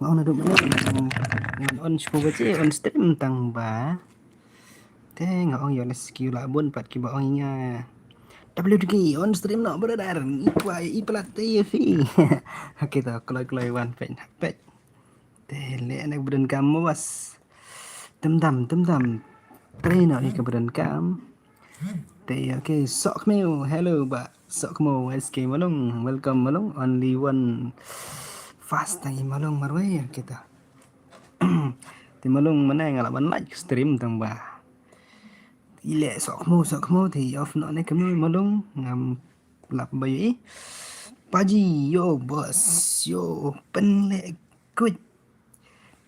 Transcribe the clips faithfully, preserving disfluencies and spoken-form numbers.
Ong naduh mynne ngan on shu ba che on stream tang ba. Te nga ong ïoh na skill la bun pat kiba ong ïa nga. W D K on stream no brother. I kwah i plat te ïa phi. Okay to kloi kloi wan pet pet. Te le anak bren kam mo bas. Tem dam tem dam. Tre no i ka bren kam. Te okay sok meu hello ba. Sok mo S K Malung, welcome Malung, only one fast tang i Malung marwei kita. Te Malung mana nga lah ban live stream tang ba. Ile sok mo sok mo te off no ne kemu Malung ngam lap ba i. Paji yo boss yo penle kuj.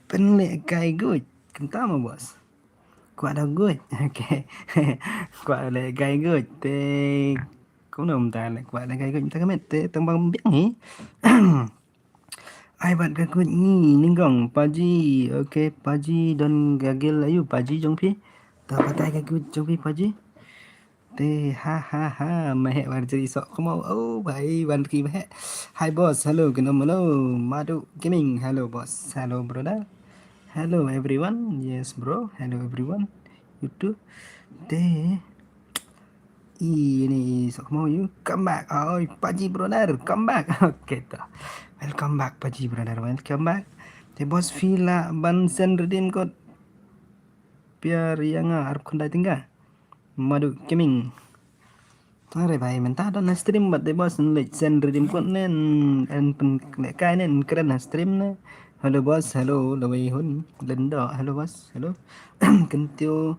Penle kai guj. Kumta mo boss. Kwah da guj. Okay. Kwah le kai guj. Te kumno mynta le kwah le kai guj mynta ka met te tang bang biang hi. Ai bat ka guj ngi ninggong paji. Okay paji don gagil ayu paji jong phi. Ta batai ka guj jong phi paji. Te ha ha ha ma heh war jeri sok kemau. Oh bhai wan ki ma heh. Hi boss, hello Genom, hello Madu Gaming, hello boss, hello brother, hello everyone. Yes bro, hello everyone. YouTube. Te ini sok kemau you come back. Oi paji brother come back. Okay to. Welcome back paji brother, welcome back. Te boss phi lah ban send redeem code. Piar ïa nga arphew khyndai tyngka. Madu Gaming. Tare bhai mynta don na stream bad te boss leit send redeem code ne en pynlehkai ne en kren na stream ne. Hello boss, hello lawei hun lendo, hello boss, hello. Kyntiew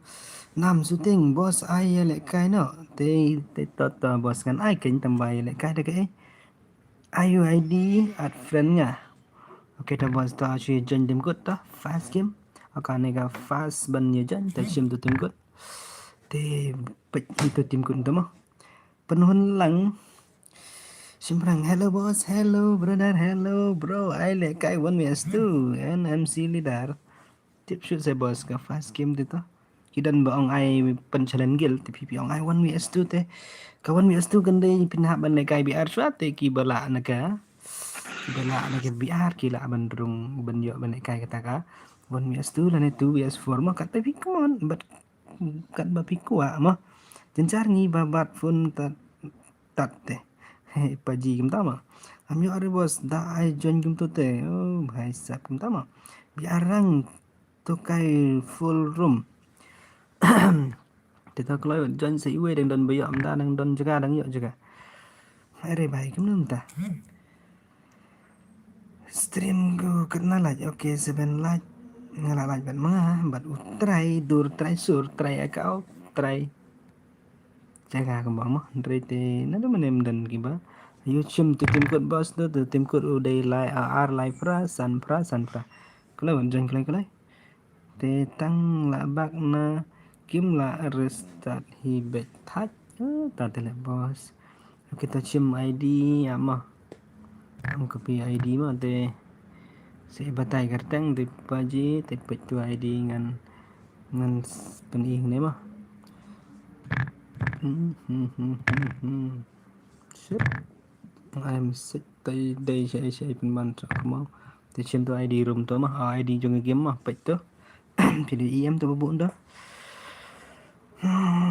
nam shooting boss ai ïa lehkai no. Te te to to boss ngan ai keiñ tang ba ïa lehkai da kaei. Ayu I D add friend nga. Okay to boss to shu join team code to fast game. Okay ne ka fast ban ïa join to shim to team code. Te peit ito team code to mo. Pynhun lang. Shimrang hello boss, hello brother, hello bro. Ai lehkai one V S two and M C leader. Tip shu se boss ka fast game te to. Ki don ba ong ai pyn challenge guild te phi phi ong ai one V S two te. Ka one V S two kan dei phin hap ban lehkai B R shwa te ki ba lah na ka. Ki ba lah na ka B R ki lah ban rung ban ïoh ban lehkai kata ka one V S two lane two V S four mo kat ba phi come on but kat ba phi kwah mo. Jynjar ngi ba bat phone tat tat te. He paji kumta mo. Am ïoh re boss da ai join kumto te. Oh bhai sab kumta mo. B R rang to kai full room. Te to kloi join sa iwei dang don ba ïoh mynta dang don jaka dang ïoh jaka. Are bhai kumno mynta. Stream ku katna lait okay seven lait. Nga la lait bad ma nga bad u trai dur trai sur trai account trai. Jaka kumba mo hynrei te na da mane mdan kiba. Yu chim tu tim kut boss tu tu tim kut u dei lai ar lai pra san pra san pra. Kala ban jan kala kala. Te tang la bak na kim la restart hi bet thach. Ta te le boss. Kita chim I D ama. Am copy I D ma te. Se batai kerteng te paji te pet tu I D ngan ngan peni ne ma. Shit. I'm sick. Te dei shai shai pynban sa kama. Te chim tu I D room tu ma. I D jong game ma pet tu. Pili E M tu babu nda.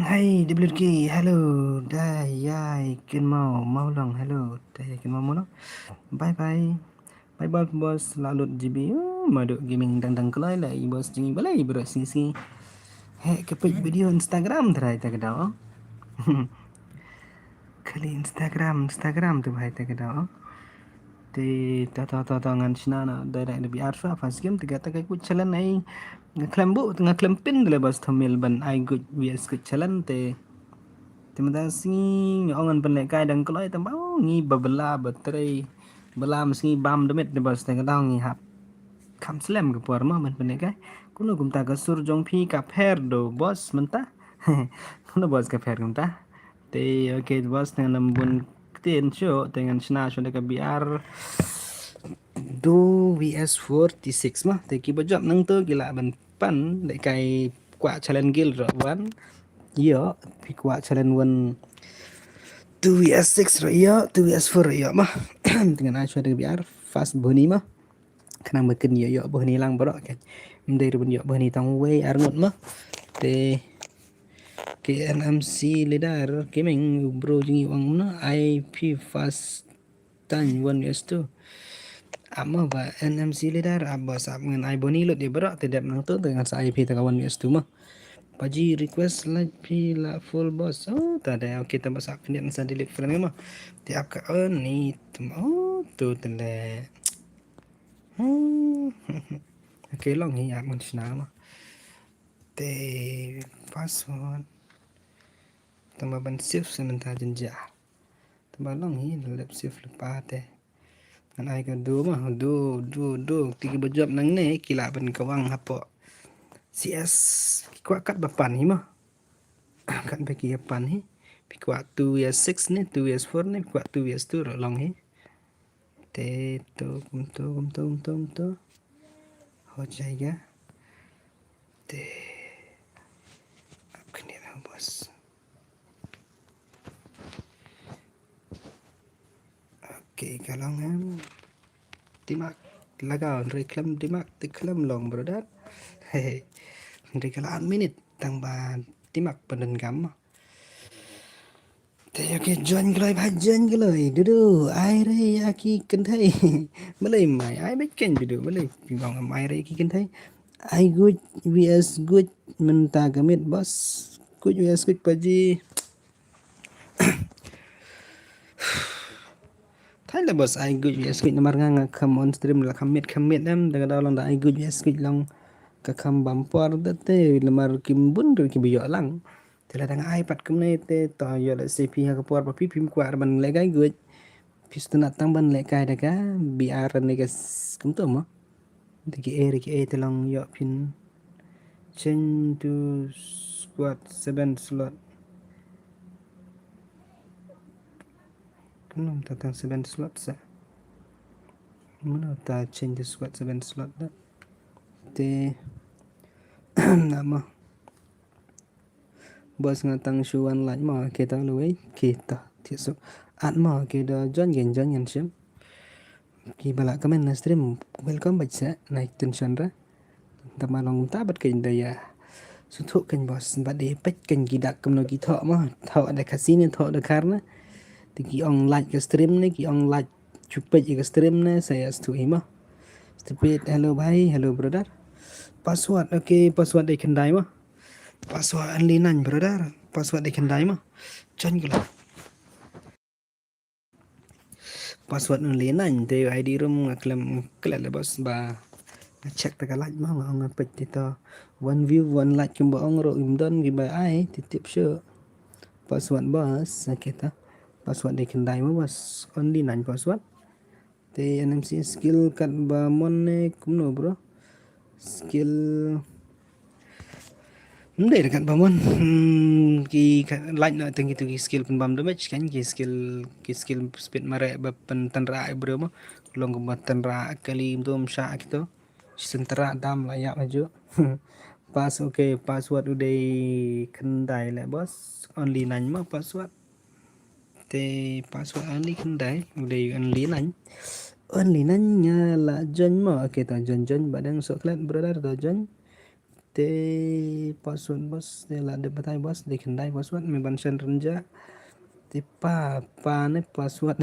Hey W K, hello. Dai yai kin mau mau long hello. Dai yai kin mau mau long. Bye bye. Bye bye boss la lut G B. Madu gaming dang dang kelai la i boss jingi balai bro sini sini. He kepit video Instagram terai ta kedau. Kali Instagram Instagram tu bahai ta kedau. Te ta ta ta ta ngan shna na direct na B R fa fast game tiga ta kai ku challenge ai. Nga klem bu nga klem pin le boss thumbnail ban ai good V S good challenge te. Te mynta sngi nga ong ngan pynlehkai dang kloi te ba ngi ba bela ba trei bela ma sngi bam demit de boss te ka dang ngi hap. Kam slem ka por ma ban pynlehkai. Kuno kumta ka sur jong phi ka pher do boss mynta. Kuno boss ka pher kumta. Te okay boss te ngan bun ktien shu te ngan shna shu de ka B R. Do V S forty six ma te ki ba jop nang to ki la ban pan de kai kwah challenge guild ro wan. Yo phi kwah challenge wan two V S six ro yo two V S four ro yo ma. Te ngan ai shu de ka B R fast buni ma. Khnang ba kin ïoh ïoh bha ni lang baroh kan. Ym dei ruh ban ïoh bha ni tang wei ar ngut ma. Te ki N M C leader ki meng bro jing ïoh ong na I P first time one vs two. Ap ma ba N M C leader ap ba sap ngan ai bha ni lut ïa baroh te dep nang tu te ngan sa I P te ka one vs two ma. Paji request like phi la full boss. Oh, ta da, okay, ta ba sap pyndiat sa delete friend ma. Te ap ka on ni tum, oh, tu te le. Hmm. Okay, long hi ap ngan shna ma. Te password. Tang ba ban save sa mynta jynjar. Tang ba long hi lep save lypa te. Ngan ai ka do ma, do, do, do. Te ki ba jop nangne ki lah ban kawang hapoh C S. Ki kwah kat ba pan hi ma. Kat ba ki ïa pan hi. Phi kwah two vs six ne, two vs four ne, phi kwah two vs two ruh long hi. Te to, kumto, kumto, kumto, kumto. Ho jaiga. Te. Ap khyndiat ha boss. Okay, ka long em. Dimak lagao, hynrei khlem dimak te khlem long, brother. Hynrei ka la ar minit tang ba dimak pyndonkam ma. Te okay, join kloi bha, join kloi. Dudu, ai re ïa ki kynthei. Balei mai ai bad ken dudu, balei phi ong ai re ïa ki kynthei. Ai guj vs guj mynta ka miet boss. Guj vs guj paji. Thai la boss ai guj vs guj namar nga nga kham on stream la kham miet kham miet em, da ka daw long da ai guj vs guj long ka kham bam por da te namar kim bun ruh ki ba ïoh lang. Te la dang ai pat kumne te to ïoh lehse phi ha ka por ba phi phim kwah ban lehkai guj. Phi sngewtynnat tang ban lehkai da ka B R ne ka s-, kumto mo. Te ki ei re ki ei te long ïoh phin change to squad seven slot. Kumno ta tang seven slot sa. Kumno ta change to squad seven slot da. Te na mo. Boss nga tang shu wan like mo, okay ta lawei, okay ta. Thiah suk. At mo, okay da join gen join gen shim. Ki ba la comment na stream, welcome bad sa, na tension ra. Ta ma long ta bad kein da ïa. Shu thoh kein boss, bad da peit kein ki dak kumno ki thoh mo, thoh da Khasi ne thoh da Khar na. Te ki ong like ka stream ne, ki ong like shu peit ïa ka stream ne, sa ïa shu hi mo. Stupid, hello bhai, hello brother. Password, okay, password dei khyndai mo. Password only nine, brother. Password dei khyndai mo. Join ka la. Password only nine, te I D room nga khlem klet le boss ba. Nga check ta ka like mo, nga ong nga peit te to. One view, one like kumba ong ruh im don ki ba ai, te tip shu. Password boss, okay ta. Password dei khyndai mo boss. Only nine password. Te N M C skill kat ba mon ne kumno bro? Skill. Ym dei kat ba mon. Hmm, ki ka-, like na teng kitu ki skill pynbam damage kan, ki skill, ki skill speed mareh ba pyntynrah bro mo. Long kumba tynrah kali mdum sha kito. Shu tynrah dam la ïap haju. Pass, okay, password u dei khyndai le boss. Only nine mo password. Te password only khyndai, u dei only nine. Only nine nga la join mo, okay ta join join, ba dang sok klet brother ta join. Te password boss, te la dep batai boss, dei khyndai password, me ban shan rynja. Te pa, pa ne password.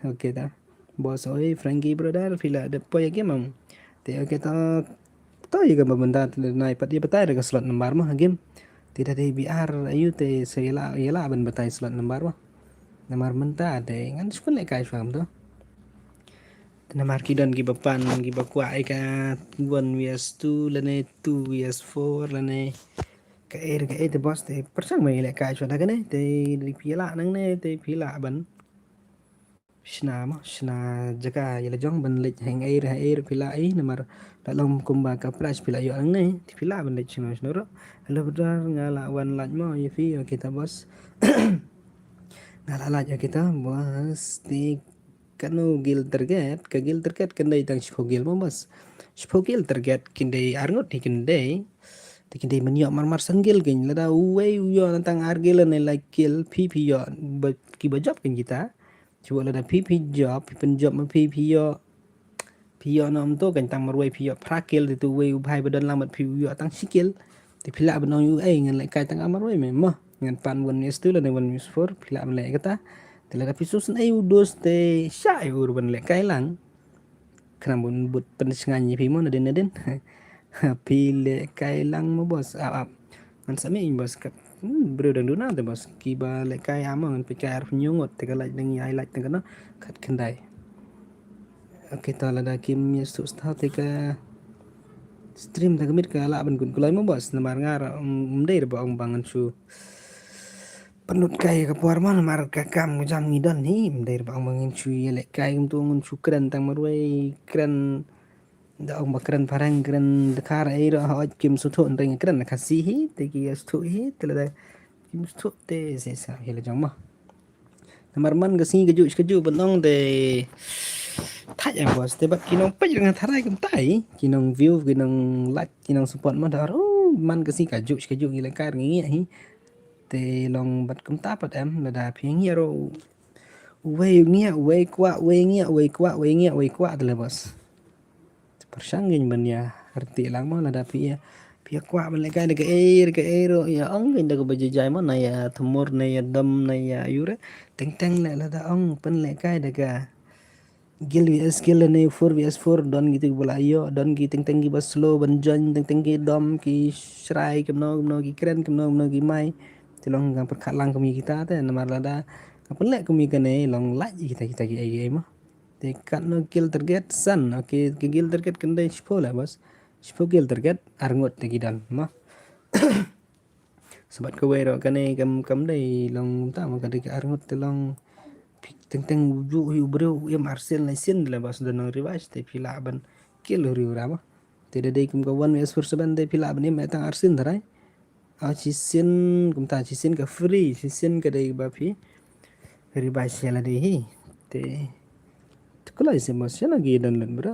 Okay ta. Boss oi, Frankie brother, phi la dep poi ïa game em. Te okay ta, to ïa game ba mynta te nai pat ïa batai da ka slot number mo game. Te da dei B R ayu te sa ïa la, ïa la ban batai slot number mo. Namar mynta te ngan shu pynlehkai shuwa kumto. Te namar ki don ki ba pan, ki ba kwah ïa ka one vs two lane two vs four lane ka ei ka ei te boss te pyrshang ba ïa lehkai shuwa da kane te phi la nangne te phi la ban. Shna mo, shna jaka ïa la jong ban leit hang ei, ha ei phi la ei namar la long kumba ka prize phi la ïoh nangne, te phi la ban leit shna shna ruh. Hello brother, nga la wan lait mo ïa phi, okay ta boss. Nga la lait, okay ta boss, te kano guild target, ka guild target kan dei tang shiphew guild mo boss. Shiphew guild target kin dei ar ngut hi kin dei. Te kin dei ban ïoh mar mar san guild kin, lada uwei u ïoh na tang ar guild ne lai guild, phi phi ïoh, ba, ki ba jop kin kita. Shu lada phi phi jop, phi pynjop ma phi phi ïoh. Phi ïoh noh mynta kan tang marwei, phi ïoh phra kill, te tu wei u bhai ba don lang bad phi u ïoh tang shi kill. Te phi lah ban ong ïa u ei ngan lehkai tang marwei me mo. Ngan pan one vs two lane one vs four, phi lah ban leh kata. Te lada phi sngewsynei u dos te shah ïa u ruh ban lehkai lang. Khnang ban bud pynsngew ïa phi mo nadien nadien. Phi lehkai lang mo boss. Ap ap. Ngan sa mih boss kat. Hmm, briew dang duna te boss. Kiba lehkai amo ngan peit kai arphew ngut te ka light dang ïai light tang kano. Khat khyndai. Okay, to lada kim ïa suk start te ka stream ta ka miet ka lah ban gun kulai mo boss. Namar nga ruh, um, ym dei ruh ba ong ba ngan shu pynlut kai ka por mo, namar ka kam ka jam ngi don hi, ym dei ruh ba ong ba ngan shu ïa lehkai kumtu, ngan shu kren tang marwei, kren da ong ba kren phareng, kren dkhar ei ruh hooid kim sngewthuh, nreng kren na Khasi hi, te ki ïa sngewthuh hi, te lada kim sngewthuh te sa sa hi la jong mo. Namar man ka sngi kajuh kajuh ban ong te thait ïa boss, te bad ki nongpeit ruh nga tharai kumta hi, ki nong view, ki nong like, ki nong support mo, da ruh man ka sngi kajuh kajuh ngi lehkai ngi ngi hi. Te long bad kumta pat em, lada phi ngi ruh uwei ngi uwei kwah, uwei ngi uwei kwah, uwei ngi uwei kwah te la boss. Pyrshang ngin ban ïa reti lang mo lada phi ïa, phi ïa kwah ban lehkai da kaei da kaei ruh ïa ong ngin da kaba jai jai mo, na ïa thmur, na ïa dom, na ïa ïure. Teng teng leh lada ong pynlehkai da ka guild vs guild ne four vs four, don ki tu ba la ïoh, don ki teng teng kiba slow ban join, teng teng ki dom, ki shrai kumno kumno, ki kren kumno kumno, ki mai. Te long nga pyrkhat lang kum ïa kita te, namar lada nga pynleh kum ïa kane long lait ïa kita kita ki ei ei mo. Te katno kill target? San. Okay, ki kill target kan dei shiphew la boss. Shiphew kill target, arngut te ki don mo. Sa bad kawei ruh kane kam, kam dei long kumta mo, ka dei ka arngut te long phi teng teng u juh hi u briew u im arsien laisien la boss, don nong revive te phi lah ban kill u riewra mo. Te da dei kum ka one vs four seven te phi lah ban im tang arsien tharai. Ah, shisien kumta, shisien ka free, shisien ka dei ba phi revive sha la dei hi. Te, te kulai se boss, sha la ki download bro.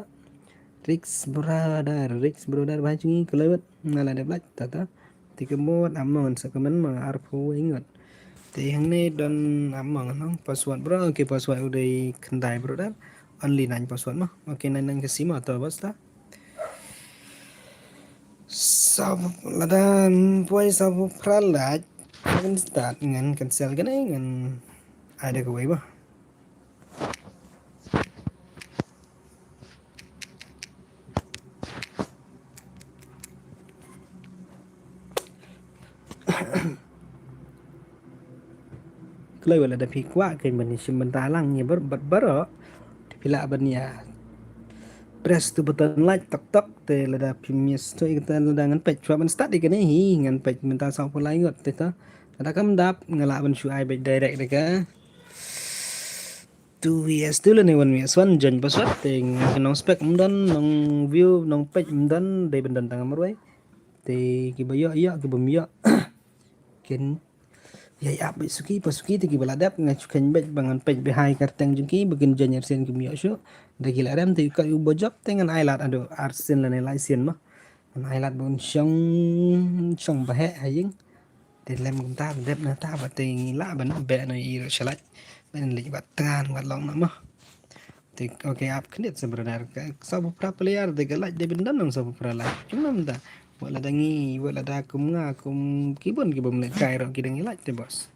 Rix Brother, Rix Brother ba jong ngi kulai bad. Nga la dep lait tata. Te ka mod among sa ka man ma arphew wei ngut. Te hangne don among nong password bro. Okay, password u dei khyndai brother. Only nine password mo. Okay, nine nine ka sim to boss ta. Sawphew, lada, mm, poi sawphew phra lait. Ngan start, ngan cancel kane, ngan ai da kawei ba. Kloi wala da phi kwah kein ban ïa shim bynta lang ïa bar, bad baroh. Te phi lah ban ïa press tu button like tok tok, te lada phim ïa stop ïa kata, lada ngan peit shuwa ban start ïa kane hi, ngan peit mynta sawphew lai ngut te ta. Lada kam dap nga lah ban shu ai beit direct da ka two vs two lane one vs one, join password, te nga nong spec ym don, nong view, nong peit ym don, dei ban don tang marwei. Te kiba ïoh ïoh, kiba ym ïoh kin ïa ïap beit suki pa suki, te kiba la dep nga shu khein beit ba ngan peit beit ha ka kyrteng jong ki ba kin join arsien kim ïoh shuh. Da ki la rem te ka u ba jop te ngan ai lad haduh arsien lane lai sien mo. Ngan ai lad ba un shong, shong ba heh ha ïing. Te lem kumta ba dep na ta ba te ngi lah ban beh noh ïa i ruh sha lait. Ban leit ba tngan ba long noh mo. Te, okay, ap khyndiat sa brother. Ka sawphew phra player te ka lait dei ban don nang sawphew phra lait. Kumno mynta? Wat lada ngi, wat lada kum nga, kum ki bun ki bym lehkai ruh ki dang ïa lait te boss.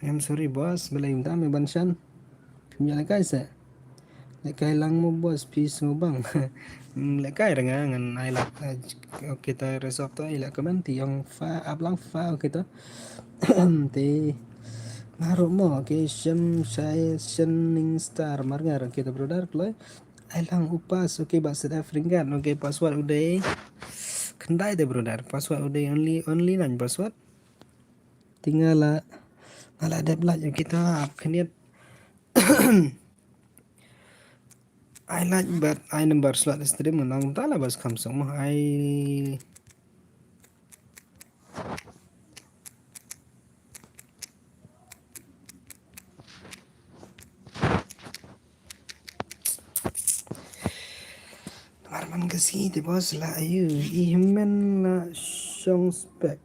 I'm sorry boss, balei mynta me ban shan. Kum ïa lehkai se. Lehkai lang mo boss, phi sngewbang. Hmm, lehkai ra nga ngan ai lad, eh, okay, ta resolve to, i la comment, ti ong fa, ap lang fa, okay to. Te, nga ruh mo, okay, shem, shai, shen, ning, star, mar nga ruh, okay to brother, kloi. Ai lang u pass, okay, ba set F ringgit, okay, password u dei. Khyndai te brother, password u dei only, only nine password. Te nga la, nga la dep lait, okay, ta ap khyndiat. Ai lait bad ai number slot stream ngan ong ta la bas kham song mo ai. Namar man ka sngi te boss la ayu, i hynmen la shong spec.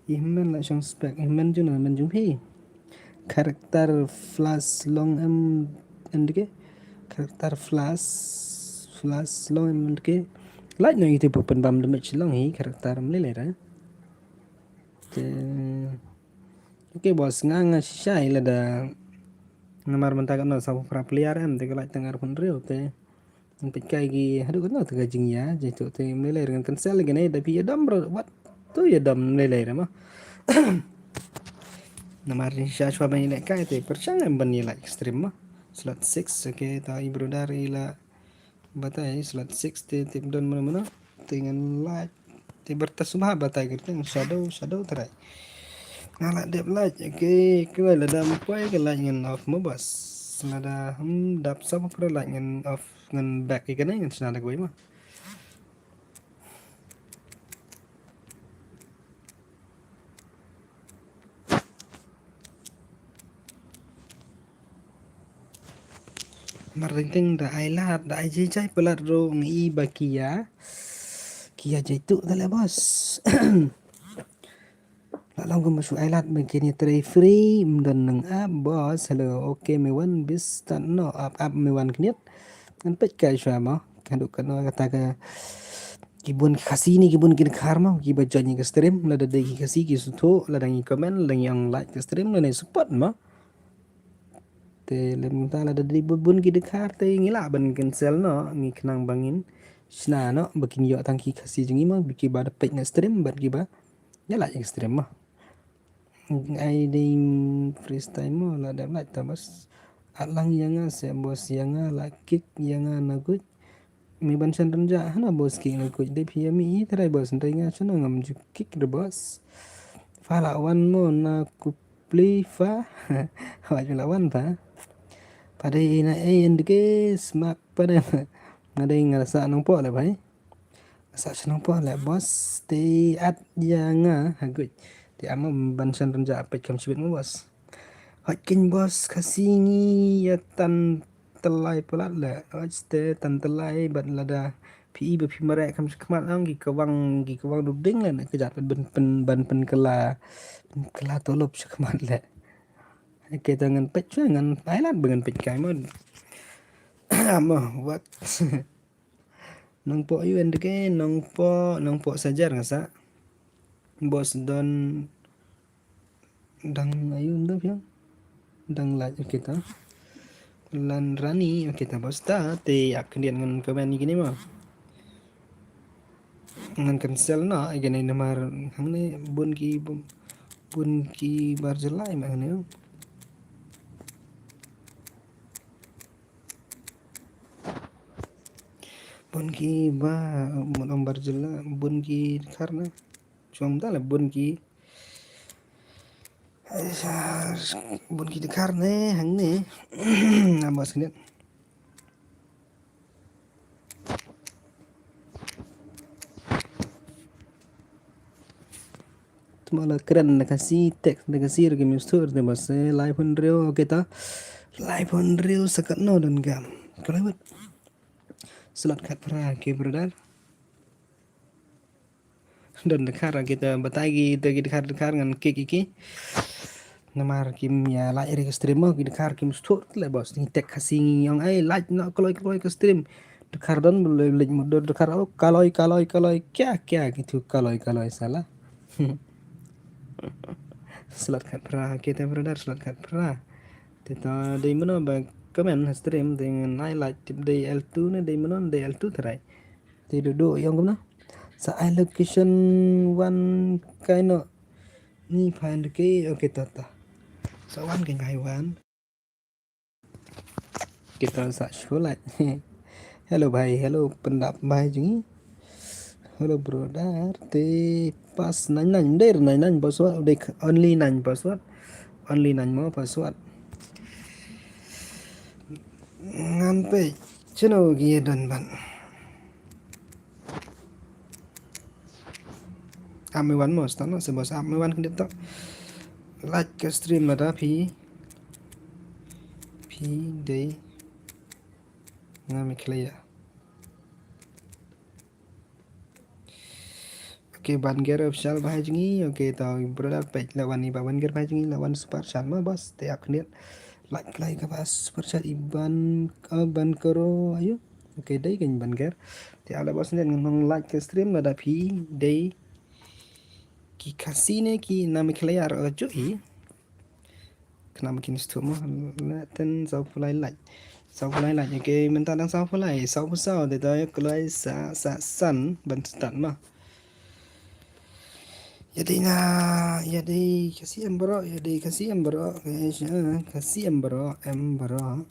I hynmen la shong spec, i hynmen jong na, hynmen jong phi. Character flash long em, em dei ke? Character flash. plus long em ke. Like no itu pun bam damage long hi karakter mlele ra. Te. Okay boss, nga nga shisha ila da. Namar mynta ka no sa pra player em te ka like tang ar pun riu te. Ngan peit kai ki haduh katno te ka jingïa, jaitu te mlei lei ngan cancel lagi ne, da phi ïadom bro, what? Tu ïadom mlei lei re mo. Namar ni sha shwa ban ïaleh kai te pyrshang em ban ïa like stream mo. Slot six, okay, ta i brother ila batai slot six te tip don mano mano. Te ngan like. Te bertas bah batai kyrteng shadow, shadow trai. Nga la dep like, okay, kawai lada mkwai ka like ngan off mo bas. Lada hmm dap sab kra like ngan off ngan back ïa kane ngan shna da kawai mo. Mar ringting da ai lad, da ai jai jai palat ro ngi ba kia. Kia jai tu da le bos. La long kum shu ai lad ban kini trai free, mdon nang ap bos. Hello, okay, me wan bis tan no ap ap me wan kniat. Ngan pet kai shwa mo. Kadu kano kata ka kibun ki Khasi ni kibun ki Dkhar mo, kiba join ka stream, lada dei ki Khasi ki suthu, lada ngi comment, lada ngi ong like ka stream, lada ngi support mo. Te lem ta lada dei bun bun ki Dkhar te ngi lah ban cancel no, ngi khnang ba ngin shna no, ba kin ïoh tang ki Khasi jong ngi mo, ba kiba da peit na stream, bad kiba ïa lah ïa stream mo. Ai dei freestyle mo, la dep lah ta bas. At lang ïa nga se bos ïa nga la kick ïa nga na guj. Mi ban shan rynjah hana bos kick na guj dei phi ïa mi i trai bos ndai nga shano ngam ju kick de bos. Fa la wan mo na kupli fa. Wa ju la wan fa. Pada ina e endke smak pada. Nga dei nga rasa nang po le bai. Sa shnong po le bos te at ïa nga ha guj. Te ama ban shan rynjah peit kam shibit mo bos. Hot kin bos Khasi ngi ïa tan telai palat le. Hot te tan telai bad lada phi i ba phi mareh kam shikmat ang ki kawang ki kawang duding le na kejat ban pen ban pen kela pen kela tolop shikmat le. Kita ngan peit shwa ngan ai lad ba ngan peit kai mo. Ama wat. Nongpoh yu endke nongpoh nongpoh sajar nga sa. Bos don dang ayu ndo phi ong. Dang laj kita. Lan rani kita bos ta te ap khyndiat ngan comment ni kini ma. Ngan cancel na ïa kane namar hangne bun ki bun ki bar jylla ma hangne. Bun ki ba mut ong bar jylla bun ki Dkhar ne. Shu ong da la bun ki bun ki Dkhar ne hangne. Amos khnit. Tma la kren na Khasi text na Khasi rigi mistu rigi bas lai pun riew okay ta. Lai pun riew sakat no don gam. Kalau buat slot khat phra ki brother. Don Dkhar kita batai ki kita ki Dkhar Dkhar ngan ki ki ki. Namar kim ïa like ri ka stream mo ki Dkhar kim stur le bos ni tek Khasi ngi ong ai like no kloi kloi ka stream. Dkhar don bele lek mudor Dkhar oh kaloi kaloi kaloi kya kya gitu kaloi kaloi salah. Slot khat phra kita brother slot khat phra. Te ta dei mano ba comment ha stream dei ngan ai like tip dei L two ne dei mano dei L two trai. Te dudu ïong kumno. Sa ai location wan kaino ni find ke okay ta ta. Sa wan ke ngai wan. Kita sa shulat. Hello bhai, hello pendap bhai jong ngi. Hello brother, te pas nine nine der nine nine password, only nine password. Only nine mo password. Ngan pe chino gi don ban. Ap me wan mo stano se bos ap me wan kdip to. Like ka stream lada phi phi dei nga me clear. Okay ban ger official bhai jong ngi. Okay to brother page la wan i ba ban ger bhai jong ngi la wan super chat ma bos te ap kdip. Like like ka ba super chat i ban ban karo ayo. Okay, dei kein ban ker. Te ala bos ne ngan ong like ka stream lada phi dei ki Khasi ne ki na Meghalaya ruh ka juh hi. Khnang ba kin sngewthuh mo. La ten saw phew lai like. Saw phew lai like. Okay, mynta dang saw phew lai. Saw phew saw, te to ïa kloi sa sa san ban start mo. Ïa dei na, ïa dei Khasi em baroh, ïa dei Khasi em baroh. Khasi em baroh, em baroh.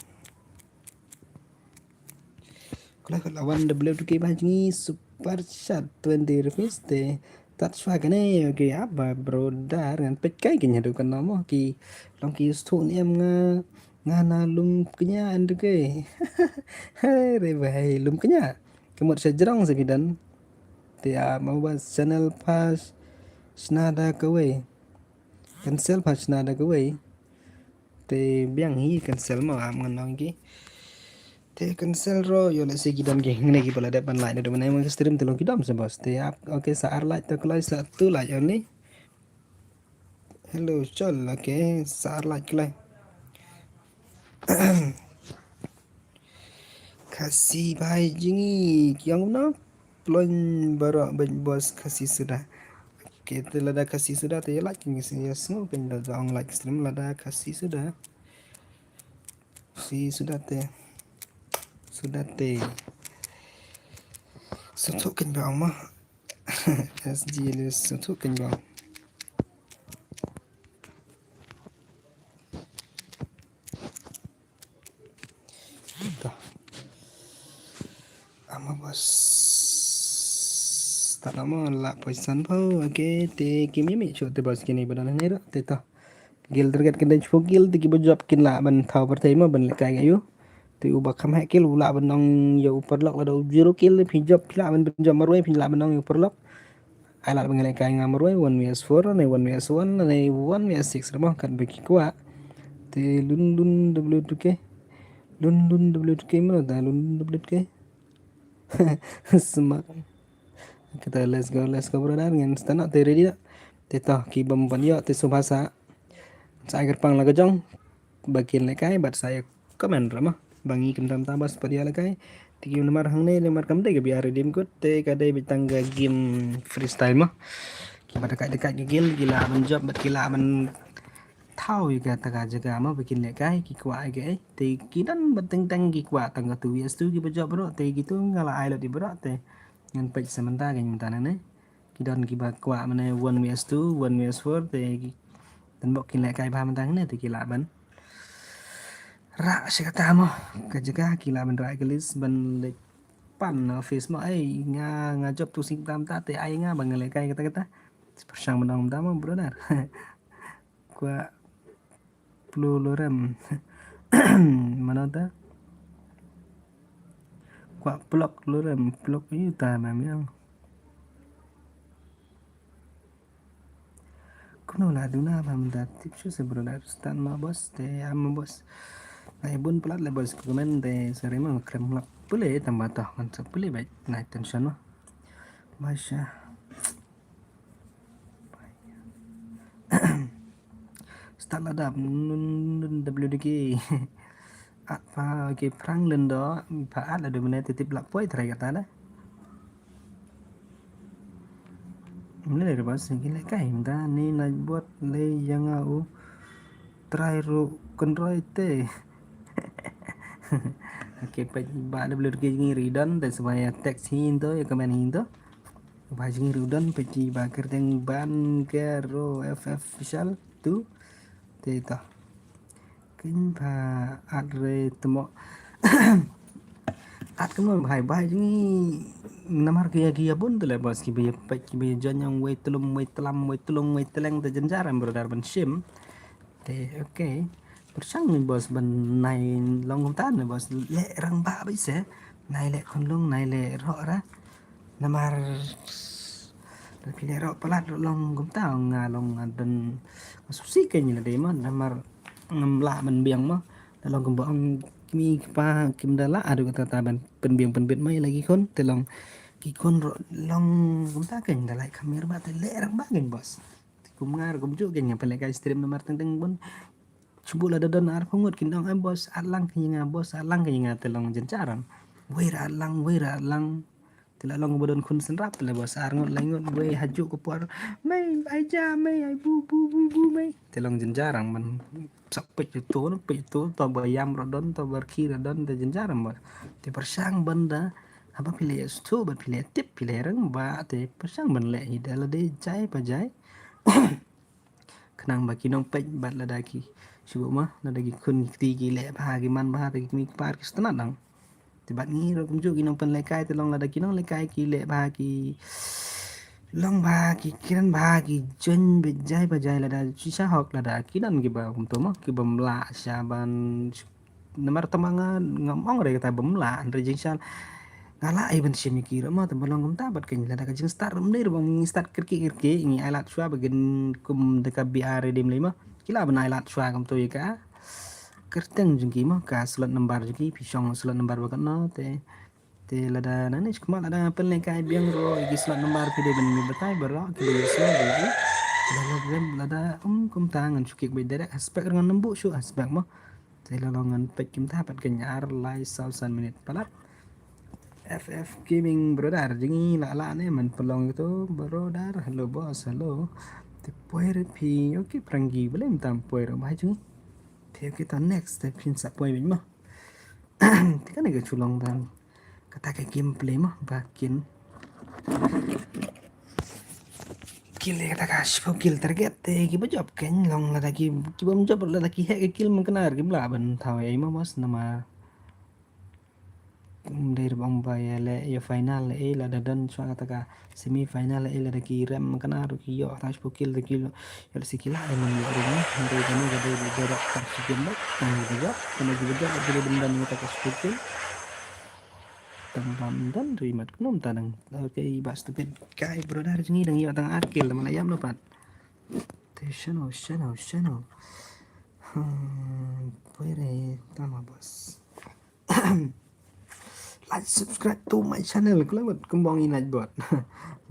Khlem khlem wan W two K ba jngi super chat twenty rupees te. Tat shwa kane, okay, ap ba brother ngan peit kai kein haduh katno mo ki long ki sngewthuh ne em nga, nga na lum kñia en tu ke. Hai re bhai, lum kñia. Ka mut sha jrong sa phi don. Te ap mo ba channel pha shna da kawei. Cancel pha shna da kawei. Te biang hi cancel mo, ap ngan ong ki. Te cancel ruh, ïoh lehse ki don ki hangne kiba la dep ban like naduh mynne mo ka stream te long ki dom sa bos. Te ap, okay, sa ar like te kloi, sa tu like only. Hello, chol, okay, sa ar like kloi. Khasi bha jngi, ki ong kumno? Ploiñ baroh bad bos Khasi suda. Okay, te lada Khasi suda te ïa like kein, ïa sngew kein lada ong like stream lada Khasi suda. Khasi suda te. Suda te. Sngewthuh kein ba ong mo. S G le sngewthuh kein ba ong. Ap mo bos. Tat mo la poisan pho. Okay, te kim ïa mih shuh te bos kine ba don hangne ruh. Te to. Guild target kine shiphew guild te kiba jop kin lah ban thaw pyrthei mo ban lehkai ïa u. Te uba kham heh kill u lah ban ong ïa u paralok, lada u zero kill te phi jop phi lah ban jop marwei phi lah ban ong ïa u paralok. Ai lad ba ngi lehkai nga marwei one V S four ne one V S one ne one V S six ruh mo katba ki kwah. Te lun lun W two K. Lun lun W two K mano ta lun lun W two K. Smak. Kata let's go, let's go brother, ngin start noh te ready noh. Te to ki bym pat ïoh te sngewbha sa ai kyrpang la ka jong ba kin lehkai bad sa ïa comment ruh mo. Ba ngi kyntam ta bos pat ïa lehkai. Te ki namar hangne namar kam dei ka B R redeem code te ka dei beit tang ka game freestyle mo. Ki ba da kai da kai ka guild ki lah ban jop bad ki lah ban thaw ïa kata ka jaka mo ba kin lehkai ki kwah ïa kaei. Te ki don ba teng teng ki kwah tang ka two V S two kiba jop baroh te kitu nga la ai lut ïa baroh te ngan peit sa mynta kein mynta nangne. Ki don kiba kwah mane one V S two, one V S four te ki don bok kin lehkai bha mynta hangne te ki lah ban rah sha kata mo ka jaka ki lah ban rah ka list ban leit pan office mo. Ai nga nga jop tu sing tam ta te ai nga ba nga lehkai kata kata. Pyrshang ban ong mynta mo brother. Kwah plu lurem. Mano ta? Kwah plok lurem, plok ïa ta na miang. Kumno la duna ba mynta tip shuh sa brother, start ma bos te am ma bos. Nai bun palat le bos comment te sari ma krem lak pule tamba toh ngan sa pule bai nai tension ma. Masha. Start la dap nun nun W D K. At pa ke prang lendo pa at la de mene titip lak poi trai kata da. Mene re bas ngi le kai da ni na buat le yang au trai ru kendroi te. Okay, pa ba W D K ngi ridon da sebaya text hindo ya comment hindo. Ba jingïaruh don peit ki ba kyrteng ban ka ro F F official tu. Te ta. Kin ba at re temo. At kemo ba hai ba jingïa namar ki ïa ki ïa bun tu le bos ki ba ïa peit ki ba ïa jan yang wei telum wei telam wei telung wei teleng te jenjar em brother ban shim. Te okay. Pyrshang ni bos ban nai long kumta ni bos le rang ba ba ise. Nai le khun long nai le ro ra. Namar da phi leh roh palat ruh long kumta nga long nga don nga suk sih kein la dei ma namar ngam lah ban biang ma da long kumba ong kmie kpa kim da lah adu kata ta ban pynbiang pynbit ma ïa la ki khun te long ki khun ruh long kumta kein da lai khamir ba te leh rang ba kein bos. Kum nga ruh kumjuh kein nga pynleh kai stream namar teng teng bun. Shu buh lada don arphew ngut kin ong ai bos at lang ka ïa nga bos at lang ka ïa nga te long jynjar em. Wei ra lang, wei ra lang. Te la long ba don khun synrap te la ba sar ngut lai ngut, wei ha juk ka por. Mei, ai ja, mei, ai bu, bu, bu, bu, mei. Te long jynjar ang ban sak peit to, na peit to, to ba yam ra don, to ba rkhie ra don, te jynjar ang ba. Te pyrshang ban da, haba phi leh stu, ba phi leh tip, phi leh rang ba, te pyrshang ban leh hi da la dei jai pa jai. Khnang ba ki nongpeit bad lada ki shu ma, lada ki khun ki kti ki leh bha, ki man bha, te ki kmie ki kpa ki sngewtynnat dang. Te bad ngi ruh kumjuh ki nongpynlehkai, te long lada ki nonglehkai ki leh bha, ki long bha, ki kren bha, ki join beit jai pa jai, lada shisha hok, lada ki don kiba kumto ma, kiba mlah sha ban namar tang ba nga ngam ong re kata ba mlah, hynrei jingshisha nga lah ai ban shim ïa ki ruh ma, tang ba long kumta bad kane lada ka jingstart ruh mynne ruh ba ngi start kyrkieh kyrkieh, ngi ai lad shuwa ba kin kum da ka B R Redeem lei ma. Ki lah ban ai lad shuwa kumto ïa ka kyrteng jong ki ma, ka slot number jong ki, phi shong slot number ba katno te. Te lada nangne shu khmat lada pynlehkai biang ruh ïa ki slot number phi dei ban ïa batai baroh ki ba ïohsngew ïa ki. Lada, lada, lada, um, kumta ngan shu klik beit direct ha spek, ngan nym buh shuh ha spek ma. Te la long ngan peit kumta pat kane ar lai saw san minit palat. F F Gaming brother, jong ngi la lah ne, man pynlong ïa uto brother, hello boss, hello. Te poi re phi, okay, Prangki, balei ym tam poi re, bha jong ngi. Te okay, to next, te phin sa poi beit ma. Te kane ka shu long tang kata ka gameplay ma, ba kin kill ïa kata ka shiphew kill target, te kiba jop kin long lada ki, ki bym jop lada ki heh ka kill man kane ruh kim lah ban thaw ei ma boss, namar ym dei ruh ba ong ba ïa leh ïa final ei, lada don shuwa kata ka semi final ei, lada ki rem man kane ruh ki ïoh kata shiphew kill, te ki ïoh lehse ki lah ei man ïoh ruh ma. Hynrei kane ka dei ba dei ruh tang shi game beit, tang kiba jop, kane kiba jop ki dei ban don ïa kata ka shiphew kill. Tang bym don ruh imat kumno mynta dang. Okay, ba stupid guy brother jong ngi dang ïoh tang ar kill, tang ba la ïap noh pat. Te shano, shano, shano. Hmm, poi re, tama boss. Like, subscribe to my channel. Khlem bad kumba ong i Nightbot.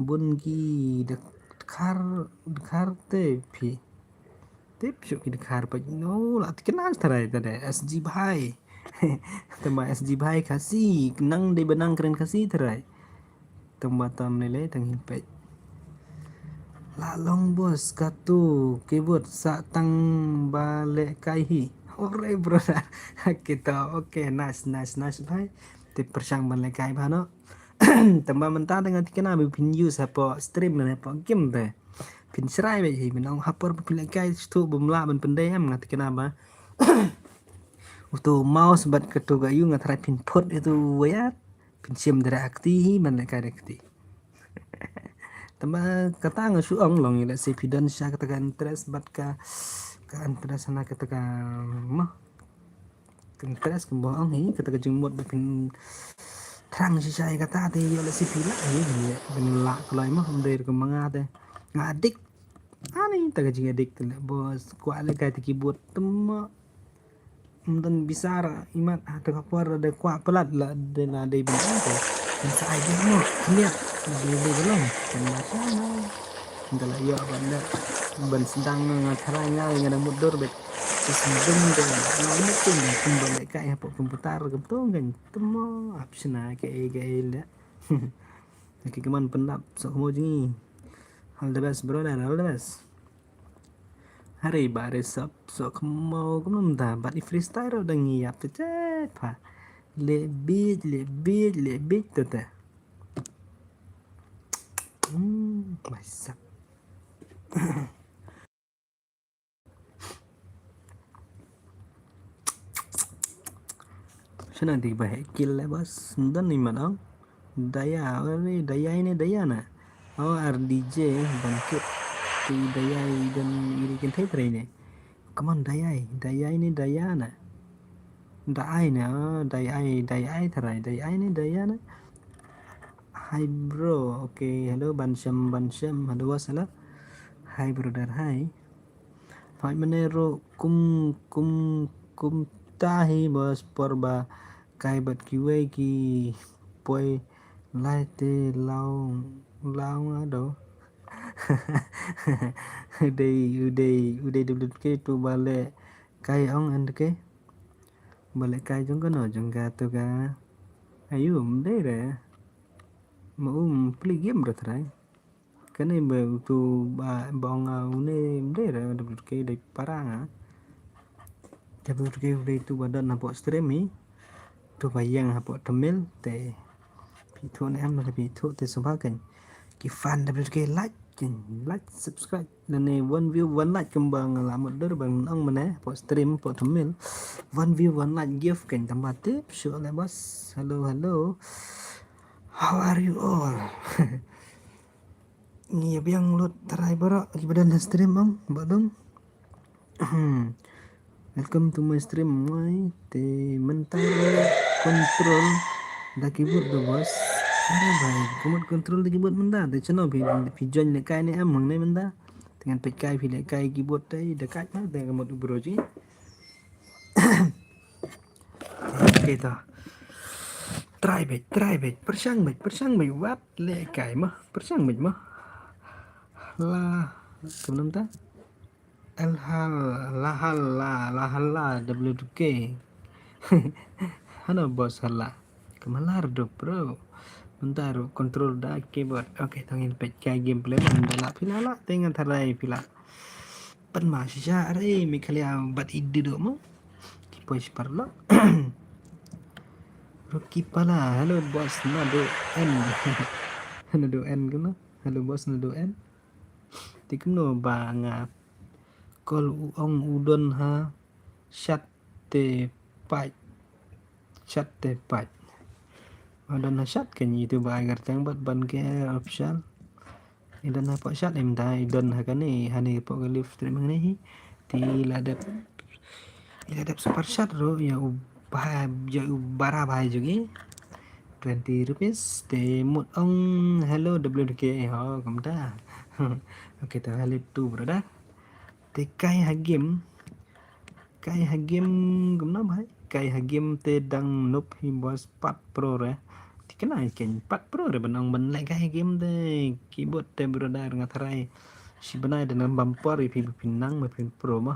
Bun ki dkhar, dkhar te phi. Tip shuh ki dkhar pat. No, la tikna tharai tade. S G bhai. Tama S G bhai Khasi. Nang dei ba nang kren Khasi tharai. Tang ba tam lei lei tang hin peit. La long boss, katu keyboard sa tang ba lehkai hi. Alright brother. Kita, okay, nice, nice, nice bhai. Te pyrshang ban lehkai bha noh. Tang ba mynta tang nga tikna ba phin use hapoh stream ne hapoh game te. Phin shrai beit hi, phin ong ha por ba phin lehkai shuh bym lah ban pyndem, nga tikna ba uto mouse bad katu ka ïu nga tharai phin phut ïa uto wire. Phin shim da ka kti hi, ban lehkai da ka kti. Tang ba kata nga shu ong long ïa lehse phi don sha kata ka interest bad ka, ka interest na kata ka, ma. Ka interest kumba ong hi, kata ka jingmut ba phin thrang shisha ïa kata te ïoh lehse phi lah hi, phin lah kloi ma, ym dei ruh kumba nga te. Nga addict. Ani ta ka jing addict te leh boss, kwah lehkai te keyboard te ma. Ym don pisa imat ha ta ka por da kwah palat la de na dei ban ong te. Phin sa ai dei mo, khyndiat. Dei dei ba long. Phin ma ta ma. Ynda la ïoh ban da ban sdang nga tharai nga, nga dang mutdur beit. Te sdang de nga mut kum kum ban lehkai hapoh komputar kumto kan. Te mo option na kaei kaei leh. Ki kmen pyndap soh kmo jong ngi. All the best brother, all the best. Hare ba re sap soh kmo kumno mynta bad i freestyle ruh dang ïap te chet pha. Leh beat, leh beat, leh beat te te. Hmm, mai sap. Shana dei ba heh kill le boss. Don ni mat ong. Daya, ore, Daya ini Daya na. Oh, R D J bangkit. Ki Daya i don iri kin thei trai ni. Come on, Daya, Daya ini Daya na. Daya na, oh, Daya, Daya trai, Daya ini Daya na. Hi bro, okay, hello Banshem, Banshem, hello boss, hello. Hi brother, hi. Hoi mane ruh kum, kum, kumta hi boss por ba kai bad kiwei ki poi lai te law, law nga do. U dei, u dei, u dei W K tu ba leh kai ong N K. Ba leh kai jong kano jong ka tu ka. Ayu mdei re. Ma um play game re trai. Kane ba tu ba bong une mdei re, da blut ke dei parang ah. Da blut ke dei tu ba don hapoh stream hi. Tu ba yang hapoh thumbnail te. Phi tu ne am da phi tu te sumha kan. Ki fan da blut ke like kan, like, subscribe. Nane one view one like kembang la mut dur bang ong mane hapoh stream hapoh thumbnail. One view one like gift kan tambah tip shu le boss. Hello, hello. How are you all? Ngi biang lut trai baroh ki ba don ha stream ong ba dong. Welcome to my stream. Mai te mentar control da keyboard da boss. Are bai, kemut control da keyboard mentar. Te chano phi phi join le kai ne am mang ne mentar. Te ngan peit kai phi le kai keyboard te da kai na te kemut u bro ji. Okay to. Trai beit, trai beit, persang beit, persang beit, wat le kai mah, persang beit mah. La, kemnam ta? Alhal, lahal la, lahal la, W two K. Hano boss hala. Kemalar do bro. Mentar control da keyboard. Okay, tangin peit kai gameplay man da la pila la, tengan tharai pila. Pan ma shisha are Meghalaya bat idu do mo. Ki poi sipar lo. Rocky Pala, hello boss, na do en. Na do en kemno? Hello boss, na do en. Ti kemno ba nga call u ong u don ha shat te pait. Shat te pait. U don ha shat kan itu ba agar tang bat ban ke official. I don ha pok shat im da, i don ha kane, hane pok ka live stream hane hi. Ti la dep, i la dep super chat ro, ya u ba, ya u bara ba jugi. Twenty rupees, te mut ong hello W K, ho, kumta. Okay, te hello tu brother. Te kai ha game, kai ha game kumno bhai? Kai ha game te dang nup hi boss pat pro re. Ti kena i ken pat pro re ban ong ban leh kai ha game te keyboard te brother nga tharai. Shi bnai da nam bam por i phi phi nang ma phi pro ma.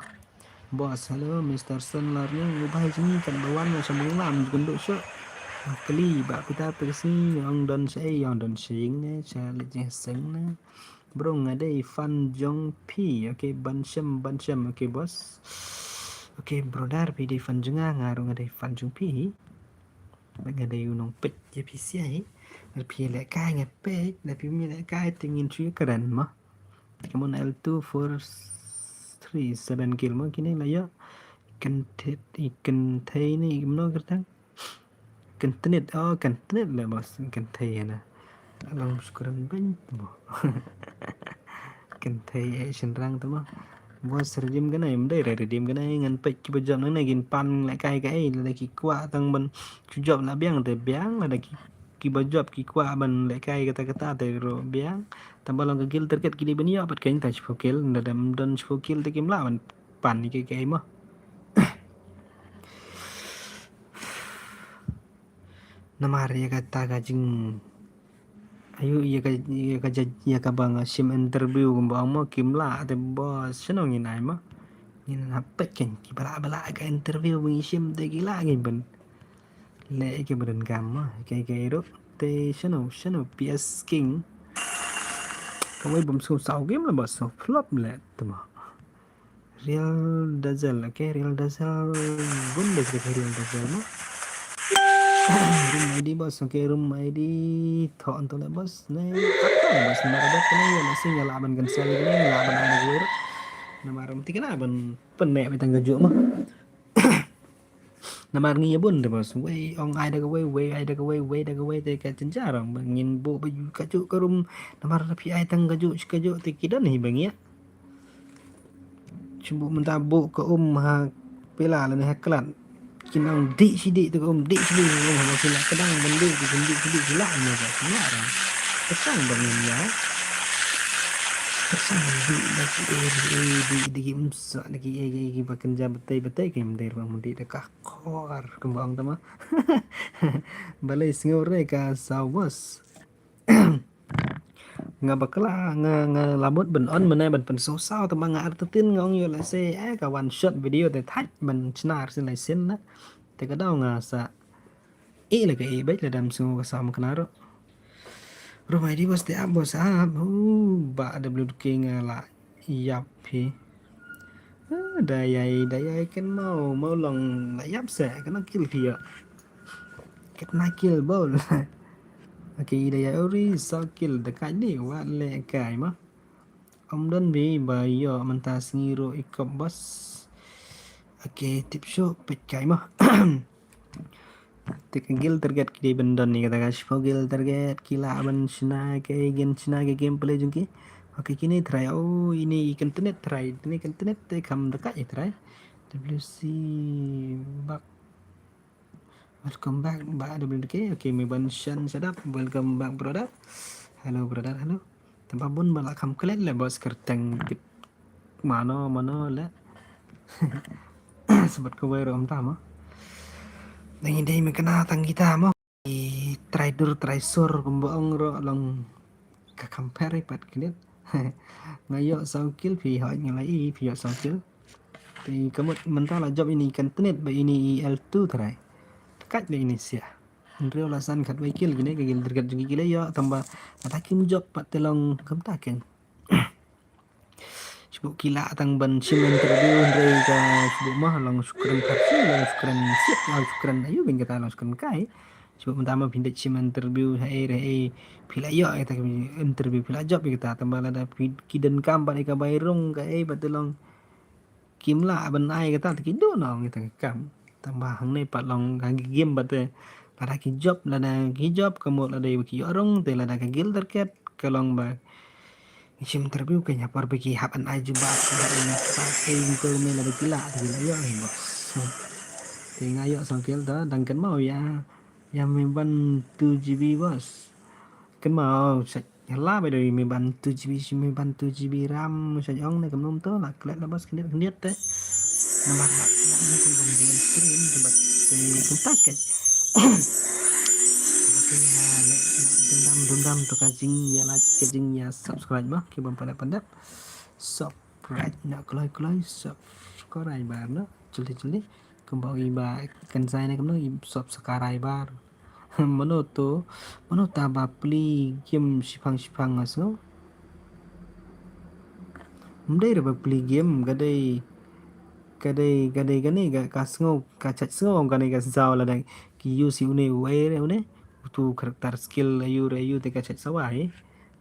Boss, hello, Mister Sun Learning, u bhai jing kan ba wan ma sha Bangla, jing kan duk sha. Kali, ba pita tersi, ong don sha, ong don sha ing ne, sha le jing seng ne. Bro, nga dei fan jong phi. Okay, ban shem, ban shem. Okay, boss. Okay, brother, phi dei fan jong nga, nga ruh nga dei fan jong phi. Nga dei u nongpeit ïa phi sia hi. Lada phi leh kai nga peit, lada phi ym leh kai te ngin shu kren mo. Come on, L two four three seven kill mo kine la ïoh. Kynthei, kynthei ne kumno kyrteng? Kynthei, oh, kynthei le boss, kynthei na. Alang skren beng mo. Kynthei eh shynrang tu mo. Boss, redeem kane, ym dei re redeem kane, ngan peit kiba jop nangne kin pan leh kai kaei, lada ki kwah tang ban shu jop la biang te biang, lada ki, kiba jop ki kwah ban leh kai kata kata te ruh biang. Tang ba long ka kill target ki dei ban ïoh pat kein tang shiphew kill, lada ym don shiphew kill te kim lah ban pan ïa kaei kaei mo. Namar ïa kata ka jing, ayu, ïa ka, ïa ka ja-, ïa kaba nga shim interview kumba ong mo kim lah te boss, shano ngin ai mo? Ngin hap peit kein kiba lah ba lah ka interview ba ngi shim te ki lah ngi ban leh ïa kiba donkam mo, kaei kaei ruh. Te shano, shano P S King. Kawei bym sngewsaw game la ba sngewflop leh te mo. Real Dazzle, okay, Real Dazzle. Bun dei ka Real Dazzle mo. Room I D boss, okay, room I D. Thoh anto le boss. Ne, apa le boss, namar ba kane ïa la sing ïa la ban cancel kane, ïa la ban ai na gwer. Namar ym ti kane ban pynne ba tang kajuh mo. Namar ngi ïa bun te boss, wei ong ai da kawei, wei ai da kawei, wei da kawei te ka jynjar ong ba ngin buh ba ju kajuh ka room. Namar phi ai tang kajuh shi kajuh te ki don hi ba ngi ïa. Shu buh mynta buh ka um ha pila lane ha klat. Kin ong dih shi dih te ka um, dih shi dih te ka um, ha pila ka dang ban dih, kin dih shi dih ki lah ïa ba ki lah ong. Ka sang ba ngin ïa. Ka sang ban dih da ki eh, dih, dih, dih ki um sa da ki eh, ki, ki ba kynja betei betei ki ym dei ruh ba dih da ka. Khor, kumba ong tama. Balei sngew re ka saw boss. Nga bakla, nga, nga la mut ban on mynne ban pynsaw saw tama nga artatien nga ong ïoh lehse, eh, ka one shot video te thait ban chnar sin lai sin na. Te ka daw nga sa Eh, la ka eh bad la dam sngew ka sam kena ruh. Rumai di bos te ap bos ap. Uh, ba W K nga la ïap hi. Ah, da ïai, da ïai kan mau, mau long la ïap se, kena kill phi ïa. Kena kill bol. Okay, da ïai uri, so kill da ka ni, wat le kai ma. Om don bi ba ïoh mynta sngi ruh i kop bos. Okay, tip shuh peit kai ma. Te ka guild target ki dei ban don ni kata ka shiphew guild target ki lah ban shna ka gen shna ka gameplay jong ki. Okay, kine try. Oh, ini i internet try. Ini internet te kam dekat i try. W C back. Welcome back, ba W K. Okay, me ban shan shadap. Welcome back, brother. Hello, brother. Hello. Tamba bun ba la kham klet le bos kerteng bit. Mano, mano le. Sebab ka wai rom ta mo. Dang dei me kena tang kita mo. I try dur, try sur, kumba ong ro long ka compare pat klet. Nga ïoh saw kill phi hoi nga la i phi ïoh saw kill. Te ka mut mynta la jop ini kan tenit ba ini i L two try. Kat le ini sia. Hynriew la san khat wei kill kine ka kill target jong ki kile ïoh tamba ata kim jop pat te long kumta keng. Shibuk ki lah tang ban shim interview hynrei ka shibuk mah long shukran pharshi long shukran siat long shukran ayu bin kata long shukran kai. Shibuk mynta ma phi dei shim interview ha ei re ei phi la ïoh ïa ta interview phi la jop ïa kata tamba lada phi ki donkam bad ïa ka bai rung ka ei bad te long kim lah ban ai kata te ki don ong ïa ta ka kam. Tamba hangne pat long ka game bad te lada ki jop lada ki jop ka mut lada ki ïoh rung te lada ka guild target ka long ba ngi shim interview ka ïa por ba ki hap an ai jubab ba ïa ka ei ko me lada ki lah te ki la ïoh hi bos. Te nga ïoh song kill ta dang kan mau ïa ïa me ban two G B bos. Kan mau sa Ïa la ba dei me ban two G B shi me ban two G B RAM sa ong ne kam nom to la klet la bos khyndiat khyndiat te. Namar la ne kum bang jingin stream te bad te kum tak ke. Oke ïa le dendam dendam to ka jing ïa like ka jing ïa subscribe ma ki bam pandap pandap. Subscribe na kloi kloi subscribe bar na jeli jeli. Kum bang i ba kan sai ne kam no i subscribe bar. Mano to, mano ta ba pli game shipang shipang nga sngew. Mdei re ba pli game ka dei ka dei ka dei ka ni ka sngew ka chat sngew ka ni ka saw la dang ki use une uai re une utu karakter skill ayu re ayu te ka chat sawa hi.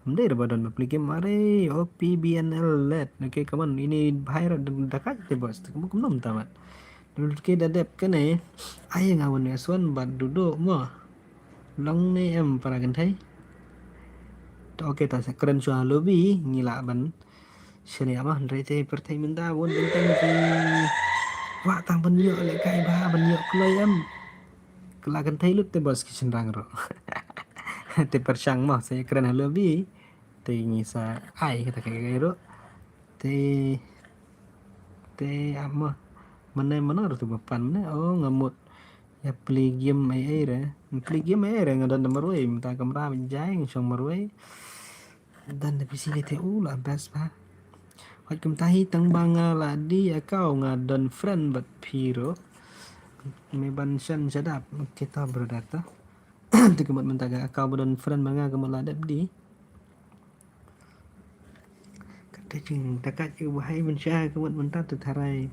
Mdei re ba don ba pli game are O P B N L let. Okay, come on ini bahai re da ka te bos te kum kum nom ta mat. Dul ki da dep kane ai nga wan S one bad dudo mo. Long ne em para kan thai. To okay ta sa kren shuwa lobby ngi la ban. Shane ama hynrei te per thai mynta won benteng ki. Wa tang ban ïoh le kai ba ban ïoh kloi em. Kala kan thai lut te bos ki shynrang ro. Te per shang mo sa kren lobby. Te ngi sa ai kata kai ro. Te te ama mane mane rutu bapan mane oh ngamut ya pli game ai ai re pli game ai re nga don marwei mta kamra jai shong marwei dan da pisi le te u la best ba. Wat kum tahi tang ba nga la di akau nga don friend bat piro me ban shan shadap kita brother ta. Te kemut menta ka akau ba don friend ba nga kemut la dep di. Kata jing takat ju bahai ban sha ka wat mynta tu tharai.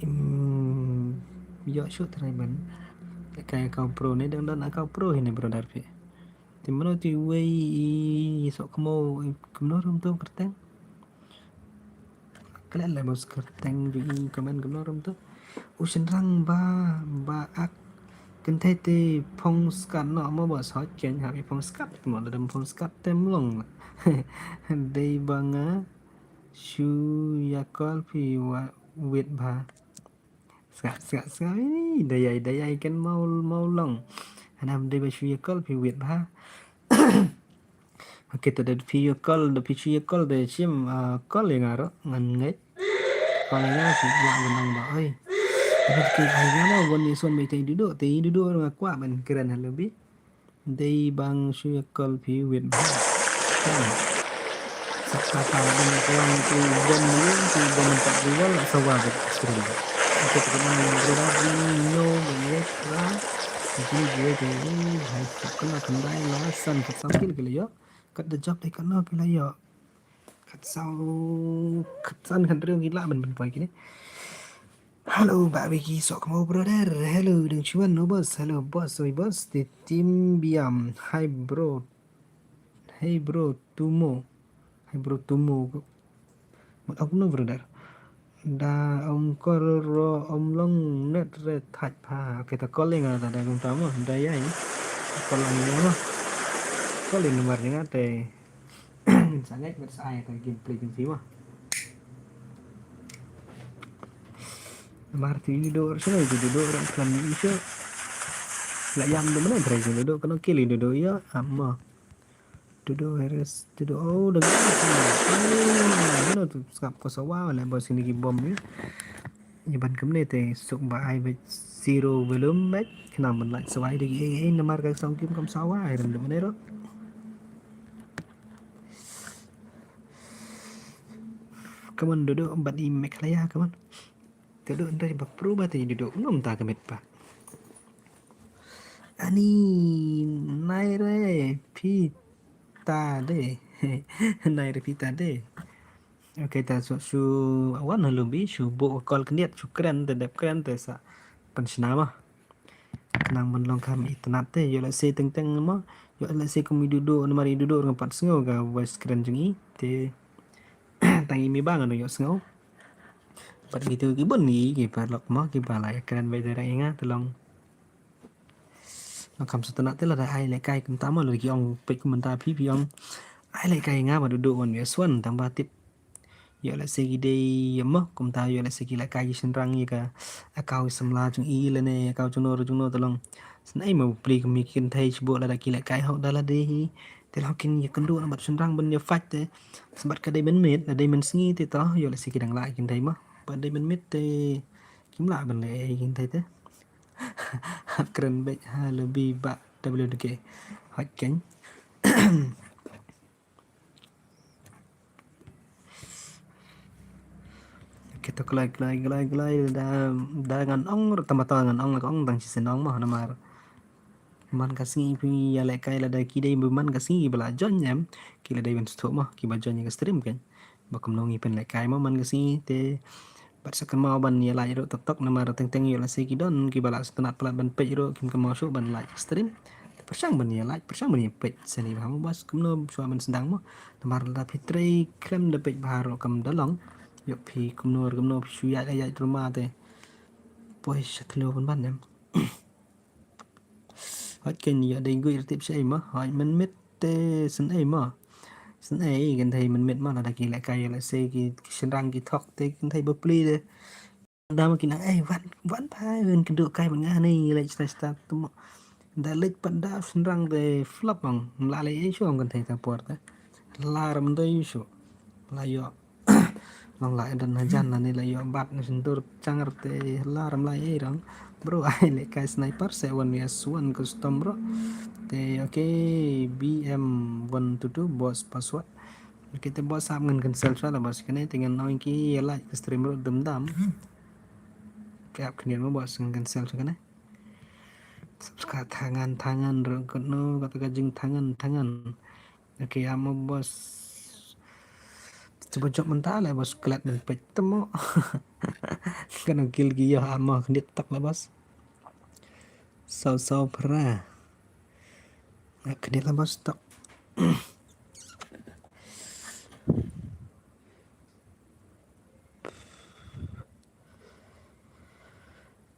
Im yo shu tharai ban. Kai akau pro ne dang don akau pro hine brother phi. Ti mano ti wei i sok kemo kemno rum tu kerteng. Kalian le bos kerteng ju i komen kemno rum tu. U shynrang ba ba ak kynthei te phong skat no mo bos hot ken ha i phong skat mo da dam phong skat tem long. Dei ba nga shu ya kol phi wa wit ba. Skat skat skat ini dayai dayai kan mau mau long. Hanam dei ba shu ya kol phi wit ba. Okay, to da phi ya kol da phi shu ya kol da shim kol ya ngaro ngan ngai. Kol ya ngaro shu ya ngan ba oi. Tapi ki ai ngaro wan ni son mai te dudu te dudu nga kwa ban keren halabi. Dei bang shu ya kol phi wit ba. Saka ta ding kuan tu bom ni tu bom tak jual sawa tu. Kita kena yang berubah ni no bang ya. Jingeh jingeh jingeh. Hai, kane khyndai, lai, san, khatsaw kill ki la ïoh. Kat da jop dei kano ki la ïoh. Khatsaw, khatsan, khathynriew ki lah ban pynpoi kine. Hello, Bah Vicky, sok mo brother. Hello, dang chuan no boss. Hello boss, oi boss. Te team Biam. Hi bro. Hey bro, Tumo. Hi bro, Tumo. Mut ok no brother. Da ong kor ro ong long net re thait pha. Okay, ta calling ah, ta da kum ta mo. Da ya ni. Calling ni mo. Calling number ni nga te. Sa ngai ber sa ai ta gameplay jong phi mo. Mar ti ni do ro sino, ti do ro klam ni iso. La yam do mana ber ni do kano kili do do ya ama. Dudu Harris, dudu, oh, da. Oh, tu skap ko sawa le bos ini ki bom ni. Ni ban kumne te suk ba ai bej zero belum bej. Kena ban like sawa de ki, eh, eh, namar ka song kim kam sawa ai ram de manero. Come on, dudu, bat i mek la ya, come on. Te duk ndai ba pru ba te duk nom ta ka met ba. Ani nai re phi ta de. Nai re phi ta de. Okay, ta su, su wan ha lumbi, su bo kol kniat, su kren te dep kren te sa pan sna ma. Khnang ban long kham itynnat te, ïoh lehse teng teng ma, ïoh lehse kum i dudu, namar i dudu ngan pat sngew ka voice kren jong i te. Tang i mi ba ngan ïoh sngew. Bad kito ki bun ngi ki paralok mo ki ba la ïakren beit da ïa nga te long. Long kham sngewtynnat te lada ai lehkai kumta mo, lada ki ong peit kumta phi phi ong ai lehkai ïa nga ba dudu wan ïa swan tang ba tip. Ïoh lehse ki dei ïa mo kumta, ïoh lehse ki lehkai ki shynrang ïa ka account samla jong i lane account jongno jongno te long. Snei mo pli kum ki kynthei shibun lada ki lehkai hok da lade hi. Te long kin ïa kynduh na bad shynrang ban ïa fight te. Symbat ka dei mynmiet, lada dei mynsngi te to, ïoh lehse ki dang lah kin dei mo. Bad dei mynmiet te kim lah ban leh ei kin dei te. Hap kren beit ha lobby ba W D K. Hot ken. Kita kloi kloi kloi kloi da da ngan ong ruh tama ta ngan ong la ka ong dang shi sien ong mo namar. Man ka sngi phi ïa lehkai lada ki dei ba man ka sngi ba la join em ki la dei ban sngewthuh mo ki ba join ïa ka stream kan. Ba kumno ngi pynlehkai mo man ka sngi te bad sa kynmaw ban ïa like ruh tok tok namar teng teng ïoh lehse ki don ki ba la sngewtynnat palat ban peit ruh kim kynmaw shuh ban like stream. Te pyrshang ban ïa like pyrshang ban ïa peit seni ba mo bas kumno shuwa ban sdang mo namar lada phi trei khlem da peit ba ruh kam da long. Ïoh phi kumno kumno phi shu ïaid ïaid ruma te. Poi sha thliew ban ban em. Hot ken ïa dei gui rtip shei ma hot mynmiet te sngewei ma. Sngewei kynthei mynmiet ma lada ki lehkai lehse ki shynrang ki thok te kynthei bapli te. Da ma ki nang ei wan wan pa wan kynduh kai ban nga nei leh sta sta tu mo. Da leh pat da shynrang te flop bang mla leh ei shuh kynthei ta por te. Lar mdei shuh. La ïoh Long la edan hajan la ni la ïoh bat na sindur chang te la ram la ei rang. Bro ai lehkai sniper se wan ya suan custom bro. Te okay B M one two two boss password. Okay te boss ap ngan cancel sha la boss kane te ngan ong ki ïa like ka stream bro dum dam. Ke ap kane mo boss ngan cancel sha kane. Subscribe thangan thangan bro kano kata ka jing thangan thangan. Okay, amo boss. Cuba jop mynta le boss klet ban peit temo. Kan kill ki ïoh amo khnit tak le boss. Saw saw phra. Khnit le boss tak.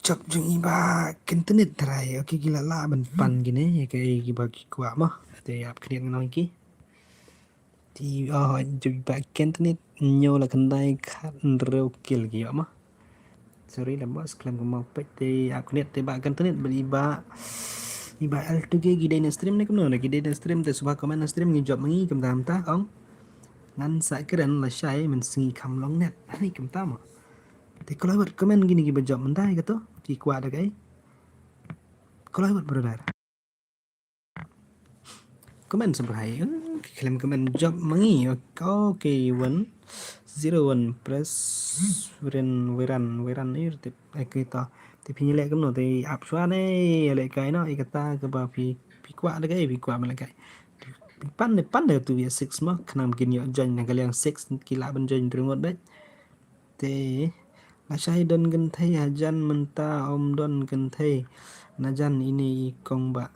Jop jong i ba kyntenit trai. Okay, ki la lah ban pan kine ïa kaei kiba ki kwah mo. Te ap khniat ngan ong ki. Te oh jop i ba kyntenit ñiew la khyndai khathynriew kill ki ïoh mo. Sorry la boss khlem ka mo peit te ap khniat te ba kyntenit ban i ba i ba L two K ki dei na stream ne kumno ne ki dei na stream te suba comment na stream ngi jop ma ngi kumta kumta ong. Ngan sa kren lashai mynsngi kham long net. Ani kumta mo. Te kloi wat comment kine kiba jop mynta ïa kato ki kwah da kaei. Kloi wat brother. Comment sa bha ïa ki khlem comment jop ma ngi. Okay, one zero one press wiran wiran wiran ir tip. Okay to. Te phi leh kumno te ap shuwa ne, leh kai no, i kata kaba phi, phi kwah da kai, phi kwah ma leh kai. Phi pan ne, pan ne two vs six mo, khnang ba kin ïoh join na ka liang six, ki lah ban join tyrngut bad. Te, lashai don kynthei hajan mynta ym don kynthei. Najan ine i kong ba.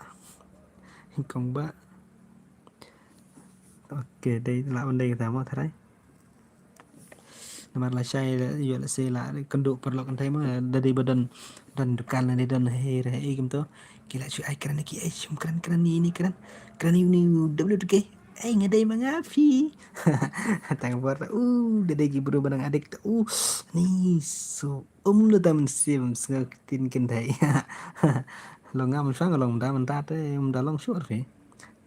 I kong ba. Okay, dei lah ban dei kata mo tharai. Namar lashai ïoh lehse la kynduh paralok kynthei mo, da dei ba don, don dukan ne don hei re hei kumto. Ki la shu ai kren ki ai shim kren kren ni ni kren. Kren ni ni W T K. Ai nga dei ma nga phi. Tang bor u da dei ki bru ba nang adik u ni so um da tam sim snga tin kynthei. Long ngam shang long da man ta te um da long shuh phi.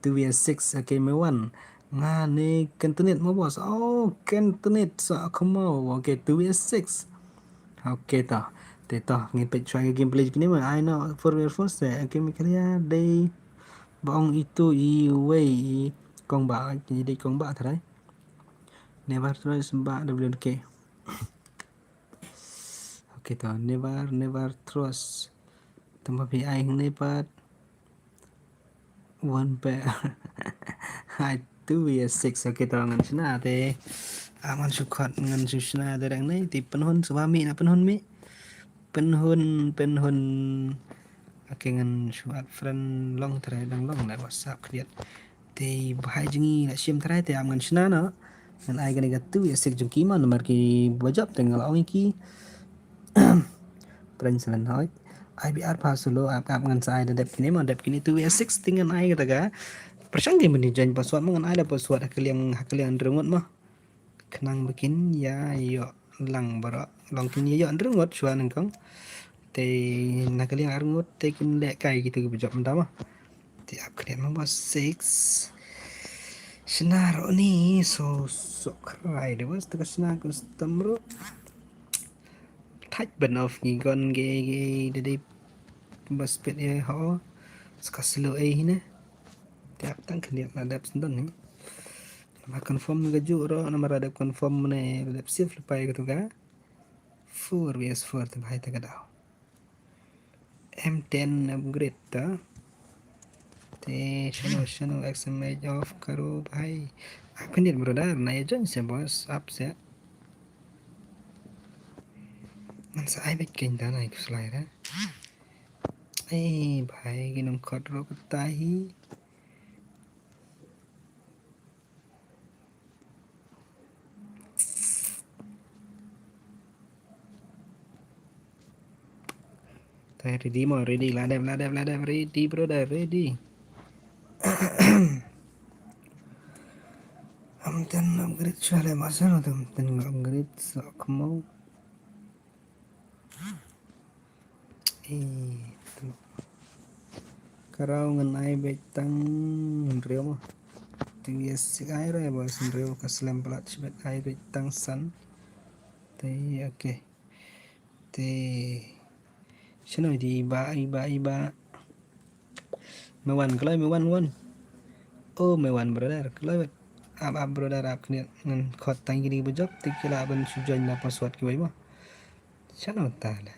Two vs six, okay, me wan. Nga ne Kentonit mo boss. Oh, Kentonit sa khmo. Okay, two vs six. Okay to. Te to ngin peit shuwa ka gameplay kine mo. Ai no four vs four se. Okay, me kria dei ba ong itu i wei i kong ba, i dei kong ba tharai. Never trust ba W K. Okay to, never, never trust. Tama phi ai hangne pat. One pair. Hai two vs six. Okay to ngan shna te. Ah, ngan shu khot, ngan shu shna te rang nei. Te pynhun shuwa mi na pynhun mi. Pynhun, pynhun. Okay ngan shu add friend long trai dang long na WhatsApp create. Te bhai jngi na shim trai te am ngan shna no. Ngan ai kane ka two vs six jong ki ma namar ki ba jop te nga la ong ki. Prank salen hoi. I B R pa solo ap ap ngan sa ai da dep kine ma dep kine two vs six te ngan ai kata ka. Pyrshang ki mani join password ma ngan ai da password ha ka liang ha ka liang ryngut ma. Khnang ba kin ïa ïoh lang baroh. Long kin ïa ïoh ryngut shuwa nyngkong. Te na ka liang arngut te kin leh kai kita ki ba jop mynta ma. Te ap kane ma ba six. Shna ro ni so so krai de bas ta ka shna custom ro. Thait ban off ngi gon ge ge de de bas pet e ho. Ska slow e hine. Te ap tang kane la dep sendon ni. Namar confirm ka ju ro namar la dep confirm ne la dep save lepai ka tu ka. Four vs four te bhai te ka daw. M ten upgrade ta. Te shano shano X M H off karo bhai. Ap kane brother na ye join se boss ap se. Ngan sa ai bek ken ta na ik slide ha. Eh bhai ki nong khot ro kata hi. Te ready mo, ready, la dep, la dep, la dep, ready, brother, ready. Am ten upgrade shuwa le masa no tem ten upgrade sa kemo. Eh, tu. Karaw ngan ai bek tang hynriew mo. Te yes ai re ba hynriew ka slem plat shibet ai bek tang san. Te okay. Te shano di iba iba iba. Me wan kloi me wan wan. Oh me wan brother kloi wet. Ap ap brother ap kniat ngan khot tang kini ba jop te ki lah ban shu join la password kiwei mo. Shano ta la.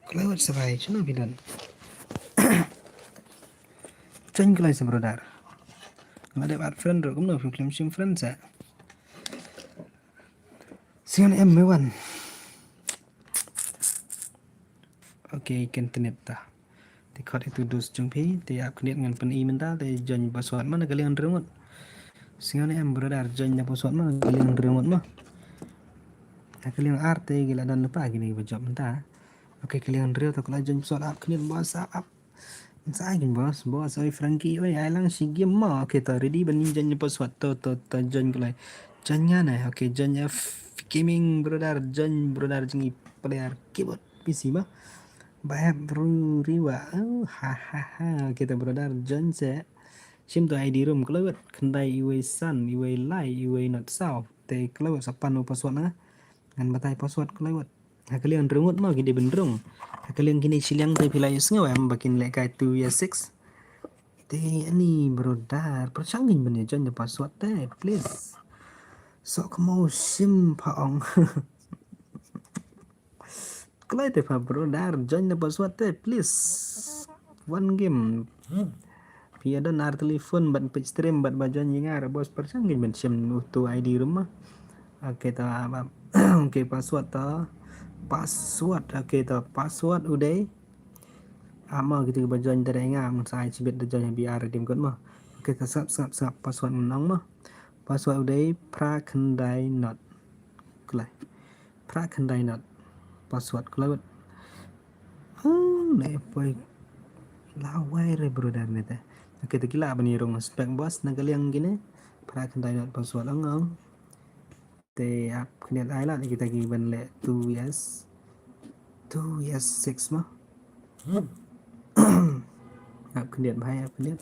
Kloi wet sabai shano bidan. Join kloi sa brother. Nga dep add friend ro kumno phi klim shim friend sa. Sian em me wan. Okay, ken tenit ta. Te khot itu dus jong phi, te ap kniat ngan pyn-i mynta, te join password ma na ka liang ryngut. Sian em brother, join na password ma na ka liang ryngut ma. Na ka liang ar te ki la don pa kini ba jop mynta. Okay, ka liang ryngut ta ka la join password ap kniat boss ap ap. Sa ai kin boss, boss oi Frankie oi ai lang shi game ma. Okay, ta ready ban join password to to to join kloi. Join nga ne. Okay, join F gaming brother, join brother jong i player keyboard P C ma. Ba hep bru riwa. Oh, ha ha ha. Okay, ta brother join se. Shim to I D room kloi wet. Khyndai iwei san, iwei lai, iwei not saw. Te kloi wet sa pan u password na. Ngan batai password kloi wet. Ha ka liang ryngut ma ki dei ban rung. Ha ka liang kine shiliang te phi la ïohsngew em ba kin lehkai two vs six. Te ani brother pyrshang ngin ban ïa join da password te please. Sok mo shim pha ong. Kloi te pha brother, join na password te please. One game. Phi ïa don ar telephone bad page stream bad ba join ïa nga, boss, pyrshang ngin ban shim uto I D ruh ma. Okay ta, okay, password ta. Password, okay ta, password u dei. Ama kita ba join te nga, mun sa ai chibit da join B R redeem code ma. Okay ta, sngap sngap sngap, password mynta ma. Password u dei phra khyndai not. Kloi. Phra khyndai not. Password kloi. Oh, ne poi. Lawai re brother ne te. Okay, te ki lah ban ïa rung spec boss na ka liang kine. Phra khyndai not password ong ong. Te ap khyndiat ai lad kita ki ban leh two S. Two S six ma. Ap khyndiat bhai, ap khyndiat.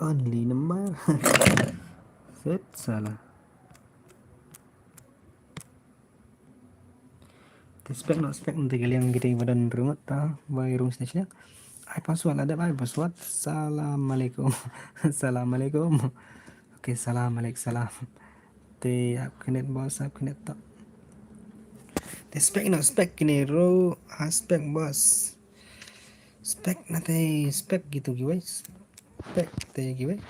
Only number. Set salah. Te spec not spec, nanti ka liang kita ba don rung ta, ba rung sne sne. Ai password, ada ai password. Salam alaikum. Salam alaikum. Okay, salam alaik salam. Te ap khyndiat boss, ap khyndiat ta. Te spec not spec kine ruh, ha spec boss. Spec na te spec gitu kiwei. Spec te kiwei.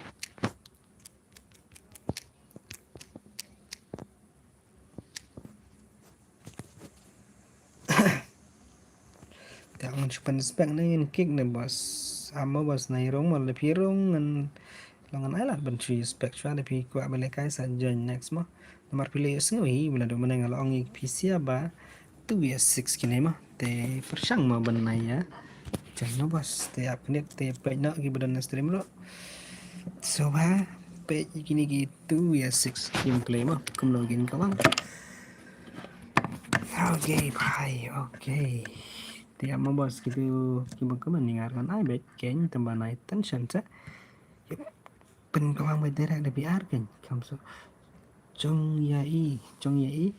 Te ngan shu pynspec ne ngin kick ne boss. Amo boss, na i rung mo, lada phi rung ngan long ngan ai lad ban shu spec shuwa, lada phi kwah ban lehkai sa join next mo. Namar phi la ïohsngew hi ba naduh mynne nga la ong ïa phi sha ba two S six kine mo. Te pyrshang mo ban ai ïa join mo boss. Te ap khyndiat te peit noh ki ba don na stream ruh. So ba peit kine ki two S six gameplay mo, kumno kin kawang. Okay bhai, okay. Te ap mo boss, kitu ki ba kumne ngar kan ai beit keiñ, tang ba nai tension sa. Yep. Pynkawang beit direct da B R keiñ. Kam so. Jong ya i, jong ya i.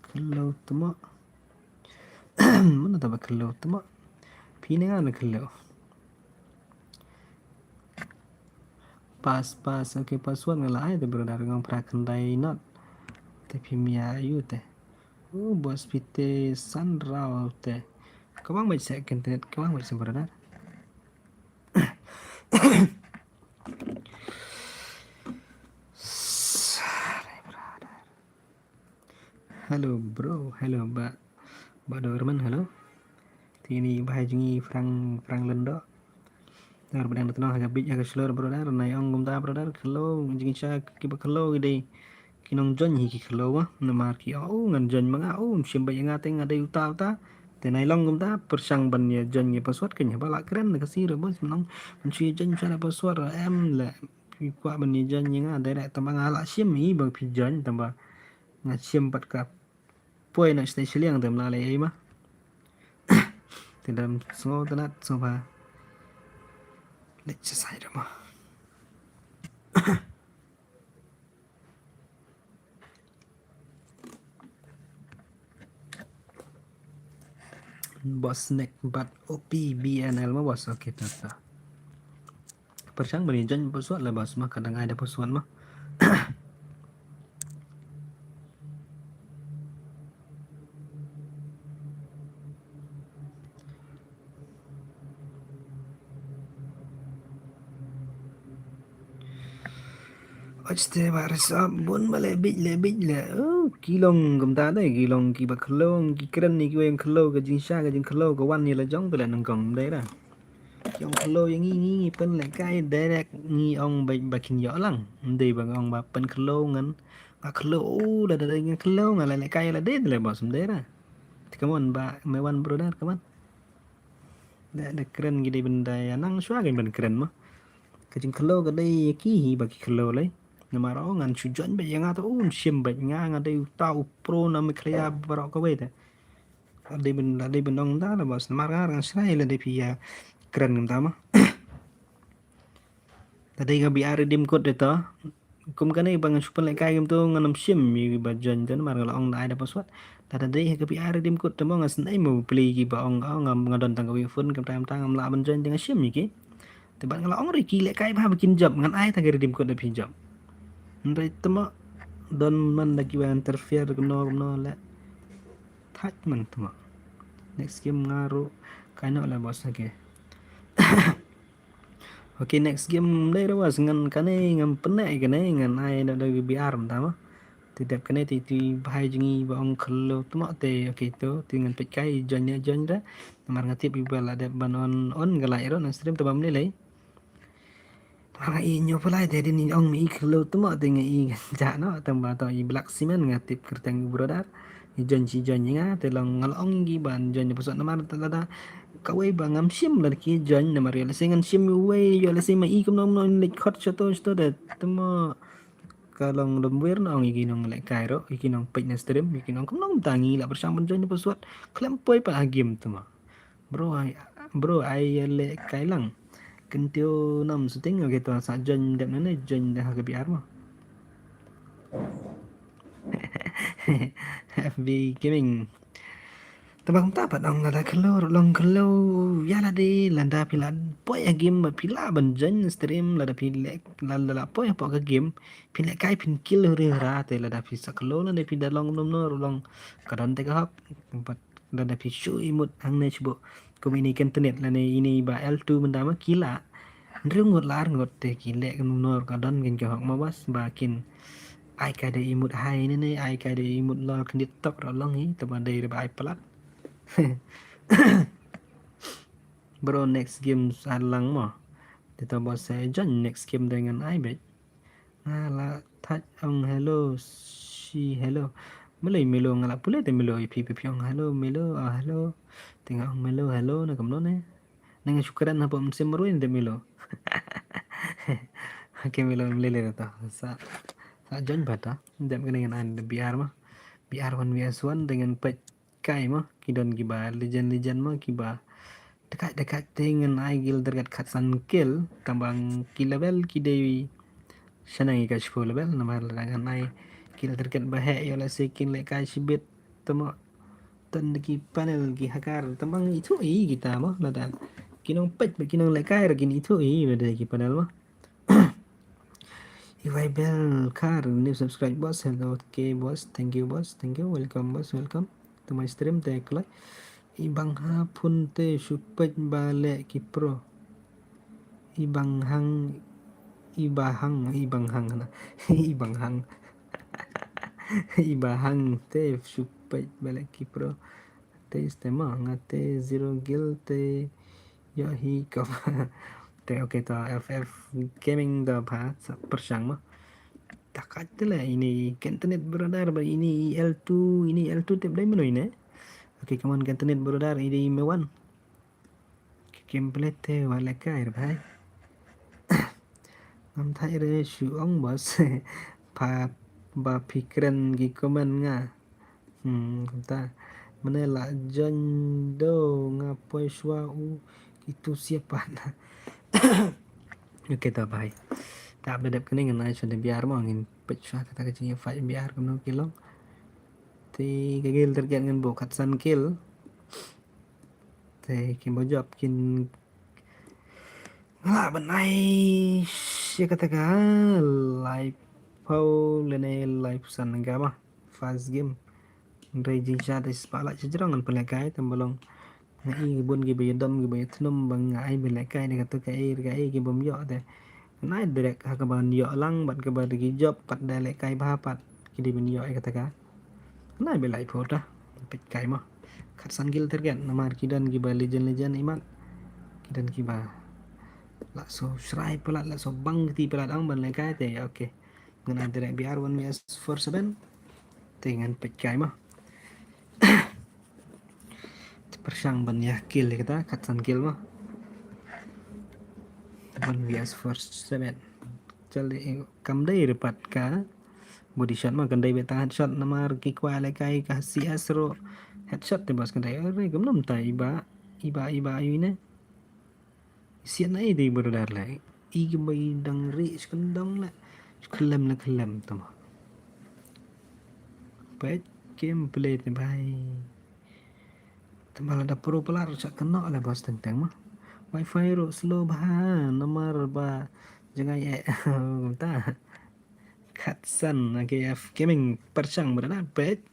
Khyllo tmo. Mano ta ba khyllo tmo? Phi ne nga ne khyllo? Pass, pass. Okay, password nga la ai te brother, nga ong phra khyndai not. Te phim ïa ïoh te. Oh, boss, phi te san raw te. Kawang beit sa internet, kawang beit sa brother. Sorry, brother. Hello bro, hello ba, ba Dorman, hello. Te ini ba jong ngi Frank, Frank Lendo. Dar ba dang da tnong ha ka beach ha ka shlur brother, nai ong kumta brother, khyllo, jingshisha ki ba khyllo ki dei ki nongjoin hi ki khyllo ba, namar ki ong, "Oh, ngan join ma nga, oh, ym shim beit ïa nga te nga dei uta uta." Te nai long kumta, pyrshang ban ïa join ïa password keiñ, haba lah kren da ka si ruh ba shu nong, ban shu ïa join sha da password ruh em leh. Ki kwah ban ïa join ïa nga direct, tang ba nga lah shim hi ba phi join, tang ba nga shim pat ka poi na shnong shiliang te ym lah leh ei ma. Te dang sngew tynnat sngew ba leit sha side ma. Boss Nick bad O P B N L ma boss, okay ta ta. Pyrshang ban ïa join password la boss ma, ka dang ai da password ma. Ach te ba resap bun ba leh bit leh bit leh. Oh, ki long kumta dei, ki long ki ba khlong, ki kren ïa kiwei ong khlong, ka jingshisha ka jingkhlong ka wan ïa la jong te leh nyngkong dei da. Ki ong khlong ïa ngi, ngi, ngi pynlehkai direct, ngi ong ba, ba kin ïoh lang. Ym dei ba nga ong ba pynkhlong ngan. Nga khlong, oh, lada dei nga khlong, nga lehkai ïa lade te leh boss, ym dei da. Te come on ba, my one brother, come on. Da, da kren ki dei ban da ïa nang shuwa kein ban kren mo. Ka jingkhlong ka dei ïa ki hi ba ki khlong lei. Namar oh ngan shu join beit ïa nga te, oh, ym shim beit nga, nga dei uta u pro na Meghalaya baroh kawei te. Dei ban, dei ban ong da la boss, namar nga ngan shrai lada phi ïa kren kumta mo. Lada dei ka B R redeem code te to. Kum kane ba ngan shu pynlehkai kumto ngan ym shim ïa ki ba join te namar nga la ong da ai da password. Lada dei ha ka B R redeem code te mo nga sngewbha mo plie ki ba ong, oh, nga, nga don tang kawei phone, kumta kumta ngam lah ban join te nga shim ïa ki. Te bad nga la ong ruh ïa ki lehkai bha ba kin jop, ngan ai tang ka redeem code da phin jop. Hynrei te mo don man da ki ba interfere kumno kumno leh. Thait man te mo. Next game nga ruh kai noh la boss. Okay. Okay, next game dei ruh boss, ngan kane ngam pyneh kane, ngan ai da da B R mynta ma. Te dep kane te te bhai jong ngi ba ong khlo tmo te. Okay to te ngan peit kai join ne join da. Namar nga tip iba la dep ban on on ka live ruh na stream te bam lei lei. Namar nga i nyo pulai te din ong mi i khlo tmo te nga i ja no tang ba to i black cement nga tip kyrteng brother. I join chi join nga te long nga la ong ki ban join ne pasot namar ta lada kawei ba ngam shim lada ki join namar ïa lehse ngan shim wei ïa lehse ma i kumno kumno in leit khot shato shato da tmo. Ka long lum wir na ong i ki nong lehkai ruh i ki nong peit na stream i ki nong kumno kumta ngi la pyrshang ban join ne pasot khlem poi pat ha game tmo. Bro ai bro ai lehkai lang. Kyntiew nam shooting. Okay to sa join dep nane join da ha ka B R ma. F B Gaming. Tang ba kumta pat ong lada khlo ruh long khlo ïa lade lada phi la poi ha game ba phi lah ban join stream lada phi leh lada la poi hapoh ka game phi lehkai phin kill huri hura te lada phi sa khlo lada phi da long nom no ruh long ka don te ka hok. Pat lada phi shu imut hangne shibun kum ini ka internet lane ini ba L two mynta ma ki la hynriew ngut la ar ngut te ki leh ka nom no ruh ka don kin ka hok ma bas ba kin ai ka dei imut hai ne ne ai ka dei imut lor khyndiat tok ruh long hi te ba dei ruh ba ai palat. Bro next game sa lang mo. Te to ba sa join next game dei ngan ai beit. Nga la thait ong hello shi hello. Melo melo nga la pule te melo ipi ipi ong hello melo ah hello. Te nga ong melo hello na kumno ne. Na nga shukran hapoh mynsiem marwei te melo. Okay melo mlele to. Sa sa join bata. Dep kane ngan ai B R ma. B R one V S one te ngan peit kai ma ki don kiba legend legend ma kiba dekat dekat te ngan ai gil dergat khatsan kill tang ba ki level ki dei shanang i ka shiphew level namar lada ngan ai gil dergat ba heh ïa lehse kin lehkai shibit tang ba ton da ki panel ki hakar tang ba ithuh i kita ma lada ki nong peit ba ki nong lehkai ruh kin ithuh i ba dei ki panel ma. Iwai bel kar new subscribe boss. Hello, okay boss, thank you boss, thank you, welcome boss, welcome to my stream te kloi. Ibang ha phun te shu peit ba leh ki pro. Ibang hang ibang hang ibang hang na ibang hang ibang hang te shu peit ba leh ki pro. Te iste ma nga te zero gil te. Yo hi ko. Te okay to F F gaming da pha sa pyrshang ma. Takat te le ini ka internet brother ba ini L two ini L two tip dai menoi ne. Okay come on ka internet brother ini me wan. Gameplay te wale kai re bhai. Ngam thai re shu ong bos. Pha ba phi kren ki comment nga. Hmm, kumta. Mane la join do nga poi shwa u kitu siapa na. Okay to bhai. Ta ba dep kane ngan ai shwa de B R mo ngin peit shwa kata ka jingïa fight B R kumno ki long. Te ka kill target ngan bo khatsan kill. Te kin bo jop kin Nga lah ban ai ïa kata ka live pau lane live san ga ma first game. Ndai jing sha te spotlight sha jrong ngan pynlehkai tam balong. Nga i bun ki ba ïadom ki ba ïathnum ba nga ai ba lehkai da kata ka ei ka ei ki bym ïoh te. Nai direct ha ka ban ïoh lang bad ka ba da ki jop pat da lehkai bha pat ki dei ban ïoh ïa kata ka. Nai ba lai pho ta peit kai ma. Khatsan kill target namar ki don ki ba legend legend imat. Ki don ki ba la so shrai palat la so bang kti palat ang ban lehkai te okay. Ngan ai direct B R one V S four seven. Te ngan peit kai ma. Pyrshang ban ïa kill ïa kata khatsan kill ma. One V S four seven. Chal de kam dei re pat ka body shot ma kan dei beta headshot namar ki kwah lehkai ka C S ruh headshot te bos kan dei re kam nam ta iba iba iba ayu ne. Sian na i dei brother le i ki bai dang ri shkendong le shkellem le kellem tama. Peit gameplay te bai. Tama lada pro player sa kena le bos teng teng ma. Wifi ruh slow bha namar ba jangai eh kumta. Khatsan K F Gaming pyrshang brother peit.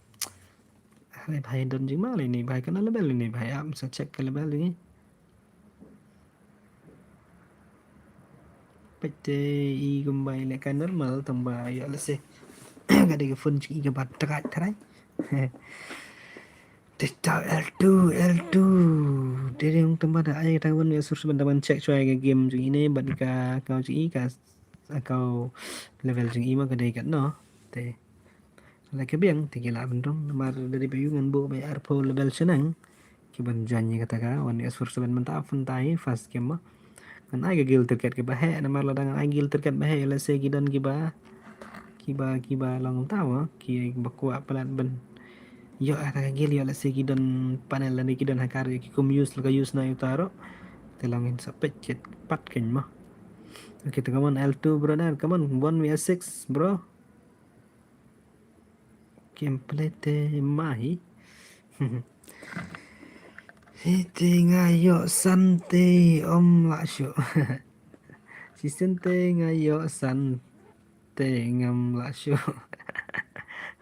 Are bhai don jingma lei ni bhai, kano level ni bhai, ap sa check ka level ni. Peit te i kumba i leh ka normal tang ba ïoh lehse ka dei ka phone jong i kaba trai trai. Te ta L two, L two. Te dei tang ba da ai ta wan ïa sur ban da ban check shuwa ka game jong i ne bad ka account jong i, ka account level jong i ma ka dei katno. Te la ka biang te ki lah ban rung namar da dei ba ïoh ngan buh ba arphew level shaneng. Ki ban join ïa kata ka wan ïa sur seven mynta, mynta hi first game ma. Ngan ai ka guild target kiba heh namar lada ngan ai guild target ba heh lehse ki don kiba, kiba, kiba long ta ma kiba kwah palat ban ïoh ata ka guild, ïoh lehse ki don panel lane ki don hacker, ïoh ki kum use la ka use na ïoh ta ruh. Te long in sa peit kit pat keiñ ma. Okay, te come on L two brother, come on one v six bro. Gameplay te ma hi. Hi te nga ïoh san te ym lah shuh. Shisien te nga ïoh san te ngam lah shuh.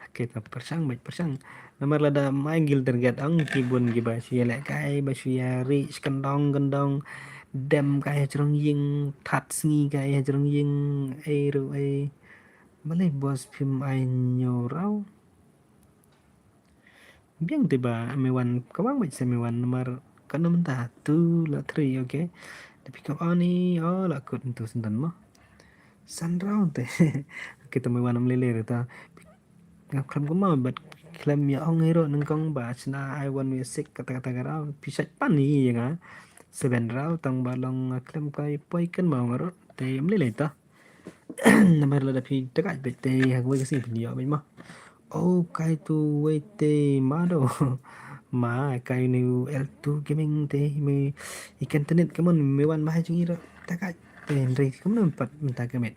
Okay, ta pyrshang beit pyrshang. Namar lada mai guild target ong ki bun kiba shu ïa lehkai ba shu ïa rich kyndong kyndong, dem kai ha jrong ïing, that sngi kai ha jrong ïing, ei ruh ei. Balei boss phim ai hynñiew round? Biang te ba me wan ka wang beit se me wan namar ka nom ta tu la three, okay. Tapi ka ani o la kut tu sendan mo. San round te. Okay, te me wan am lele ta. Nga khlem kumno bad khlem ïa ong hi ruh nyngkong ba shna ai one v six kata kata ka round. Phi shait pan hi ïa nga. Seven round tang ba long nga khlem kai poi kan ma nga ruh. Te am lele ta. Namar lada phi takaid beit te ha kawei ka sngi phin ïoh beit ma. Oh, kai tu wei te ma do. Ma kai ni L two gaming te me i kan tenit ka mon me wan ma ha jong i ruh takaid. Te hynrei kumno pat mynta ka met.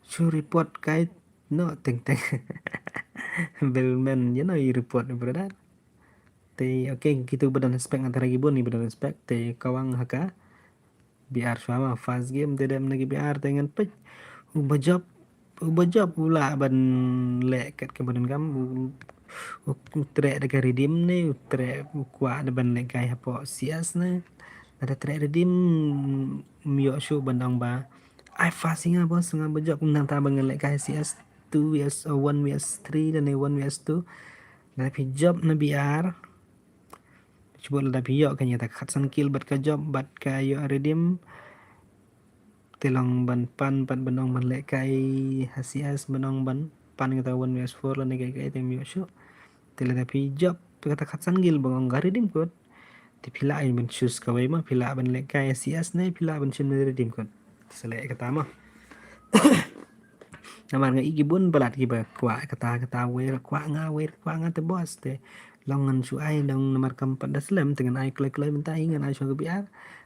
Shu report kai no teng teng. Bel men you know i report brother. Te okay, kitu ba don respect antara ki bun ni ba don respect te ka wang ha ka B R shuwa ma first game te dem na ki B R te ngan peit. U ba jop, u ba jop u lah ban leh kat ka ba don kam u, u, u treh da ka redeem ne u treh u kwah da ban leh kai hapoh C S ne. Lada treh redeem ym ïoh shuh ban ong ba ai fast ïa nga boss, nga ba jop, nangta ba ngan leh kai C S two v S, uh, one v s three lane one v s two. Lada phi jop na B R. Shu bud lada phi ïoh ka ïa ta khatsan kill bad ka jop bad ka ïoh redeem. Te long ban pan pat ban ong ban leh kai ha C S ban ong ban pan kata one v s four lane kai kai te ym ïoh shuh. Te lada phi jop kata khatsan kill ban ong ka redeem kot. Te phi lah ban choose kawei ma, phi lah ban leh kai C S ne phi lah ban choose redeem kot. Sa leh kata ma. Namar nga i ki bun palat kiba kwah kata kata wei kwah nga wei kwah nga te boss te long ngan shu ai dang namar kam pat da slem te ngan ai kloi kloi mynta hi ngan ai shuwa ka B R.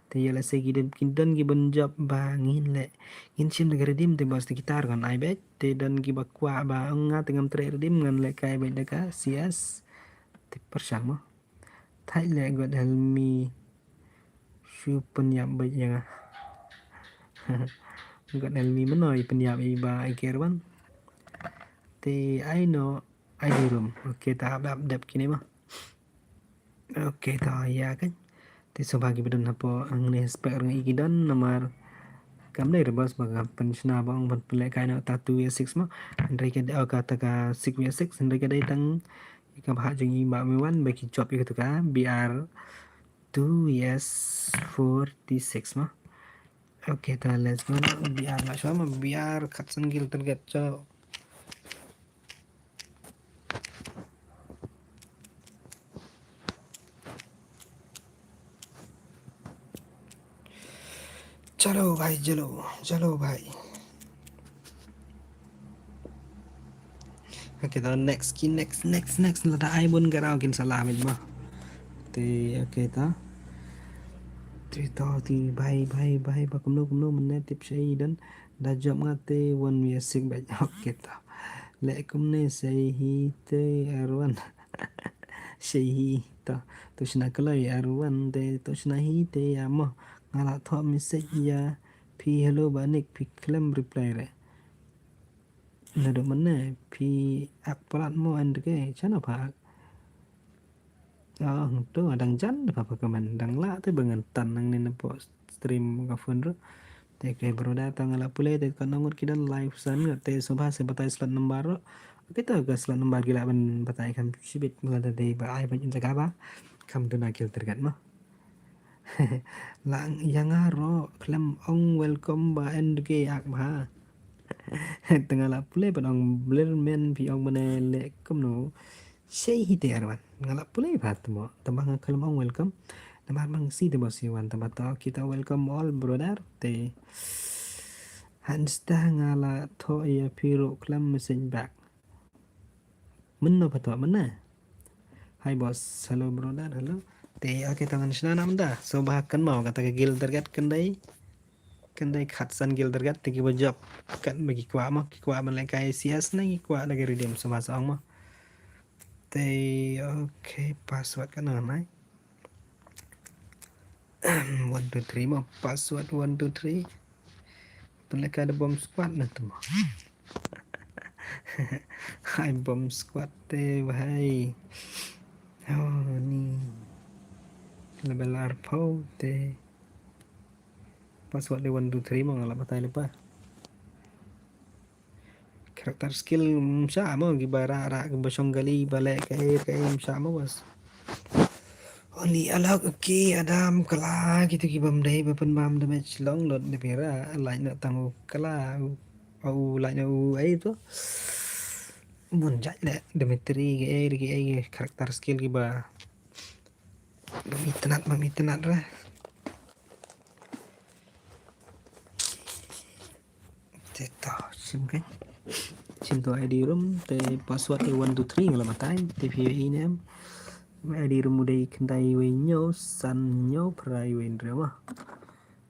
Te ïa lehse ki don ki don ki ban jop ba ngin leh ngin shim da ka redeem te boss te kita ruh ngan ai beit te don kiba kwah ba ong nga te ngam treh redeem ngan leh kai beit da ka C S. Te pyrshang mo. Thait leh God help me. Shu pynïap beit ïa nga. God help me mano i pynïap i ba i ker wan. Te ai no ai di room. Okay, ta hap dep kine ma. Okay, ta ïa kan. Te sngewbha ki ba don hapoh hangne spek rnga i ki don namar kam dei rebus ba ka pynshna ba ong ban pynleh kai no ta two v six ma. Hynrei ka dei ka ta ka six v six hynrei ka dei tang ka bha jong i ba me wan ba ki jop ïa ka tu ka B R two v s forty-six ma. Okay, ta let's go na B R la shuwa ma B R khatsan kill target cho. Chalo bhai, chalo, chalo bhai. Okay, ta next ki next next next lada ai bun garau kin salah bad ma. Te okay ta. Te ta ti bhai bhai bhai ba kumno kumno mynne tip shai dan da jop nga te one me sik bad. Okay ta. Le kumne sei hi te arwan. Sei hi ta. To shna kloi arwan te to shna hi te ya mo. Nga la thok message ya phi hello ba nik phi khlem reply re. Naduh mynne phi ak palat mo, N D K, shano pha ak? Oh, to dang jan pha pha comment, dang lah te ba ngan tan nangne na pdeng stream ka phone ruh. Te okay brother, to nga la pule te katno ngut ki don, lai phew san ngut, te sngewbha sa batai slot number ruh. Okay, to ka slot number ki lah ban batai kham shibit, nga la dei ba ai ban jaka ba kham duna kill target mo. Lah ïa nga ruh khlem ong welcome ba N D K ak bha. Te nga la pule ban ong Blirman, phi ong mane leh kumno. Shei hi te arwan. Nga la pule bha te mo. Te ba nga khlem ong welcome. Namar ba nga sngew te ba sngew wan te ba to kita welcome all brother. Te hansta nga la thoh ïa phi ruh khlem message back. Mynno pha thoh mynne? Hi boss, hello brother, hello. Te okay, to ngan shna namar da sngewbha kynmaw kata ka guild target kan dei, kan dei khatsan guild target, te kiba jop kat ba ki kwah mo, ki kwah ban lehkai C S ne ki kwah da ka redeem, sngewbha sa ong mo. Te okay, password kan nai. One two three mo, password one two three. Pynlehkai da Bomb Squad na tu mo. Hai Bomb Squad te bhai. Oh ni. Level arphew te. Password de one two three mo, nga la batai lypa. Character skill, mm, sha mo, kiba rah rah, kiba shong kali, ba leh kaei kaei, mm, sha mo bas. Only alok, okay, Adam, Kala, kito kibym dei ba pynbam damage long lot de pira, lait na tang u Kala, u, u lait na u ei to. Mun jait leh, Dimitri, kaei kaei, character skill kiba bym itynnad, bym itynnad re. Te to, shim kai. Shim to I D room, te password te one two three nga la batai, te phi ïohi ne em. I D room u dei khyndai wei hynñiew, san hynñiew, phra wei hynriew mo.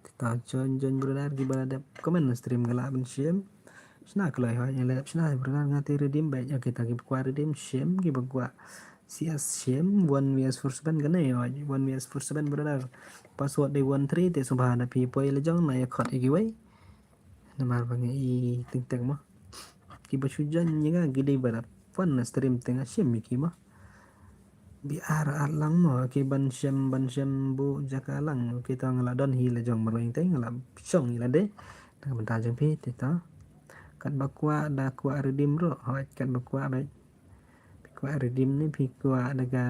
Te to join, join brother, kiba la dep comment na stream ka lah ban shim. Shna kloi hoi, ïa la dep shna brother, nga te redeem beit, okay, to kiba kwah redeem shim, kiba kwah C S shim, one V S four seven kane, one V S four seven brother. Password dei one three, te sngewbha da phi poi la jong, na ïa khot ïa kiwei. Namar ba nga i teng teng mo. Kiba shu join ïa nga ki dei ba da pon na stream te nga shim ïa ki mo. Bi ar ar lang mo, ki ban shem, ban shem bu jaka lang, ki to nga la don hi la jong marwei te nga la shong hi la de. Na ka bynta jong phi te to. Katba kwah da kwah redeem ruh, hoi katba kwah beit. Phi kwah redeem ne phi kwah da ka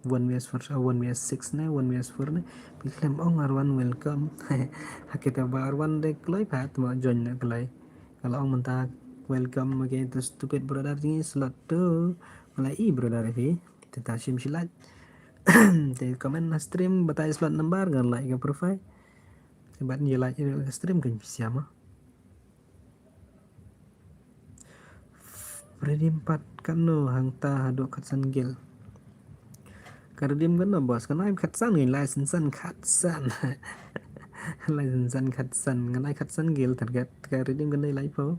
one V S four, uh, one V S six ne, one V S four ne. Phi khlem ong arwan welcome. Ha kita ba arwan de kloi pat mo join ne kloi. Ka la ong mynta welcome, okay, to stupid brother ni slot two. Mala i brother phi. Te ta shim shi lait. Te comment na stream batai slot number ngan lait ka profile. Te bat ni lait ka stream kan phi siam mo. Redeem pat katno hangta haduh khatsan gel. Ka redeem katno boss? Ka nai khatsan ngi lai san san khatsan. Lai san san khatsan, nga nai khatsan gel target. Ka redeem katno lai po?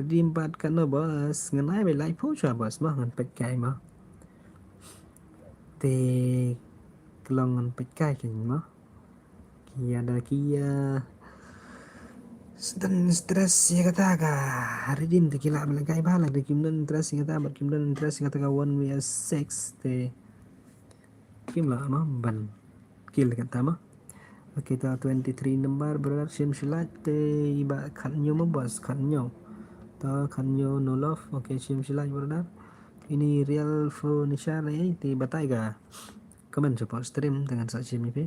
Redeem pat katno boss? Nga nai bai lai po sha boss mo, ngan pek kai mo. Te klong ngan pek kai kin mo. Kia da kia. Sdang stress ïa kata ka redeem te ki lah ba lehkai bha la, te kim don stress ïa kata, bad kim don stress ïa kata ka one V S six te kim lah mo ban kill kata mo. Okay, ta twenty three number brother, shim shi lait te i ba khat hynñiew mo boss, khat hynñiew. Ta khat hynñiew no love. Okay, shim shi lait brother. Ini real furniture eh, te batai ka comment support stream dengan sa shim ïa phi.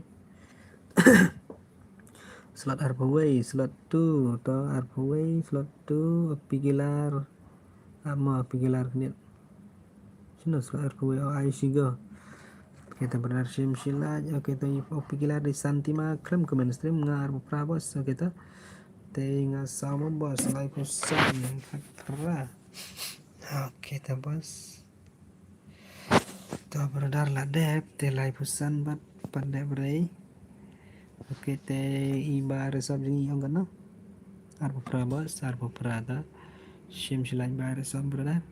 Slot arphew wei, slot two, to arphew wei, slot two, Pigilar. Ama Pigilar khnit. Shino slot arphew wei, oh, ai shigo. Okay, ta brother shim shi lait. Okay, ta, oh, Pigilar di Santima, khlem comment stream, nga arphew phra boss. Okay, ta. Te nga saw mo boss, laiphew san, phra. Okay, ta boss. To brother la dep, te laiphew san bad pat dep rei. Okay, te i ba resop jong ngi ong katno? Arphew phra boss, arphew phra ta. Shim shi lait ba resop brother.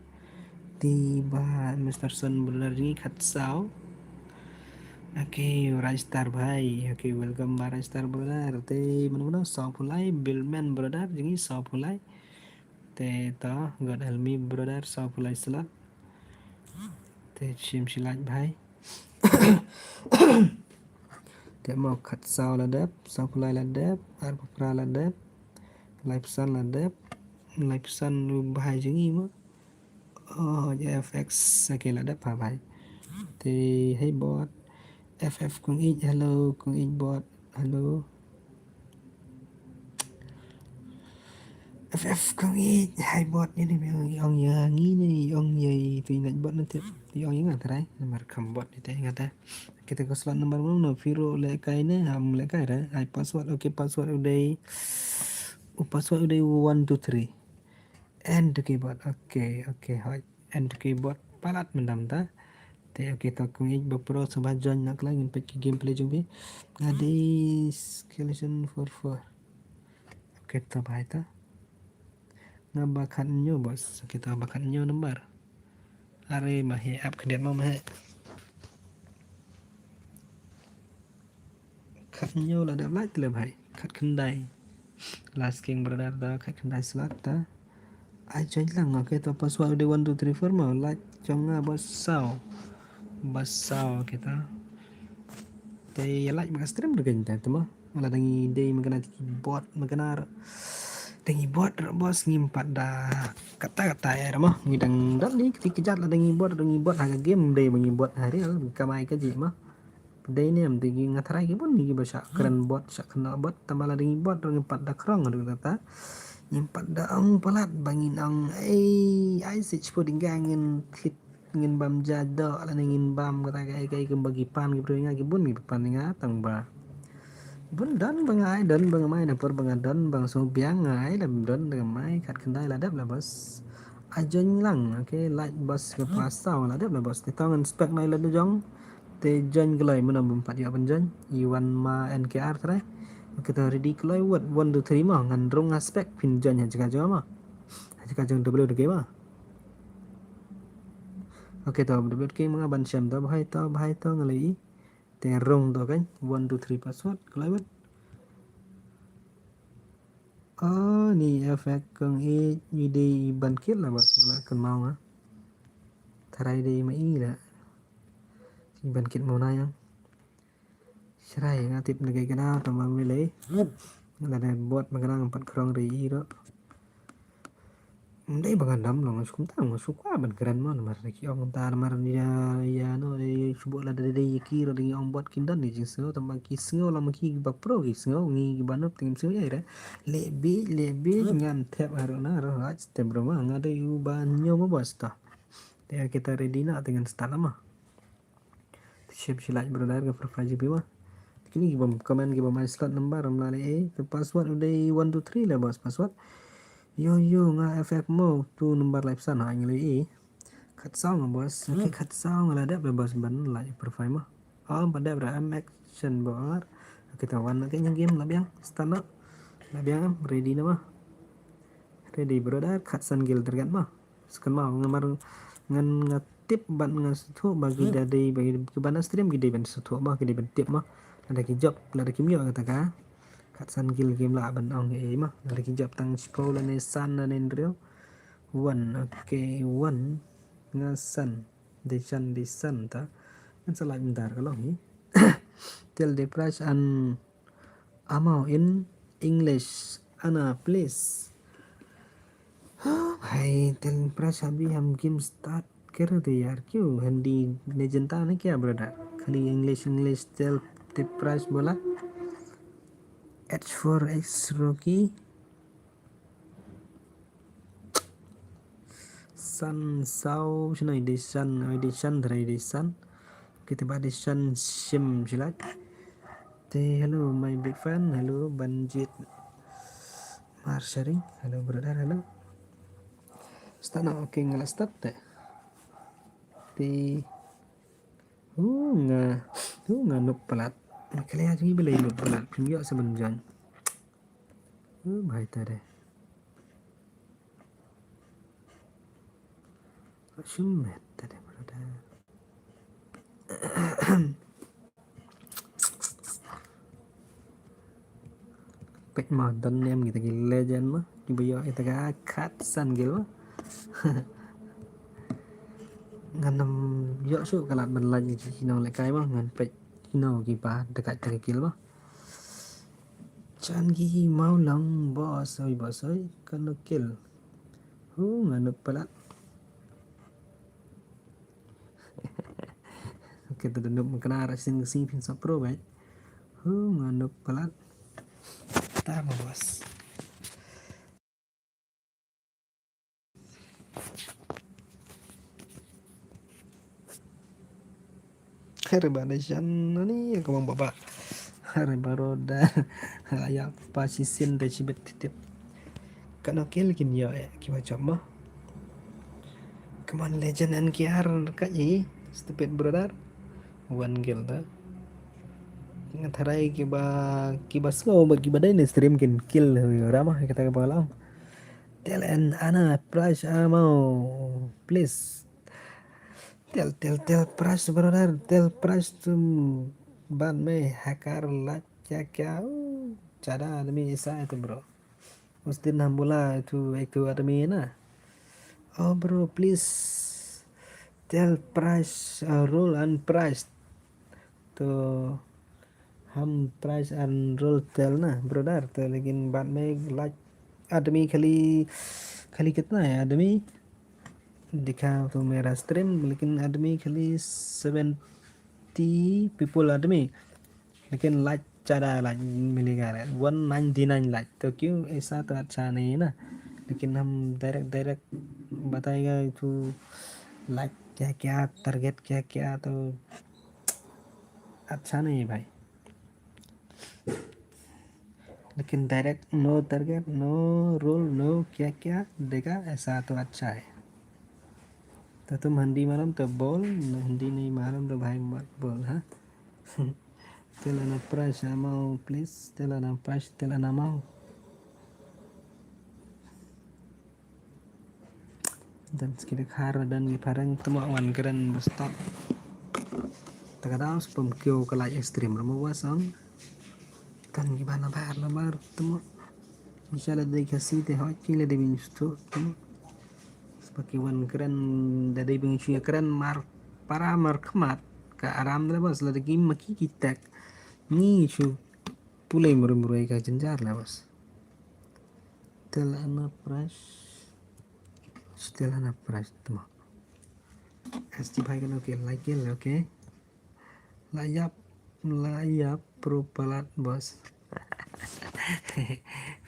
Te i ba Mister Son brother jong ngi khatsaw. Okay, Rai Star bhai. Okay, welcome ba Rai Star brother. Te mano mano sawphew lai, Billman brother jong ngi sawphew lai. Te ta, God help me brother, saw phew lai slot. Te shim shi lait bhai. Te mo khatsaw la dep, saw phew lai la dep, arphew phra la dep, laiphew san la dep, laiphew san u bhai jong ngi mo. Oh, F X, okay, la dep ha bhai. Te, hey bot. F F Kong Ij, hello, Kong Ij bot, hello. F F Kong Ij, hi bot, ni ni ong ya ngi ni ong ya tu ingat bot nanti. Ong ya ngat rai, nomor kam bot ni te ngat. Kita ko slot nomor uno, Firo le kai ne, ham le kai re. Ai password, okay, password u dei. U password u dei one two three. End keyboard. Okay, okay, hoi. End keyboard. Palat mendam ta. Te okay, to Kong Ij ba pro sa ba join na kla ngin peit ki gameplay jong bi. Ngadi skeleton four four. Okay, to bhai ta. Nga ba khat nyo bos. Okay, to ba khat nyo number. Are ma he app khyndiat ma ma he. Khat nyo la dep lait le bhai. Khat khyndai. Last king brother ta, khat khyndai slot ta. Ai join lang, okay, to password de one two three four ma, lait jong nga ba saw. Ba saw, okay ta. Te ya lait ma stream de kan ta ma. Wala dangi dei ma kana bot ma kana. Dangi bot ra bos ngim pat da kata kata ya ra ma. Ngi dang dot ni kti kejat la dangi bot, dangi bot ha ka game dei ma ngi bot ha real, kamai ka ji ma. Dei ne em dei ki nga tharai ki bun ki ba shah kren bot, shah kren bot, tama la dei ngi bot, dei ngi pat da krong, dei kata. Ngim pat da ong palat ba ngin ong, ei, ai sih chpo ding ga ngin thit, ngin bam ja do, la ne ngin bam kata ka ai ka ai ki ba ki pan ki bru nga ki bun ki pan nga tang ba. Bun don ba nga ai, don ba nga mai, na por ba nga don ba nga song biang nga ai, la don ba nga mai, khat khyndai la dep la bos. Ai join lang, okay, like bos ka pasaw la dep la bos. Te tong inspect nai la jong. Te join glai muna bum pat ïa ban join. Iwan ma N K R trai. Okay, to ready glai wat one two three ma ngan rung aspect phin join ha jaka jong ma. Ha jaka jong W D K ma. Okay, to W D K ma nga ban shem to bhai to bhai to ngalai i. Te rung to kan one two three password glai wat. Oh, ni effect kong i ni dei ban kit la bos la kan mau nga. Tharai dei ma i la. Ban kit mau na yang. Shrai nga tip na kai kana tama milei. Nga da bot ma kana pat krong ri i ro. Ndai ba nga dam long skum tang sukwa ban kren mo namar ki ong ta namar ya ya no dei subo la dei dei ki ro dei ong bot kin don ni jing sngo tama ki sngo la ma ki ba pro ki sngo ngi ki ba nop ting sngo ya ira. Le bi le bi ngan thep haru na ro raj te bro ma nga dei u ba nyo ma basta. Te kita ready na te ngan start la ma. Shim shi like brother ka profile jibi ma. Kini ki bom comment ki bom ai slot number am la le e. Ka password u dei one two three le bos password. Yo yo nga F F mo tu number live san ha ngi le e. Khat saw nga bos. Okay khat saw nga la dep le bos ban like profile ma. Ah ba dep ra am action bo ar. Okay ta wan ke nyang game la biang start na. La biang am ready na ma. Ready brother khat san gil tergat ma. Skan ma ngan mar ngan nga tip ban nga suthu ba ki da dei ba ki ban stream ki dei ban suthu ma ki dei ban tip ma. Lada ki job lada ki myo kata ka. Kat san gil game la ban ong e ma. Lada ki job tang shpo la ne san la ne ndrio. One, okay, one. Nga san. Dei san dei san ta. Ngan sa like mdar ka long hi. Tell the price and amount in English. Ana please. Hai tel price abhi hum game start kar rahe the yaar, kyun Hindi nahi janta na kya brother? Khali English English tel tip price bola. H four X Rocky. San sau shino edition edition dhara edition. Kita ba edition shim shilak. Te hello my big fan, hello Banjit. Mar sharing. Hello brother, hello. Start na okay nga la start te. Te. Hu nga hu nga nuk palat. Kali aja ngi beli nuk palat pin yok sebenjan. Hu bahai tadi. Shumet tadi brother. Pek ma don nem kita ki legend ma. Kiba ïoh ïa ka khatsan gel mo. Ngan ym ïoh shuh ka lad ban lait ïa ki nonglehkai mo, ngan peit ïa ki kiba da khat ka gel mo. Jan ki mawlong boss oi, boss oi, kano kill. Hu, nga nuk palat. Kita da nuk mengkena racing ke sini pin sapro bai. Hu, nga nuk palat. Ta mo boss. Hare ba ne jan ani ya kamang baba. Hare baro da. Ya pa si sin da si bet tip. Kano kill kin yo eh kiba jam mo. Come on legend N K R ka i. Stupid brother. One kill da. Nga tharai kiba, kiba slow bad kiba dai ne stream kin kill rama kata kiba lang. Tell an ana price ammo, please. Tell, tell, tell price brother, tell price to ban me hacker la kya kya. Jada admi aisa hai to bro. Us din hum bula to ek to admi hai na. Oh bro, please tell price, uh, rule and price. To hum price and rule tell na brother, to lekin baad mein like आदमी खाली, खाली कितना है आदमी? दिखा तो मेरा stream, लेकिन आदमी खाली seventy people आदमी, लेकिन like ज़्यादा like मिलेगा रे, one ninety nine like। तो क्यों, ऐसा तो अच्छा नहीं है ना। लेकिन हम direct, direct बताएगा तो like क्या क्या, target क्या क्या, तो अच्छा नहीं है भाई। लेकिन direct no target, no rule, no क्या क्या देगा, ऐसा तो अच्छा है। तो तुम हिंदी मालूम तो बोल, हिंदी नहीं मालूम तो भाई मत बोल, हाँ। Tell ana price ammo, please. Tell ana price, tell ana ammo. Dan sikit khar dan ki parang temo wan kren ba stop. Ta ka dang spam kiew ka live stream ramo wa song. Kan ki bana bar la bar temo. Inshallah dei ka si te hot ki la dei bin stu temo. Spa ki wan kren da dei bin shu kren mar para mar khmat ka aram da bas la dei ki ma ki ki tek. Ni shu pule mure mure ka jenjar la bas. Tell ana price. Tell ana price temo. Asti bhai kan okay, like el okay. La yap, la yap pro palat boss.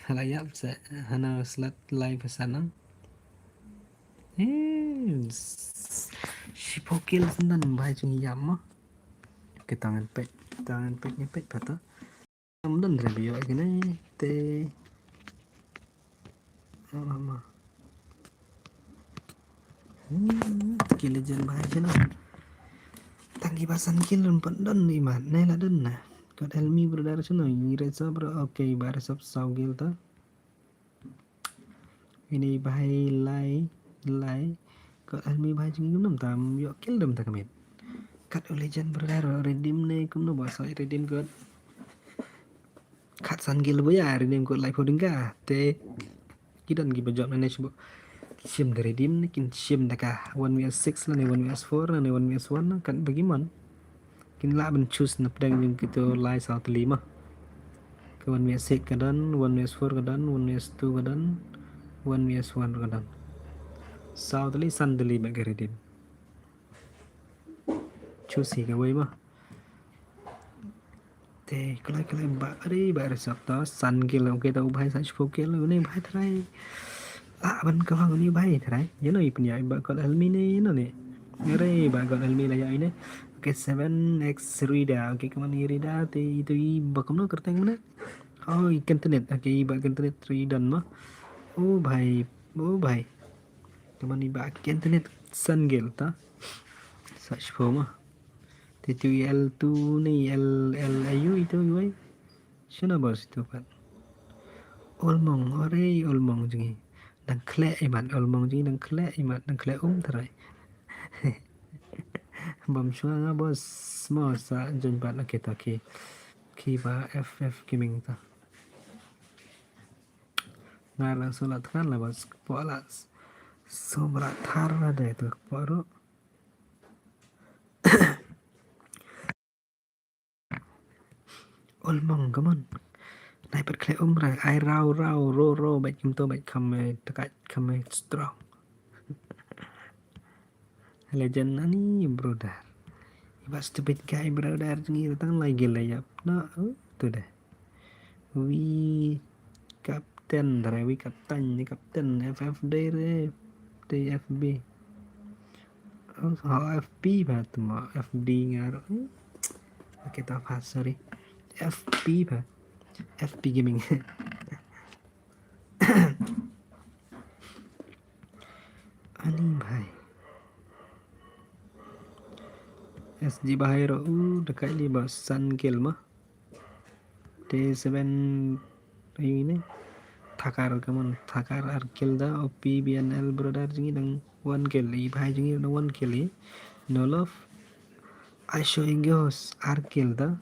La yap se hana slat live sana. Eh, shipokil senan bhai jong yap mo. Kita ngan pek, kita ngan pek, ngan pek pata. Am don re bio kine te. Ama. Hmm, ki legend bhai chino. Tang ki basan ki lun pun don ni man. Ne la don na. Kot helmi brother chino. Ni resop bro. Okay, ba resop saw gil ta. Ini bhai lai, lai. Kot helmi bhai jing gum nam tam. Yo kill dum ta kamit. Kat u legend brother redeem ne kum no ba saw redeem kot. Khatsan gil bo ya redeem kot lai pho ding ka. Te ki don ki ba jop na ne shim da redeem ne kin shim da ka one V S six la ne one V S four la ne one V S one kat ba ki mon. Kin lah ban choose na pdeng jong kito lai saw tylli ma. Ka one V S six ka don, one V S four ka don, one V S two ka don, one V S one ka don. Saw tylli san tylli ba ka redeem. Choose hi kawei ma. Te kloi kloi ba ri ba ri sap to san kilo ke to bhai sa shiphew kilo ne bhai trai. Ah ban ka bang ni bhai trai. Ye no i pynïaid ba kot helmi ne ye no ne. Ye re ba kot helmi la ya ne. Okay, seven X Rida. Okay, kaman i Rida te itu i ba kumno kerteng mana? Oh, i Kentenit. Okay, i ba Kentenit Ridan ma. Oh bhai, oh bhai. Kaman i ba Kentenit san gil ta. Sa shiphew ma. Te tu i L two ne i L, L ayu itu i wai. Shana bos itu pat. Olmong, ore olmong jing i. Dang khleh i mat, olmong jing i dang khleh i mat, dang khleh um trai. Bam shwa nga bos mo sa jun pat la kita ki. Ki ba F F gaming ta. Nga la shu la thngan la bos, kpoh la shu mrad thar la dei tu kpoh ruh. Ol mong, come on. Nai pat khleh um ra, ai raw raw ro ro bad kumto bad kham, eh, takaid kham, eh, strong. Legend ani brother. Iba stupid guy brother jngi tang lai gil la ïap. Na, uh, tu deh. Wi captain, dare wi captain, ni captain F F D re, T F B. Oh, oh, F P ba tu ma, F D ngar. Okay, ta pas, sorry. F P ba. F P Gaming. Ani bhai. S G bhai ro, uh, dekat li ba san kill ma. T seven, ayu ini. Thakar, come on, Thakar ar kill da, O P B N L brother jngi dang one kill, i bhai jngi dang one kill i. No love. Aisho Igios ar kill da.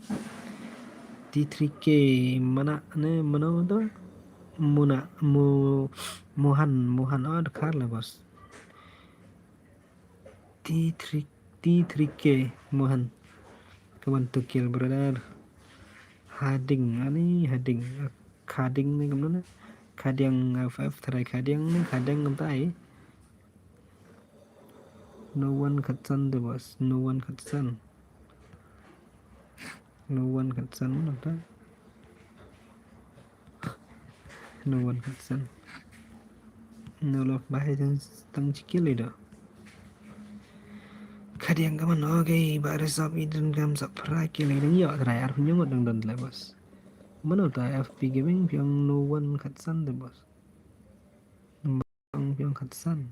T three K mana ne mano da. Muna, Mo-, Mohan, Mohan, oh, dekat la bos. T three, T three K Mohan. Come on, two kill brother. Harding, ani Harding. Khading ni kumno na? Khadiang F F try Khadiang ni, Khadiang kumta ai. No one Khatsan de bos, no one Khatsan. No one Khatsan kumta. No one Khatsan. No love bhai tang, tang chi kill i do. Khadiang ka man, okay, ba resop i donkam sa phra kill i dang ïoh try ar pynïongot dang don le bos. Mano ta F P Gaming phi ong no one Khatsan de bos. Ong phi ong Khatsan.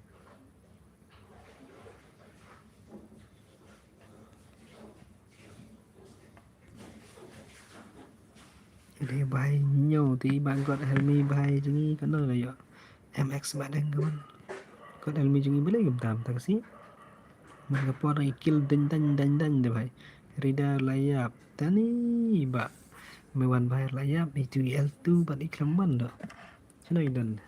Dei bhai ñiew te ba God help me bhai jngi kano la ïoh. M X ba dang kawan. God help me jngi balei kumta mynta ka sngi. Man ka por i kill dang dang dang dang de bhai. Rida la ïap tani ba. Me wan bhai la ïap i tu i L two bad i khlem wan do. Chano i don.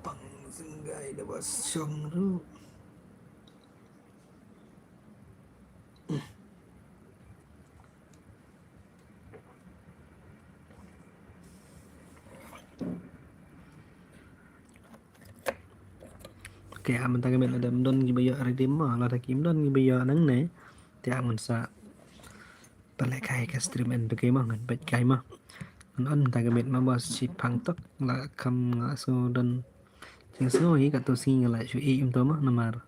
Pang senggai da ba shong ruh. Okay, a mynta ka miet lada ym don kiba ïoh redeem mo, lada kim don kiba ïoh nangne, te a ngan sa pynlehkai ka stream end to kai mo, ngan peit kai mo. Ngan on mynta ka miet mo ba shipang tok, la kham nga sngew don jingsngew hi katto sngi nga la shu ïeh ym to mo namar.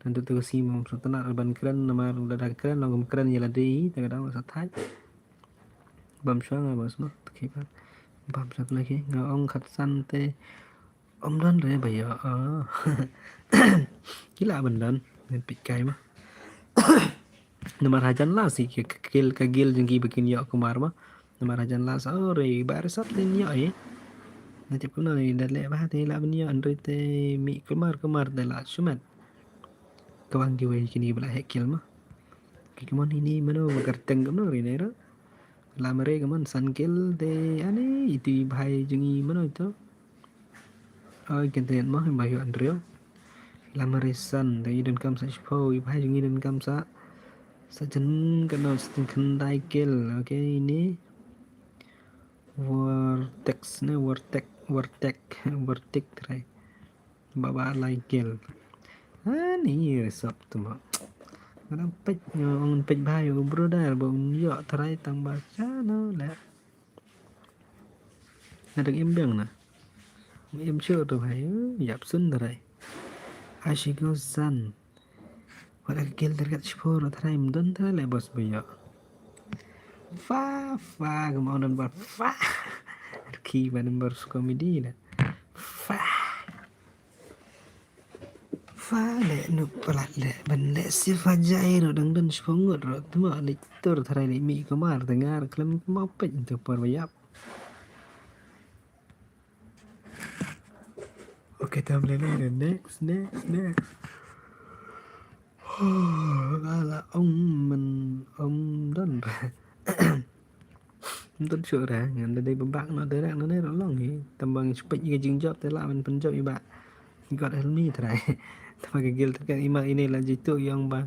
Nangta to ka sngi bym sngewtynnat ban kren namar lada kren long kum kren ïa lade hi, te ka dang sa thait. Bam shuwa nga bos mo, te ki ba bam shuwa lagi nga ong Khatsan te ym don re ba ïoh. Ki lah ban don, ngan peit kai mo. Namar hajan la shi ka, ka gil, ka gil jong ki ba kin ïoh kumar mo. Namar hajan la sa, oh, re ba resap te ïoh eh. Na tip kumno i da leh ba te lah ban ïoh, hynrei te mih kumar, kumar te lah shu met. Ka bang kiwei kine ba la heh kill mo. Ki kumon ini mano ba kyrteng kumno ri ne ro. La mare kumon san kill te ani itu i bhai jong i mano itu. Oi, kynten mo, ba ïoh Andrew. La mare san te i donkam sa shiphew, i bhai jong i donkam sa. Sa jan kano sa tyngkhyndai kill. Okay, ini. Vortex ne, Vortex, Vortex, Vortex try. Ba ba lai kill. Ani resap tu mo. Nga dang peit, nga ong peit bha ïa u brother ba un ïoh try tang ba chano leh. Nga dang im biang na. Im shuh tu bhai, ïap sun try. Ashigo san. Wat la ka kill target shiphew ruh try ym don try leh bos ba ïoh. Fa fa ka ma ong don ba fa. Ki ba number comedy na. Fa. Fa leh nuk palat leh ban leh si fa jai ruh dang don shiphew ngut ruh tma leh tur try leh mih kumar te ngar khlem kumar peit tu por ba ïap. Okay, tam lele, next, next, next. Ala ong men ong don. Ym tut shuh re, ngan da dei ba bak noh direct noh ne ruh long hi. Tang ba ngi shu peit ïa ka jingjop te lah ban pynjop ïa ba. God help me trai. Tang ba ka guild te kan i ma ine la jitu ïong ba.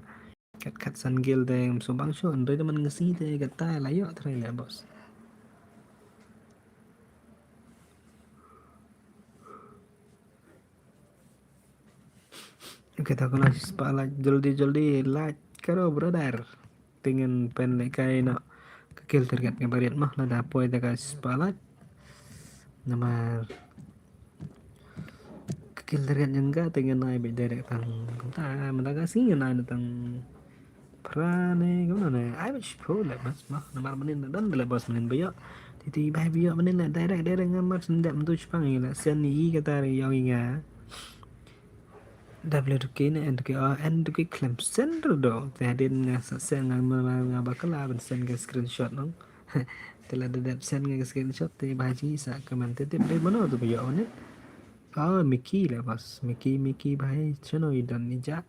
Kat kat san guild te ngam sngewbang shuh, hynrei da man nga sngi te kata la ïoh trai leh boss. Okay, ta ko la spotlight jaldi jaldi light karo brother. Te ngan pynlehkai noh ka kill target kaba rit mo lada poi da ka spotlight. Namar ka kill target jong ka te ngan ai beit direct tang kumta, mynta ka sngi ngan ai noh tang phra ne kumno ne, ai beit shiphew leh boss mo, namar mynnin la don leh boss mynnin ba ïoh. Te te ba ïoh mynnin leh direct direct, namar shen dep mynta shipang ïa la shen ïa kata ïa nga. W two K ne N two K, oh, N two K khlem send ruh do. Te hadien nga sa send nga, nga, nga ba kylla ban send ka screenshot nong. Te lada dep send nga ka screenshot te ba ji sa comment te tip dei mano tu ba ïoh ne. Oh, Mickey leh boss. Mickey, Mickey ba hai chano i don i ja.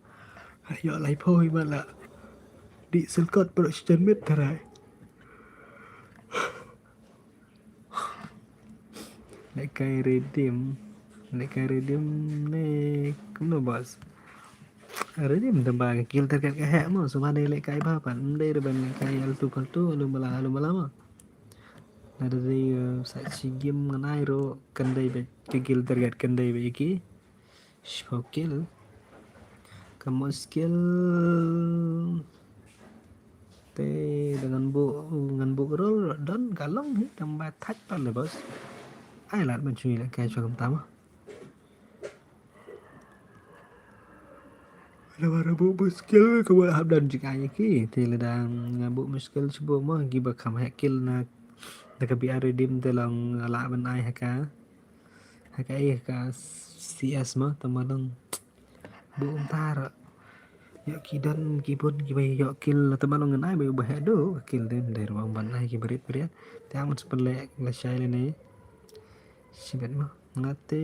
Ïoh lai phew i ba la. Di selkot pro sten mit tarai. Lehkai redeem. Lehkai redeem ne kumno boss? Redeem tang ba ka kill target ka heh mo, shuwa dei lehkai ba pat. Ym dei re ban lehkai altu faltu, alu mala, alu mala mo. Lada dei, eh, sa shi game ngan ai ruh kan dei beit ka kill target kan dei beit ïa ki. Shiphew kill. Ka muskil. Te da ngan buh, ngan buh rol don ka long hi tang ba thait pat leh boss. Ai lad ban shu lehkai shuwa kumta mo. Lada ba buh muskil ka ba hap don jingaiei ki. Te lada nga buh muskil shu buh mo ki ba kham heh kill na da ka B R redeem te long lah ban ai ha ka. Ha ka ei ha ka C S mo, tang ba long. Buh kumta ruh. Ïoh ki don ki bun ki ba ïoh kill, tang ba long ngan ai ba ïoh ba heh do kill, dei dei ruh ban ai ki ba rit ba rit. Te ang ban spell leh lashai lane. Shibit mo. Nga te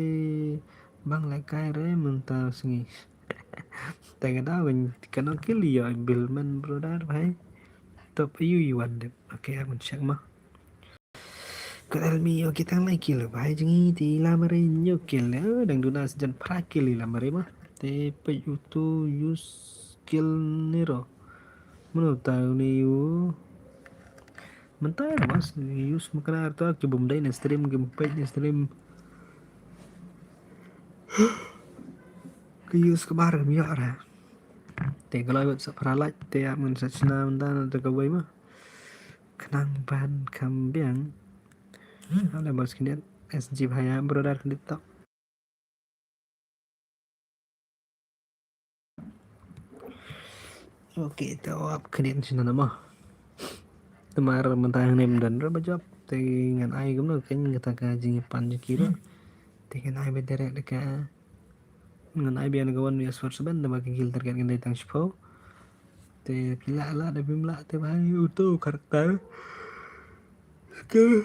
bang lehkai re mynta sngi. Te nga daw kan kano kill ïoh Billman brother bhai. Top aïu i wan dep. Okay, ang ban check mo. Ka Elmi, okay, tang lai kill bhai jong ngi te i Lamare hynñiew kill, eh, dang duna sa jan phra kill i Lamare mo. Te peit uto use kill ne ruh. Mano ta une u. Mynta ruh mas use makna ruh ta ki bym dei na stream, ki bym peit na stream. Ki use kaba ruh ym ïoh re. Te ka loi bad sa phra lait te ap ngan sa shna mynta na ta kawei mo. Khnang ban kham biang. Hale boss khyndiat S G bhai, brother khyndiat tok. Okay, te ap khyndiat shna mo. Namar mynta hangne ym don re ba jop te ngan ai kumno kein kata ka jingïapan jong ki ruh. Te ngan ai ba direct da ka Ngan ai biang ka one V S four seven, da ba ka kill target kan dei tang shiphew. Te phi lah lah, da phim lah te bhai uto character. Skill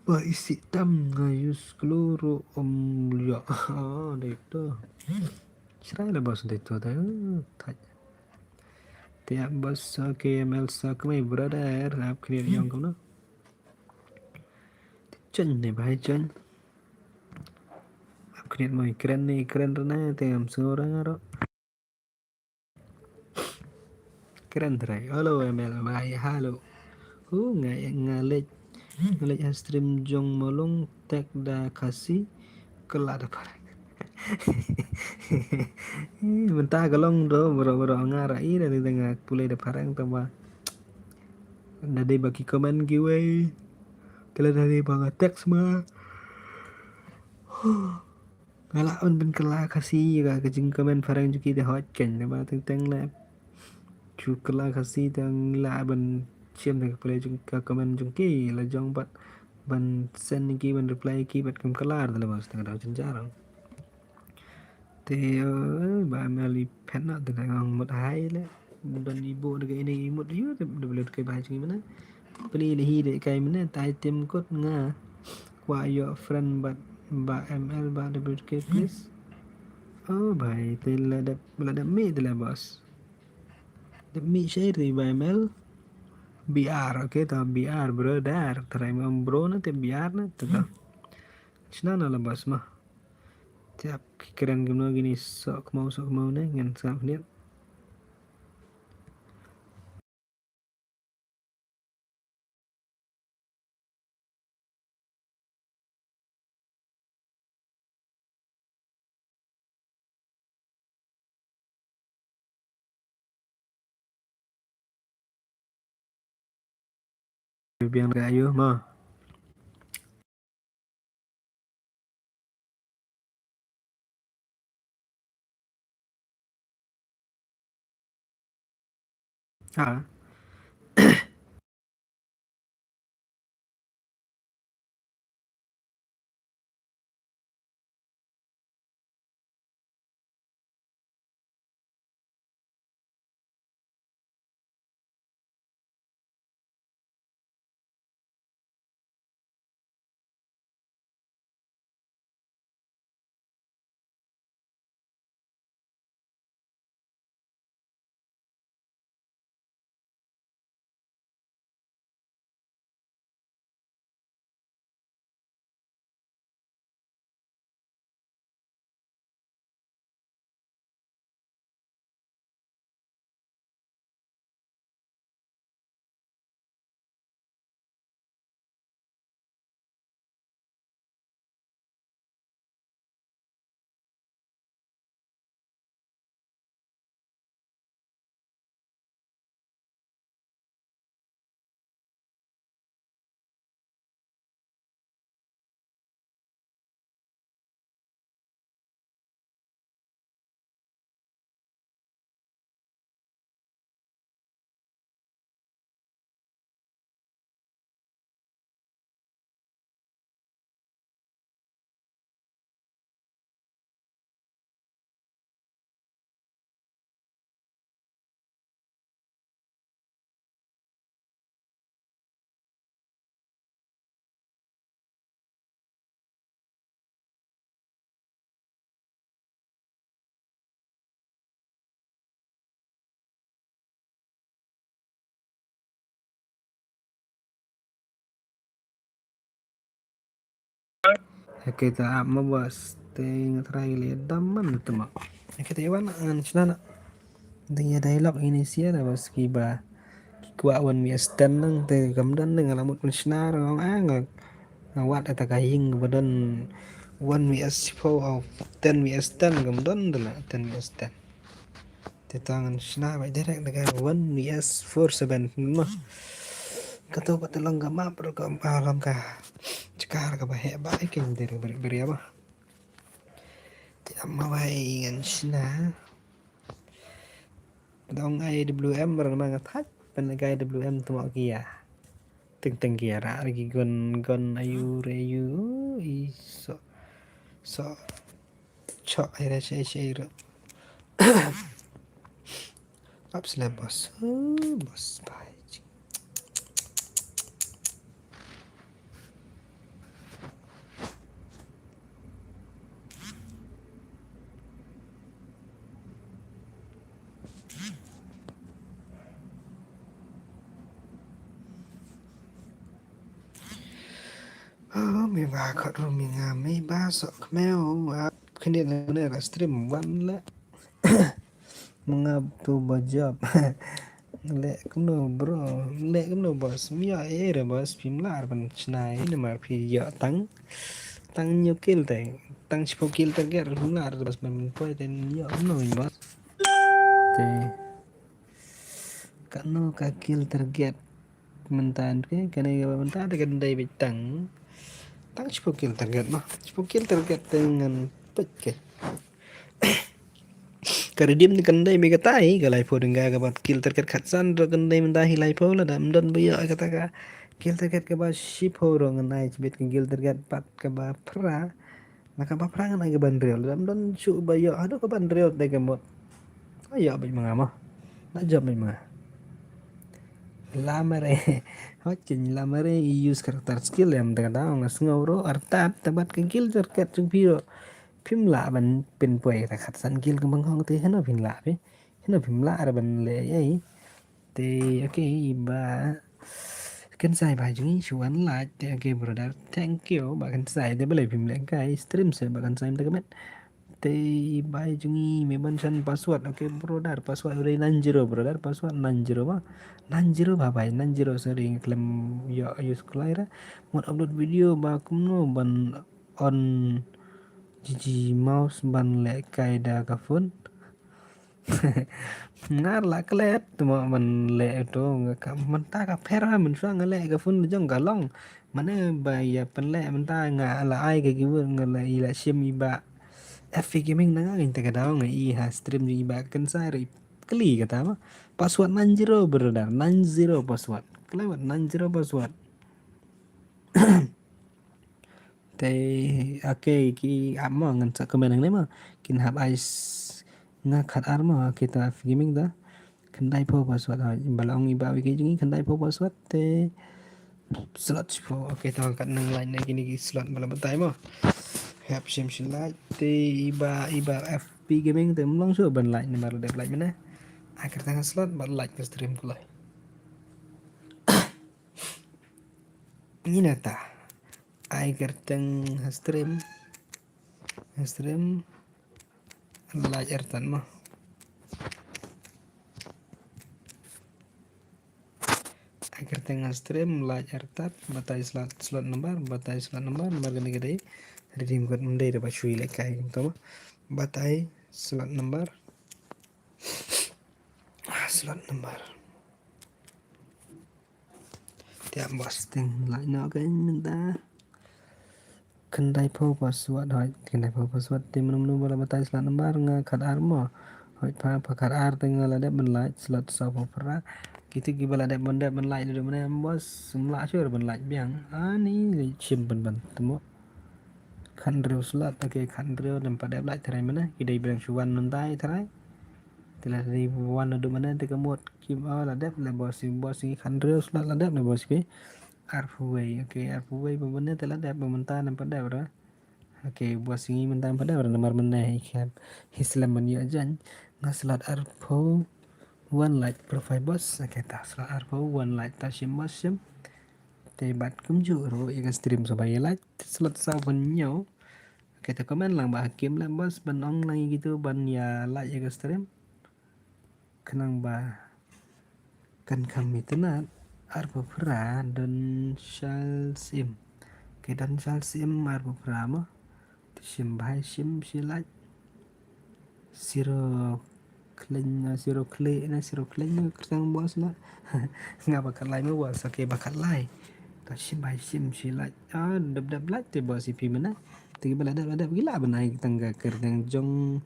ba isih tam nga use klur ruh ym ïoh. Oh, dei to. Shrai la boss, dei to te. Thait. Te ap boss, okay, M L sa kmai brother, ap clear ïong kumno. Te chen ne bhai chen. Ap khyndiat mo i kren ne, i kren rna te ngam sngew ra nga ruh. Kren trai. Hello M L bhai, hello. Hu nga nga leit nga leit ha stream jong Molong tag da Khasi kylla da phareng. Mynta ka long do bro bro nga ra i da nga pule da phareng tang ba da dei ba ki comment kiwei. Kylla da dei ba nga text ma. Nga lah ban pynkylla Khasi ïa ka jingcomment phareng jong ki te hooid kein, namar teng teng leh shu kylla Khasi te nga lah ban shem da ka pule jong ka comment jong ki, la jong pat ban send ïa ki ban reply ïa ki pat kam kylla te leh bos, te nga daw jynjar. Te, eh, ba M L i phet noh te nga ong mut hai leh. Don i buh da ka ine i mut ïa u, da blu da kai ba jong i mynne. Pynlong hi da kai mynne, tai tim kut nga kwah ïoh friend bad ba M L ba W K please. Oh bhai, te la dep, la dep mih te la boss. Dep mih shai te ba M L. B R, okay, ta B R, brother. Trai ma bro na te B R na te ta. Shna na la bas ma. Te ap ki kren kumno kine, sok kmau, sok kmau ne, ngan sngap khyndiat. Biang ka ayu ma. Ha. Hake ta ap ma bos te nga trai le dam man tu ma. Hake ta iwan an shna na. Ding ya dialog ini sia na bos ki ba ki kwah wan mi astan nang te kam don ding la mut pun shna rong ang. Nga wat ta ka hing ba don wan mi as four of ten mi astan kam don dala ten mi astan. Te tang shna ba direct da ka one V S four seven ma. Ka to ba te long ka map ro ka ba long ka chkar ka ba he ba ai kin der ber ber ya ba. Te amma ba ai ngan shna. Dong I W M ro ma nga thak pen I W M tu ma kia. Teng teng kia ra ki gon gon ayu re ayu i so so. Chok ai ra chai chai ra. Ap slap bos. Bos bai. Oh, mi ba khot ru mi nga mi ba sok khmeo. Khnit ne ra stream wan le. Mangap tu ba job. Le kumno bro, le kumno bos. Mi ya e re bos pim lar ban chnai ne mar pi ya tang. Tang nyu kil te, tang chipo kil te ger pim lar bos ban poi te ya kumno bos. Te kano ka kil target. Mynta ke kane ka mynta te kan dei bit tang. Tang chipo kil target ma. Chipo kil target te ngan pek ke. Ka redeem ni kan dei mi ka tai ka lai pho ding ka ba kil target khatsan ro kan dei mynta hi lai pho la dam don ba yo ka ta ka kil target ka ba shi pho ro ngan ai chibit ka kil target pat ka ba phra. Na ka ba phra ngan ai ka ban rel dam don chu ba yo ado ka ban rel dei ka mot. Ayo ba manga ma. Na job ba manga. Lamare. Hot kin lamare use character skill em da da nga sngaw ro artat ta bat ka kil target chung phi ro. Phim lah ban pynpoi ta khatsan kil ka bang hong te heno phim lah phi. Heno phim lah ra ban le ai. Te okay ba Kynsai bhai jong ngi, shu wan like te, okay brother. Thank you Bah Kynsai, te balei phim lehkai stream se Bah Kynsai, mynta ka met. Te bhai jong ngi, me ban shan password, okay brother, password u dei nine zero brother, password nine zero ba. Nine zero ba bhai, nine zero, sorry, nga khlem ïoh use kloi ra. Ngan upload video ba kumno ban on G G mouse ban lehkai da ka phone. Nga la klet mo ban leh to, nga ka mynta ka pher ha, mynshuwa nga leh ka phone jong ka long. Mane ba ïa pynleh mynta nga la ai ka keyword, nga la i la shim i Bah F P Gaming na nga, ngan te ka daw nga i ha stream jong i Bah Kynsai, ri kli kata ma. Password nine zero brother, nine zero password. Khlem wat nine zero password. Te, okay, ki ap mo, ngan sa comment hangne mo. Kin hap ai s-, nga khat ar mo, okay, ta F P Gaming ta. Khyndai phew password, ha, ba la ong i Bah Wiki jong ngi khyndai phew password, te slot shiphew, okay, ta kat nang like na kine ki slot ba la batai mo. Hap shim shi like, te i Bah, i Bah F P Gaming te ym long shuh ban like, namar la dep like mynne. Ai kyrteng slot bad like ka stream kloi. Ngi nata. Ai kyrteng ha stream. Ha stream. Like artat mo. Ai kyrteng ha stream, like artat, batai slot, slot number, batai slot number, namar kane ka dei redeem code, ym dei da ba shu lehkai kumta mo. Batai slot number. Ah, slot number. Te ap boss, teng like noh ka mynta. Khyndai phew password, hoi, khyndai phew password, te mano mano ba la batai slot number, nga khat ar mo. Hoi, pha, pha khat ar, te nga la dep ban like slot saw phew phra. Kito kiba la dep ban dep ban like naduh mynne boss, ym lah shuh ban like biang. Ani shim pynban te mo. Khathynriew slot, okay, khathynriew, namar pat dep like tharai mynne, ki dei biang shu wan mynta tharai. Te la dei wan naduh mynne te ka mut kim, oh, la dep, la boss, boss ngi khathynriew slot la dep, la boss ki. Arphew wei, okay, arphew wei ba mynne te la dep, ba mynta namar pat dep ra. Okay, boss ngi mynta namar pat dep ra, namar mynne hi khem, hi slem ban ïoh jan. Nga slot arphew, wan like profile boss, okay, ta slot arphew, wan like ta shim boss shim. Te bad kumjuh ruh ïa ka stream sngewbha ïa like, slot saw phew hynñiew. Okay, te comment lang ba ha kim leh boss ban ong lang ïa kito ban ïa like ïa ka stream. Khnang ba kan kham itynnad, arphew phra, Don Charles Im. Okay, Don Charles Im arphew phra mo. Te shim bha, shim shi like. Siro Khleng, na Siro Khleng, na Siro Khleng, na kyrteng boss na. Nga ba khat lai mo boss, okay, ba khat lai. Ta shim bha, shim shi like. Ah, dep dep like te boss ïa phi mynne. Te kiba la dep, la dep ki lah ban ai tang ka kyrteng Jong,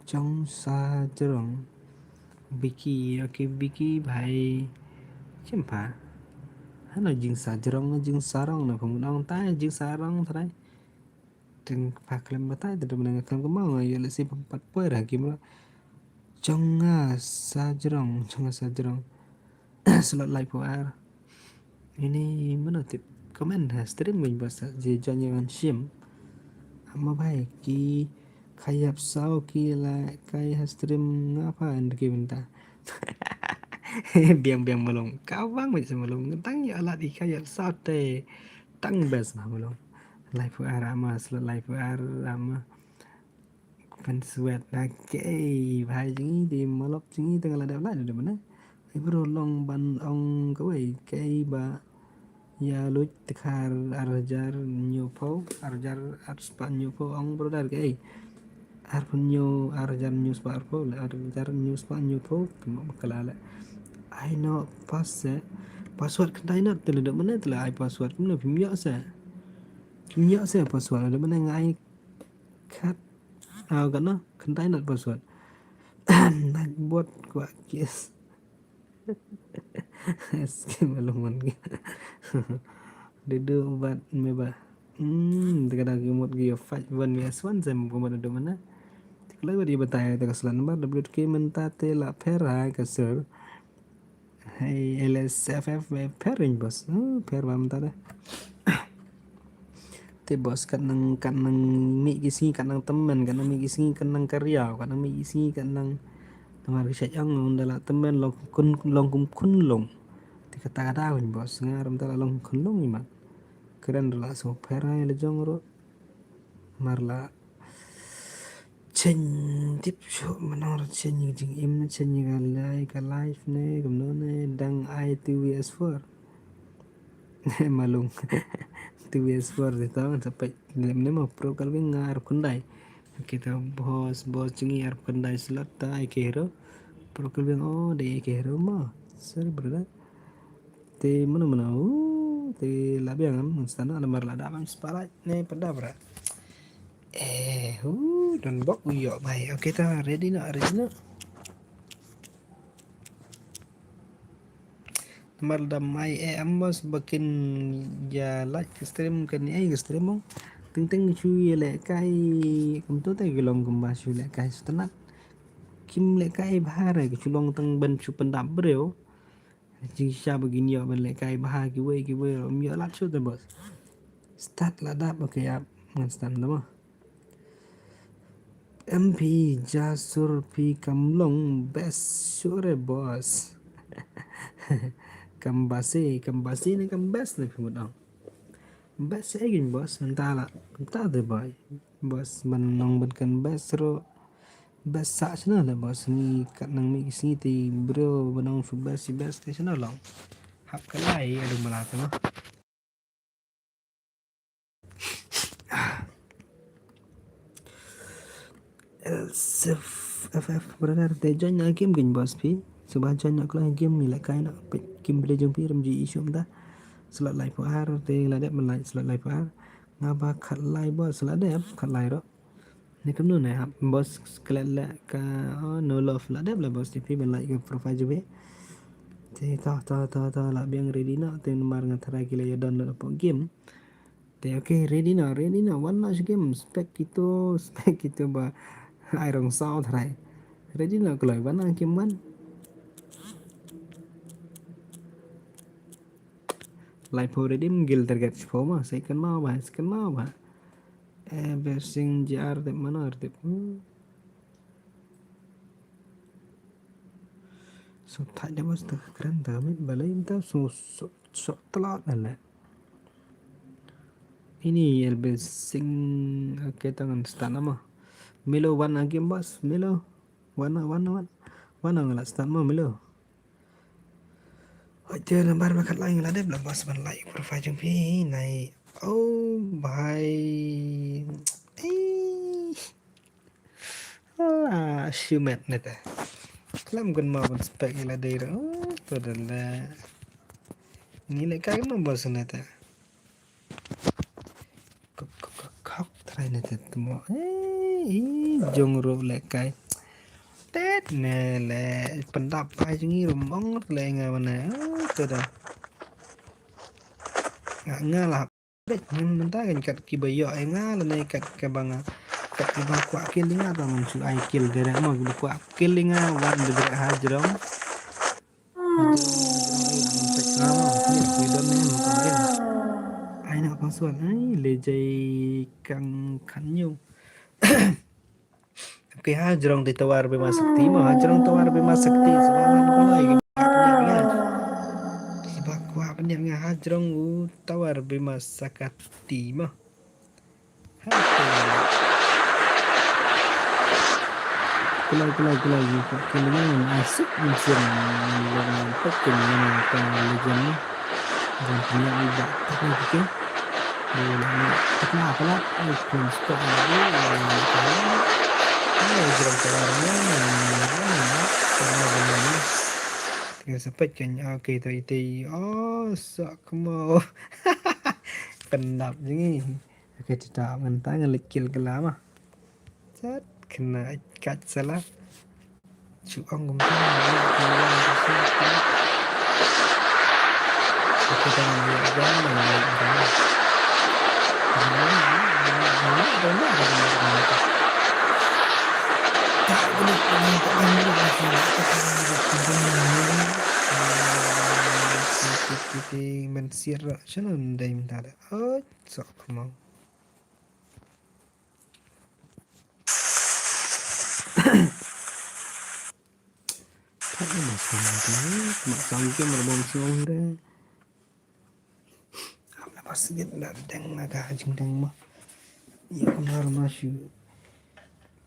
Jong Sa Jrong. Vicky, okay, Vicky bhai. Shim pha. Hano Jing Sa Jrong, Jing Sa Rong na pha mun ong ta Jing Sa Rong trai. Teng pha khlem batai, te mynne nga khlem kynmaw, nga ïoh lehse pha pat poi ra ha kim ruh. Jong nga Sa Jrong, Jong nga Sa Jrong. Slot laiphew ar. Ini mano tip comment ha stream, ngin ba sa je jan ïa ngan shim. Ama bhai ki khayap saw ki lehkai ha stream nga pha en ki mynta. Biang biang Malong. Ka bang beit sa Malong. Tang ïa lad i khayap saw te. Tang best ma Malong. Laiphew ar ama, slot laiphew ar ama. Pynsuet, okay. Bhai jong ngi, te malok jong ngi, te nga la dep lait naduh mynne. Ai bro, long ban ong kawei, kaei ba ïa luid tkhar ar hajar hynñiew phew, ar hajar ar spah hynñiew phew, ong brother kaei. Arphew hynñiew, ar hajar hynñiew spah arphew, le ar hajar hynñiew spah hynñiew phew, kumno ba ka la leh. Ai noh pass se, password khyndai noh, te la dep mynne, te la ai password, kumno phim ïoh se. Phim ïoh se password, la dep mynne nga ai khat. Aw, katno? Khyndai not password. Nightbot kwah kiss. Skim along man ki. Dedu bad me ba. Hmm, te ka da ki mut ki five one me S one sem ka mut dedu mana. Te kloi bad i batai te ka slot number W K mynta te la pher ha ka sur. Hei, L S F F, eh, pher ring boss. Hmm, pher ba mynta de. Te boss kat nang, kat nang mih ki sngi, kat nang tymmen, kat nang mih ki sngi, kat nang kariaw, kat nang mih ki sngi, kat nang namar ki shait ong ynda la tymmen long kun, long kum khunlung. Te Kata kata win boss, nga ram ta la long khunlung i mat. Kren la so pher ngai la jong ro. Mar la chen tip shu manor chen ni jing im na chen ni ka lai ka life ne kumno ne dang ai two V S four. Malung two V S four di tong sampai ne ma pro kal wing ngar kundai. Kita boss boss jing ar kundai slot ta ai ke hero. Pro kal wing oh de ai ke hero ma. Sorry brother. Te mano mano uh, te la biang am ngan stana la mar la da bang spotlight ne pada bra. Eh, uh, don bok u yo bai. Okay ta ready no, ready no. Mar da mai eh amos bakin ya like stream kan ni ai stream mong. Ting ting chu ye le kai kum tu te gilong kum ba chu le kai stanat. Kim le kai bhar ke chu long tang ban chu pandap breu. Jing sha ba gin yo ban le kai bha ki wei ki wei rom yo lat shu te boss. Start la dap okay ap ngan start da ma. M P ja sur pi kam long best sure boss. Kam basi kam basi ne kam best ne pi mut ong. Best e gin boss nta la nta de bai. Boss ban nong ban kan best ro. Best sa channel le boss ni kat nang mi sngi ti bro ba nong su best si best te channel long. Hap ka lai alu mala tu no. L C F F brother te join na game gin boss pi. Suba join na kla game ni la kai na kim bele jong pi ram ji issue da. Slot lai pu ar te la dep lai slot lai pu ar. Nga ba khat lai boss la dep khat lai ro. Ni kam nu ne hap boss klet le ka oh, no love la dep la boss tipi ban like ka profile jube. Te to to to to la biang ready no te mar nga tharai ki la ya download apo game. Te okay ready no ready no wan no game spek kito spek kito ba ai rong sao tharai. Ready no kloi wan no game wan. Lai po ready gil target po ma second ma ba second ma ba. Eh, Blessing J R tip mano tip. Hmm. So thak de bos tak keren tak mit balai inta so so so telat ale. Ini L B Sing okay tangan start nama. Milo wan game bos Milo. Wan wan wan wan ngala start ma Milo. Hoy te nambar ba khat lai la dep la bas ban like profile jong phi nai. Oh bhai. Eh. Ah, shumet ne te. Klam gun ma ban spek ila dei ra. Oh, to dan la. Ni le kai ma bas ne te. Kok kok kok kok trai ne te mo. Eh, jong ro le kai. Tet ne le pendap ai jong i ro mong le nga mana. To da. Nga nga la. Bet ngam menta kan kat ki ba yo ai nga la ne kat ka ba nga. Kat ki ba kwah kill nga ta man chu ai kill de mo ki ba kwah kill nga wan de bre ha jrong. Ai na password ai le jai kang khan nyu. Okay ha jrong te tawar be ma sakti ma ha jrong tawar be ma sakti sa ba man ko lai ki ba kwah pynyak nga ha jrong u tawar be ma sakti ma. Kulai kulai kulai yu ka kini ngan asik mesin. Ngan pakai ngan ka legend ni. Ngan punya iba tak ni kike. Ngan tak na apa lah. Ai kun stok ni. Ai jrong tawar ni. Tengah sepet kan. Okay tu itu. Oh sok kemau. Pendap je ni. Ka ti ta ngan ta ngan leit kill ka la ma. Chat kena kat salah. Chu ong kum ta. Aku dah ngan leit jam ngan leit jam. Mensir shalom dai minta da. Oh, sok kemau. Mak sang game rebom song de. Am na pas git da deng na ka jing deng ma. Ïa kumar ma shu.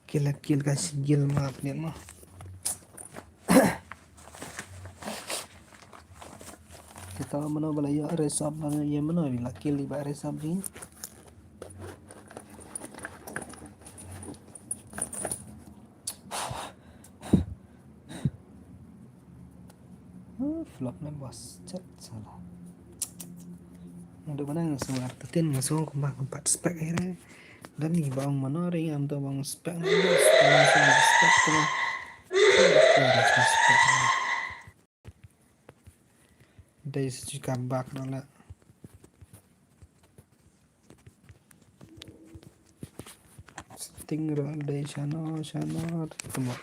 Kil kil ka sigil ma pniat ma. Kita mano bala ïa resap na ïa mano bila kil ba resap jing. Flop ne bos chat sala. Ndu mana ngasung artatin ngasung kumba kumpat spek akhirnya. Dan ni ba ong mano ring am to bang spek ne bos. Ngasung spek tu. Dai sejika bak nala. Sting ro dei shano shano temo.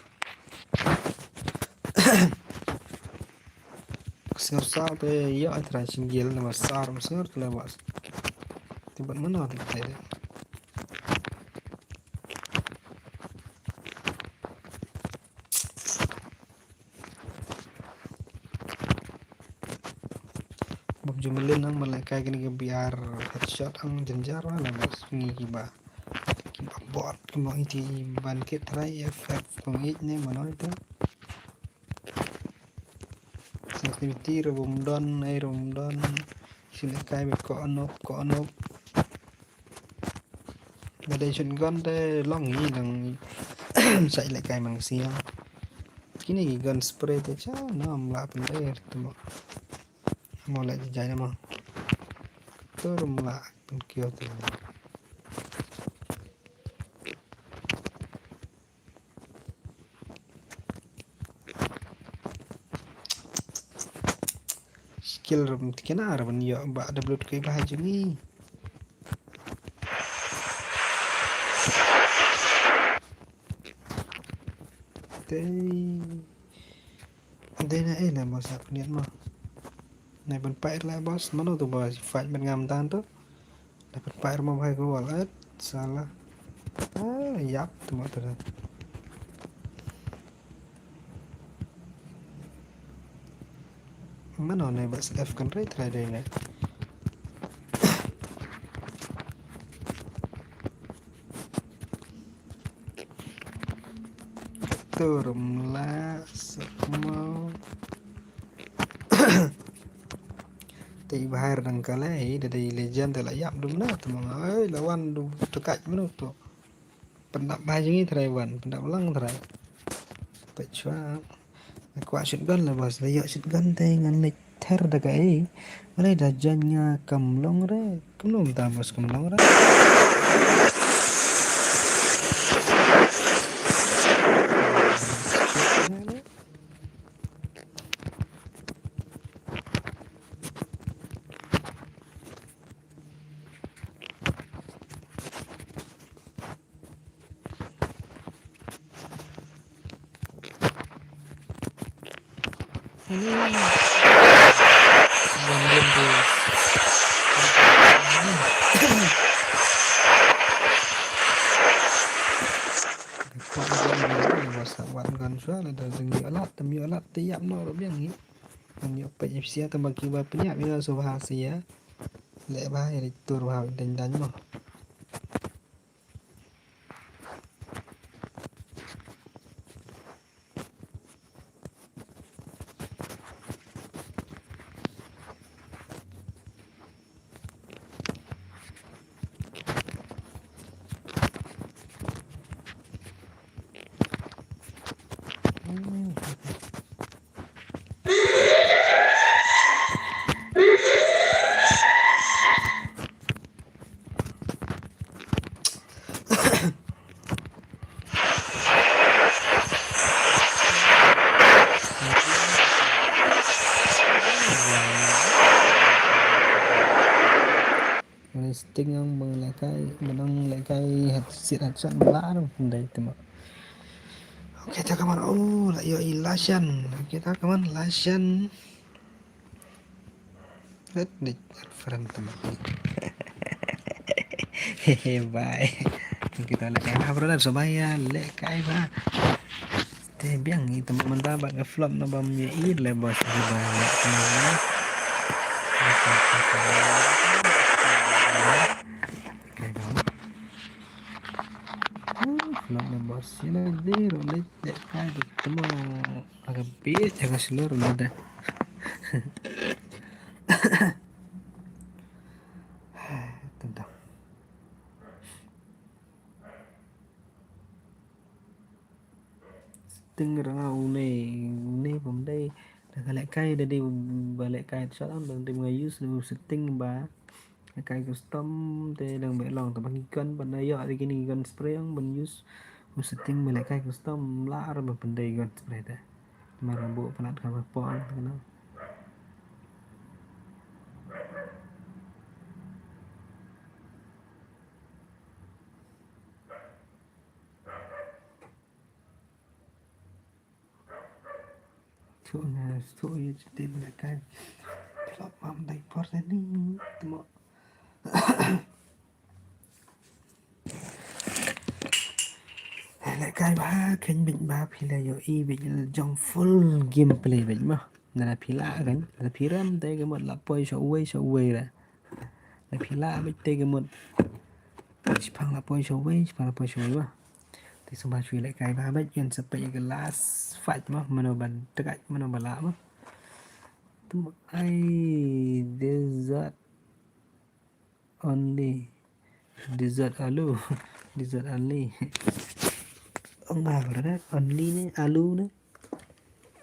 Sir sa te ya atra singgil nama sar sir te lewas. Tibat mana te te. Bum jumelin nang malaikai kini ke biar headshot ang jenjar wala bos ngi kiba. Kiba bot kiba iti ban kit try effect pengit ne mano itu. Sensitivity rebum don ai rebum don. Silakai be ko anop ko anop. Ba dei shotgun te long hi dang sa ïalehkai mangsia. Kine ki gun spray te cha nam la pynleh te mo. Mo la jai mo. Tur mo la pynkiew te. Skill rum tikena rum yo ba da blut kai ba juni. Dei dei na eh na bos ap niat mo. Na ban pai la bos mano tu bos fight ban ngam tan tu. Dapat fire mo bhai ko wal et sala. Ah, yap tu mo tu. Mano ne bas F kan rai try dei ne. Turum la semau. Te i bahar dang kale i da dei legend te la yap dum na te mong ai lawan dum tu kaj menu tu. Pendap ba jing i trai wan pendap lang trai. Pechwa. Kwa shotgun la bas la yok shotgun te ngan lek ther da ka i. Wala da jan nga kam long re. Kam long ta bas kam long re. Wan gan shwa la da zeng ïoh lad, tam ïoh lad te ïap noh ruh biang ngi. Ngan ïoh peit ïa phi sia tang ba ki ba pynïap ïa nga sngewbha sia. Leh bha ïa ri tur bha dang dang noh. Sting ang bang lekai, bang lekai hat sit hat san bala dong dai tema. Okay, ta kaman oh la yo i lashan. Okay, ta kaman lashan. Red dik friend tema. Hehe bye. Kita lekai ha brother so bye ya lekai ba. Eh, biang ito mynta ba ka flop na bam ye i le boss di ba. Okay, bam. Flop na boss ye le di ro le de kai de temo aga bit aga slur na da. Tentang. Setting ranga une, une pom dei. Dah ka lehkai dah dei ba lehkai tu salam dang dei nga use nu setting ba lehkai custom te dang ba long te ba ngi gun ban ïoh dei kini gun spray ban use nu setting ba lehkai custom la ar ba pom dei gun spray te. Mar bu palat ka ba pon kana. Thu na thu ye chiti na kai. Flop mam dai por tani. Temo. Lehkai ba khein bit ba phi la ïohi bit jong full gameplay bit ma. Na la phi la kan, la phi ram te ka mut la poi sha uwei sha uwei la. La phi la bit te ka mut. Shipang la poi sha uwei, shipang la poi sha uwei ba. Te sumba shui lehkai ba bit yan sa peit ka last fight ma, mano ban tegai, mano ba la ma. Temo ai desert. Only. Desert alu. Desert only. Ong ba ka dah only ne alu ne.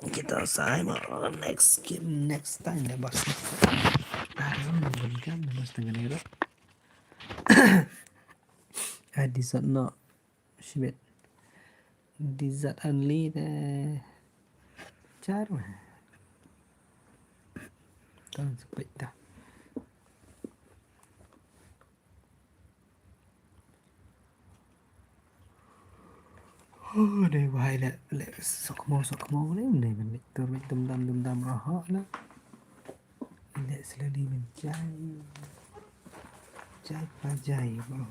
Kita sai ma next game next time deh boss. Aduh, bukan boss tengah ni tu. Ah, desert no. Shibit. Desert only te. Char ma. Tang sepet dah. Oh, dei wahai le le sokmo sokmo le ne men tur dum dam dum dam rohok le. Ine slowly menjai. Jai pa jai bang.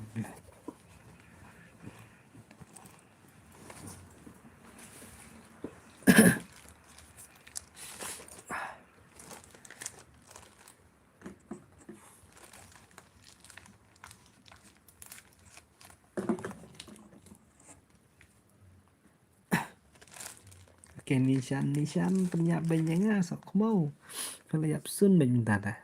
Okay, nishan nishan pynïap beiñ ïa nga sok kmau. Ka la ïap sun beiñ mynta ta.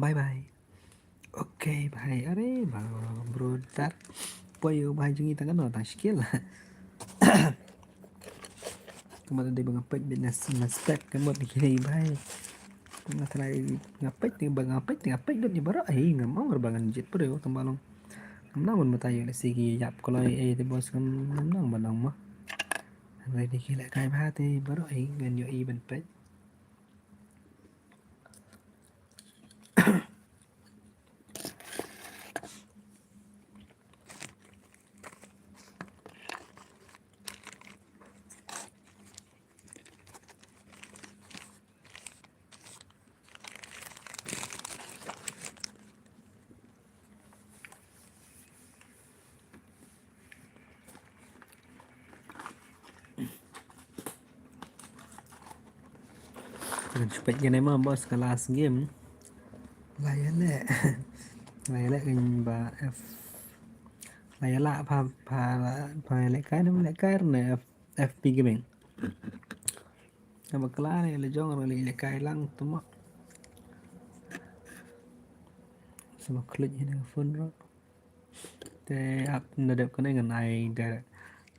Bye bye. Okay bhai, are ba bro tar. Poi u bhai jong ngi tang kano tang skill. Ka mut dei ba nga peit beit na spec ka mut kine bhai. Nga try nga peit ni ba nga peit nga peit dot ni baroh ai ngam ong ba ngan jied briew tang ba long. Ngam nang ban batai ïa lehse ki ïap kloi ei te boss ngam nang ban ong mo. Hynrei dei ki lehkai bha te baroh ai ngan ïohi ban peit. Ngan shu peit kane ma boss ka last game. La ïaleh. La ïaleh kan ba F. La ïaleh pha pha pha ïaleh kai ne ïaleh kai ne F F P Gaming. Ka bakla ne la jong ra leh kai lang tuma. Sama klik ini phone ro. Te ap na dep kane ngan ai direct.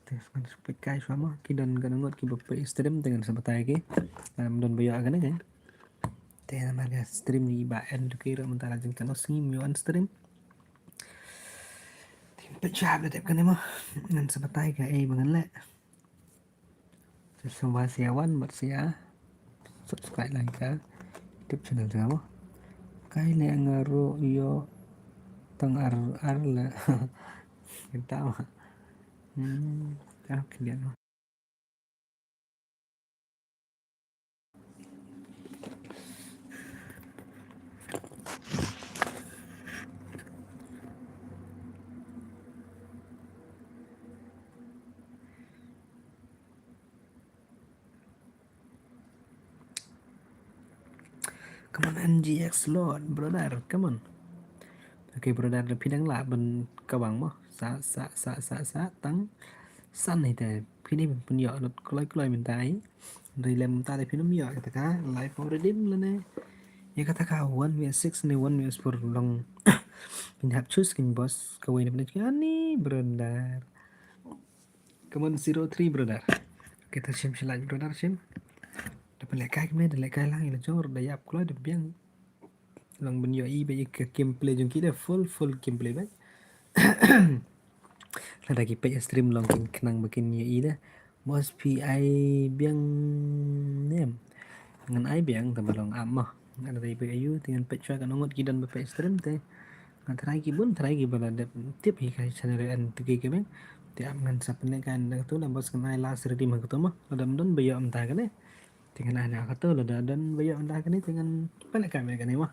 Te ngan sempet kai shwa ma ki don kane ngot ki ba peit stream te ngan sempet ai ki. Ngam don ba ïoh kane kan. Te namar ka stream ni ba end ki ro mynta la jingkano sngi ym ïoh end stream. Te peit shwa na dep kane ma ngan sempet ai ka ei ba ngan leh. Te sngewbha sa ïa wan bad sa ïa subscribe lang ka YouTube channel jong nga mo. Kai leh nga ruh ïoh tang ar ar leh. Kita ma. Hmm, ah, kalian ma. Come on, N G X Lord, brother, come on. Okay, brother, da phi dang lah ban kawang mo. Sa, sa, sa, sa, sa, tang. San hi te, phi ni pun yo, lot kloi kloi mynta hi. Ri lem mynta te phi num yo, kata ka, live mo redeem la ne. Ya kata ka, one v six ne, one v four long. Phin hap choose kin boss, kawei ne pun ani, brother. Come on, zero three, brother. Okay, ta shim shi like, brother, shim. Da pynlehkai kmie, da lehkai lang, ila jong, da yap kloi, da biang. Long ban ïohi ba ïa ka gameplay jong ki da full, full gameplay ba. Lada ki peit stream long kin khnang ba kin ïohi da. Boss phi ai biang ne em? Ngan ai biang tang ba long am mo. Ngan ai biang ayu, te ngan peit shwa ka nongot ki don ba peit stream te. Ngan try ki bun, try ki ba la dep tip hi ka channel N two K Gaming. Te ap ngan sa pynlehkai da katu la boss ngan ai last redeem ha katu mo. Lada ym don ba ïoh mynta kane. Te ngan ai na katu lada don ba ïoh mynta kane te ngan pynlehkai kane mo.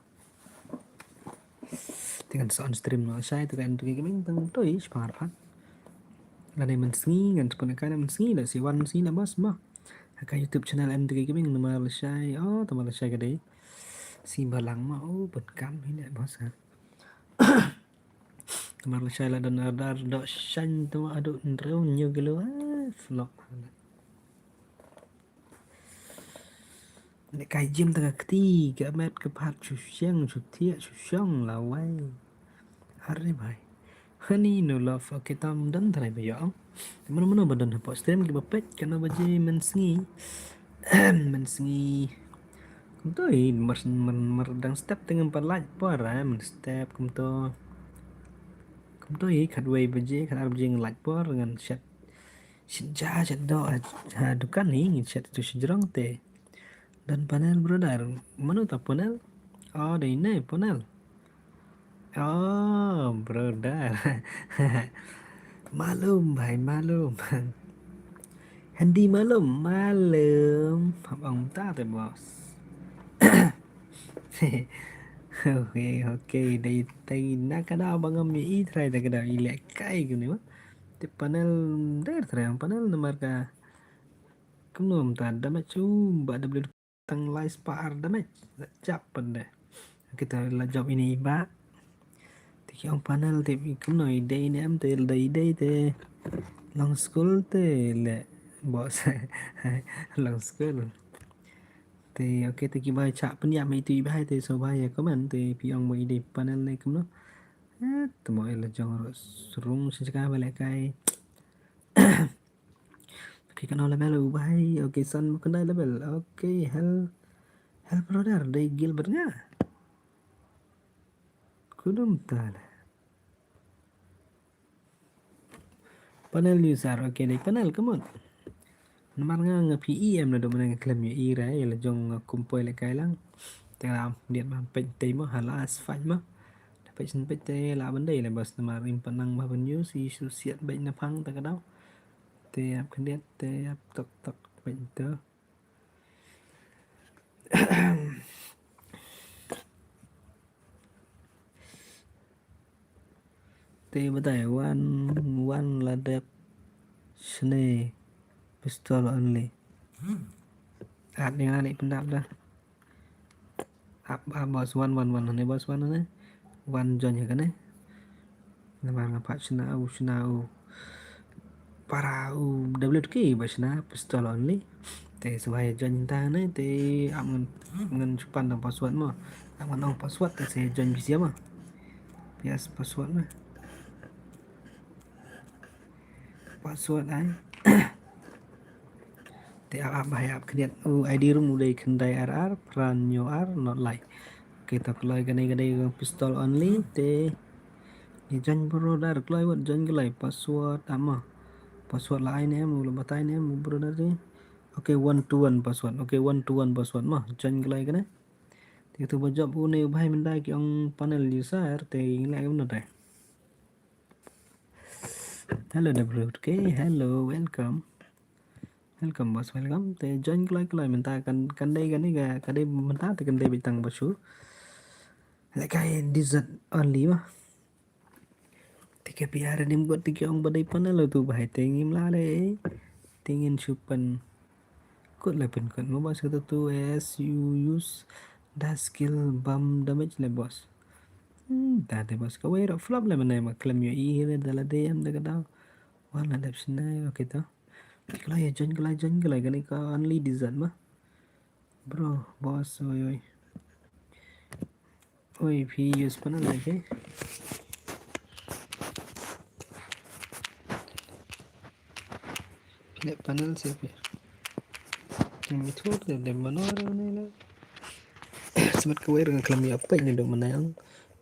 Te ngan sa on stream noh shai te kan tu ki kemeng tang toi shipang arphat. Lane mynsngi ngan sa pynlehkai na mynsngi la si wan mynsngi la boss mo. Ha ka YouTube channel N two K Gaming namar lashai, oh, namar lashai ka dei. Si balang mo, oh, pun kam hi ne boss ha. Namar lashai la don order dok shaiñ te mo, aduh, nreu nyu kilo, ah, flop. Lehkai gym tang ka kti, ka met ka phat shu sheng, shu thiah, shu shong lawei. Are bhai. Honey no love, okay, tam don trai ba ïoh. Mano mano ba don hapoh stream ki ba peit, kano ba je mynsngi. Mynsngi. Kumto i, mar, mar, mar dang step te ngam pat lait por, eh, mar step kumto. Kumto i, khatwei baje, khatar baje ngan lait por, ngan shet. Shet ja, shet doh, ha, ha dukan hi, ngan shet tu shi jrong te. Don panel, brother. Mano ta panel? Oh, dei ne panel. Oh, brother. Malum, bhai, malum. Hindi malum, malum. Hap ong ta te, boss. Okay, okay, dei, dei, na ka daw ba ngam ïohi trai, da ka daw i lehkai kumne mo. Te panel, dei trai panel namar ka. Kumno mynta damage u ba W tang lai spah ar damage. Jap pynde. Kita la jop ine i ba. Te ki ong panel te kumno i dei ne em te dei dei te. Long school te le boss. Long school. Te okay te ki bai chak pynïap me itu i bai te so bai ya comment te phi ong mo i dei panel ne kumno. Eh, te mo i la jong ro srung sha ka ba lehkai. Okay, kano level u bai? Okay, san mo kano level. Okay, hell. Hell brother, dei Gilbert nga. Kudum tala. Panel user, okay, dei panel, come on. Namar nga nga P E M na do mana nga klem ïa i rai, la jong nga kumpoi lehkai lang. Te la diat ma peit te mo, halas fight mo. Peit sien peit te la ban dei la boss namar im panang ba ban use i shu siat beit na phang ta ka daw. Te ap khyndiat, te ap tok tok, beit to. Te batai wan, wan la dep shne pistol only. At ni nga leh pyndap da. Ap, ap, boss, wan, wan, wan, ne, boss, wan, ne. Wan join ha kane. Namar nga pat shna u, shna u. Para u W K ba shna pistol only. Te shuwa join ta ne, te ap ngan, ngan shu pan da password mo. Ap ngan ong password te se join bisi mo. Yes, password na. Password ai. Te ap, ap, ap khyndiat. U I D room u dei khyndai ar ar, phra hynñiew ar, not lai. Okay, ta kloi kane ka dei pistol only, te. Ni join brother, kloi wat join kloi password, ap mo. Password la ai ne em, u la batai ne em, brother te. Okay, one to one password. Okay, one to one password mo. Join kloi kane. Te tu ba jop u ne u bai mynta ki ong panel user, te ngi leh kumno te. Hello W K, hello, welcome. Welcome boss, welcome. Te join kloi kloi mynta kan, kan dei kan dei ka, kan dei mynta te kan dei beit tang ba shu. Lehkai desert only mo. Te ka P R nim got te ki ong ba dei panel tu bai te ngim la le. Te ngin shu pan. Kut la pynkut mo ba shu tu as you use Da skill bam damage le boss. Hmm, da de boss kawei ruh flop le mynne ma khlem ïohi hi re da lade em da ka daw. Wan la dep shynna, okay to. Kloi ïa join kloi, join kloi kane ka only desert ma. Bro, boss, oi, oi. Oi, phi use panel lagi. Phi leh panel se phi. Yang itu de, de mana orang ni lah. Semat kawei ruh nga khlem ïoh peit ne dok mana yang.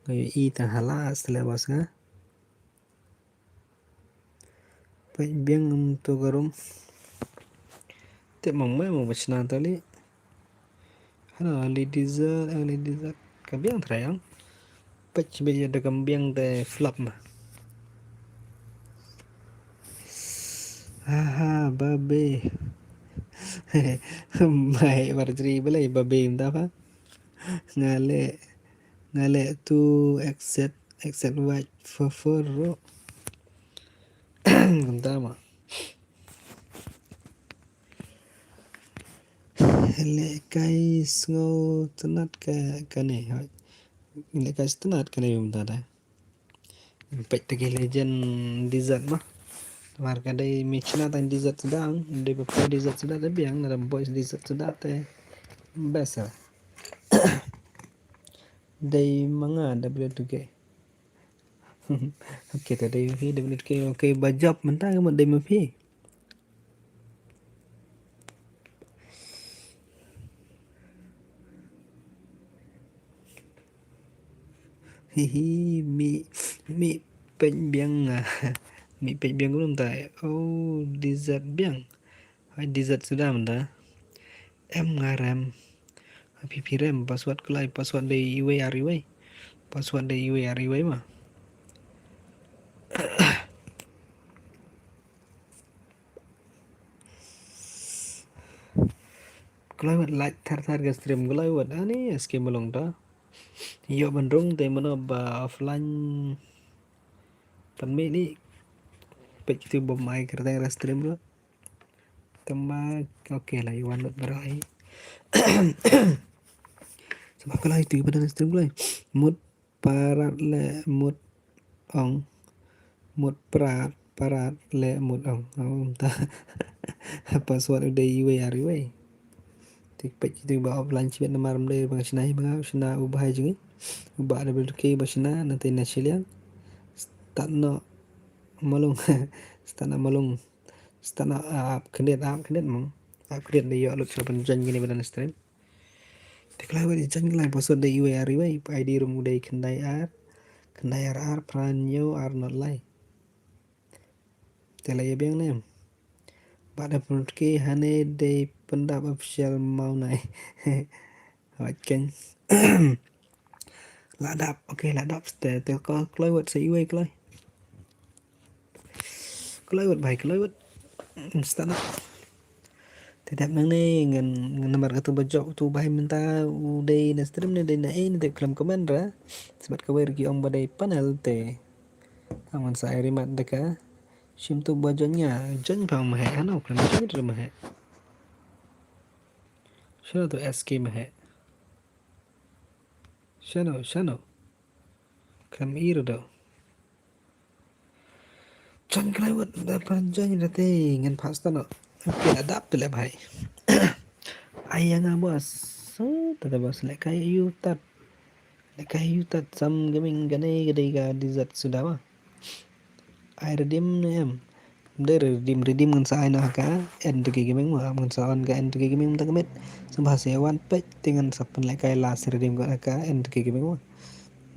Nga ïohi tang hala sele boss nga. Peit biang em to ka room. Te mong mai mong ba shna ta li. Hano, early desert, early desert. Ka biang trai yang. Peit shibit ïa da kam biang te flop ma. Aha, babe. Mai, bar jri balei babe mynta pha. Nga leh, nga leh tu exit, exit wait for for ro. Mynta ma. Lehkai sngewtynnat ka, kane, hoi. Lehkai sngewtynnat kane mynta da. Peit te ki legend desert ma. Namar ka dei me shna tang desert suda, dei ba poi desert suda te biang, na dang boys desert suda te best. Dei ma nga W two K. Okay, te dei ma phi W two K, okay, ba jop mynta ka mut dei ma phi. Hihi, mi, mi peit biang nga. Mi peit biang kumta. Oh, desert biang. Hai desert suda mynta. Em nga rem. Hai phi phi rem. Password kloi, password dei iwei ar iwei. Password dei iwei ar iwei ma. Kloi wat like thar thar ka stream kloi wat. Ani S K Malung ta. Ïoh ban rung te mano ba offline. Tan me ni. Peit kitu ba mai kyrteng ra stream ro. Tama, okay la ïoh wan lut baroh hi. Saba kloi tu ba dang stream kloi. Mut parat le mut ong. Mut prat, parat le mut ong. Oh, mynta. Password u dei iwei ar iwei. Te peit kitu ba offline shibit namar ym dei ba nga shna hi ba nga shna u bahai jong ngi. U bah W two K ba shna nangta na shiliang. Start noh Malung. Start noh Malung. Start noh, ah, ap khyndiat, ap khyndiat mo. Ap khyndiat dei ïoh lut sha ban join kine ba dang stream. Te kloi wat join kloi, password dei iwei ar iwei, I D room u dei khyndai ar, khyndai ar ar, phra hynñiew ar not lai. Te la ïa biang ne em. Ba da pynrut ki hane dei pyndap official maw nai. Wat keng. La dap, okay, la dap ste, te ko kloi wat sa iwei kloi. Kloi wat bhai, kloi wat. Start noh. Te dep nangne ngan, ngan namar katu ba jop tu bhai mynta u dei na stream ne dei na ei ne dep khlem comment ra. Sbat kawei ruh ki ong ba dei panel te. Ngan sa ai rimat da ka. Shim tu ba join nga, join pha ma heh, hano khlem join ruh ma heh. Shano tu S K ma heh. Shano, shano. Khlem i ruh do. Join kloi wat da pynjoin da te ngan phah start noh. Okay, la dap te le bhai. Ai ïa nga boss. So, te da boss lehkai ïa u tat. Lehkai ïa u tat Sam Gaming kane ka dei ka desert suda ba. Ai redeem ne em. Ym dei redeem, redeem ngan sa ai noh ha ka N two K Gaming mo. Ngan sa on ka N two K Gaming mynta ka miet. Sngewbha sa ïa wan peit te ngan sa pynlehkai last redeem ko ha ka N two K Gaming mo.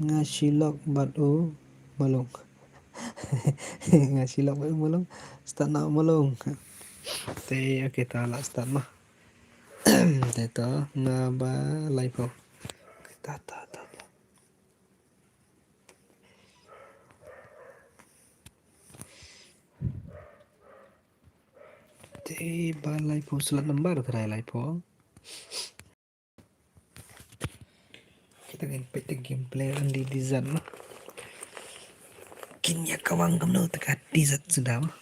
Nga shilok bad u Malung. Nga shilok bad u Malung. Start noh Malung. Te, okay, ta la start noh. Te to nga ba laiphew. Ta, ta, ta, ta. Te ba laiphew slot number trai laiphew. Kita ngin peit te gameplay on the desert mo. Kin ïa kawang kumno te ka desert suda mo.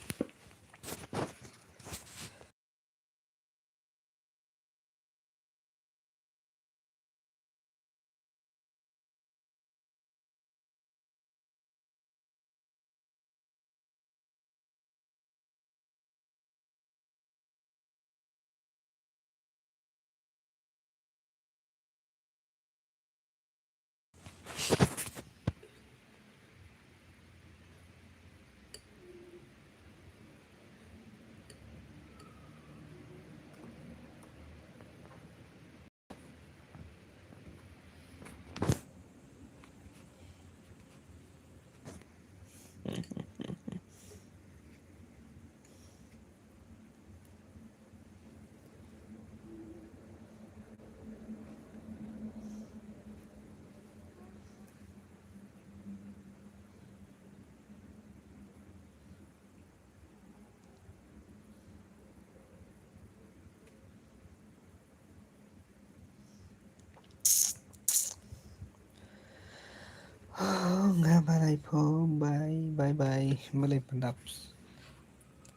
Bye bye pho, bye, bye bye. Balei pyndap?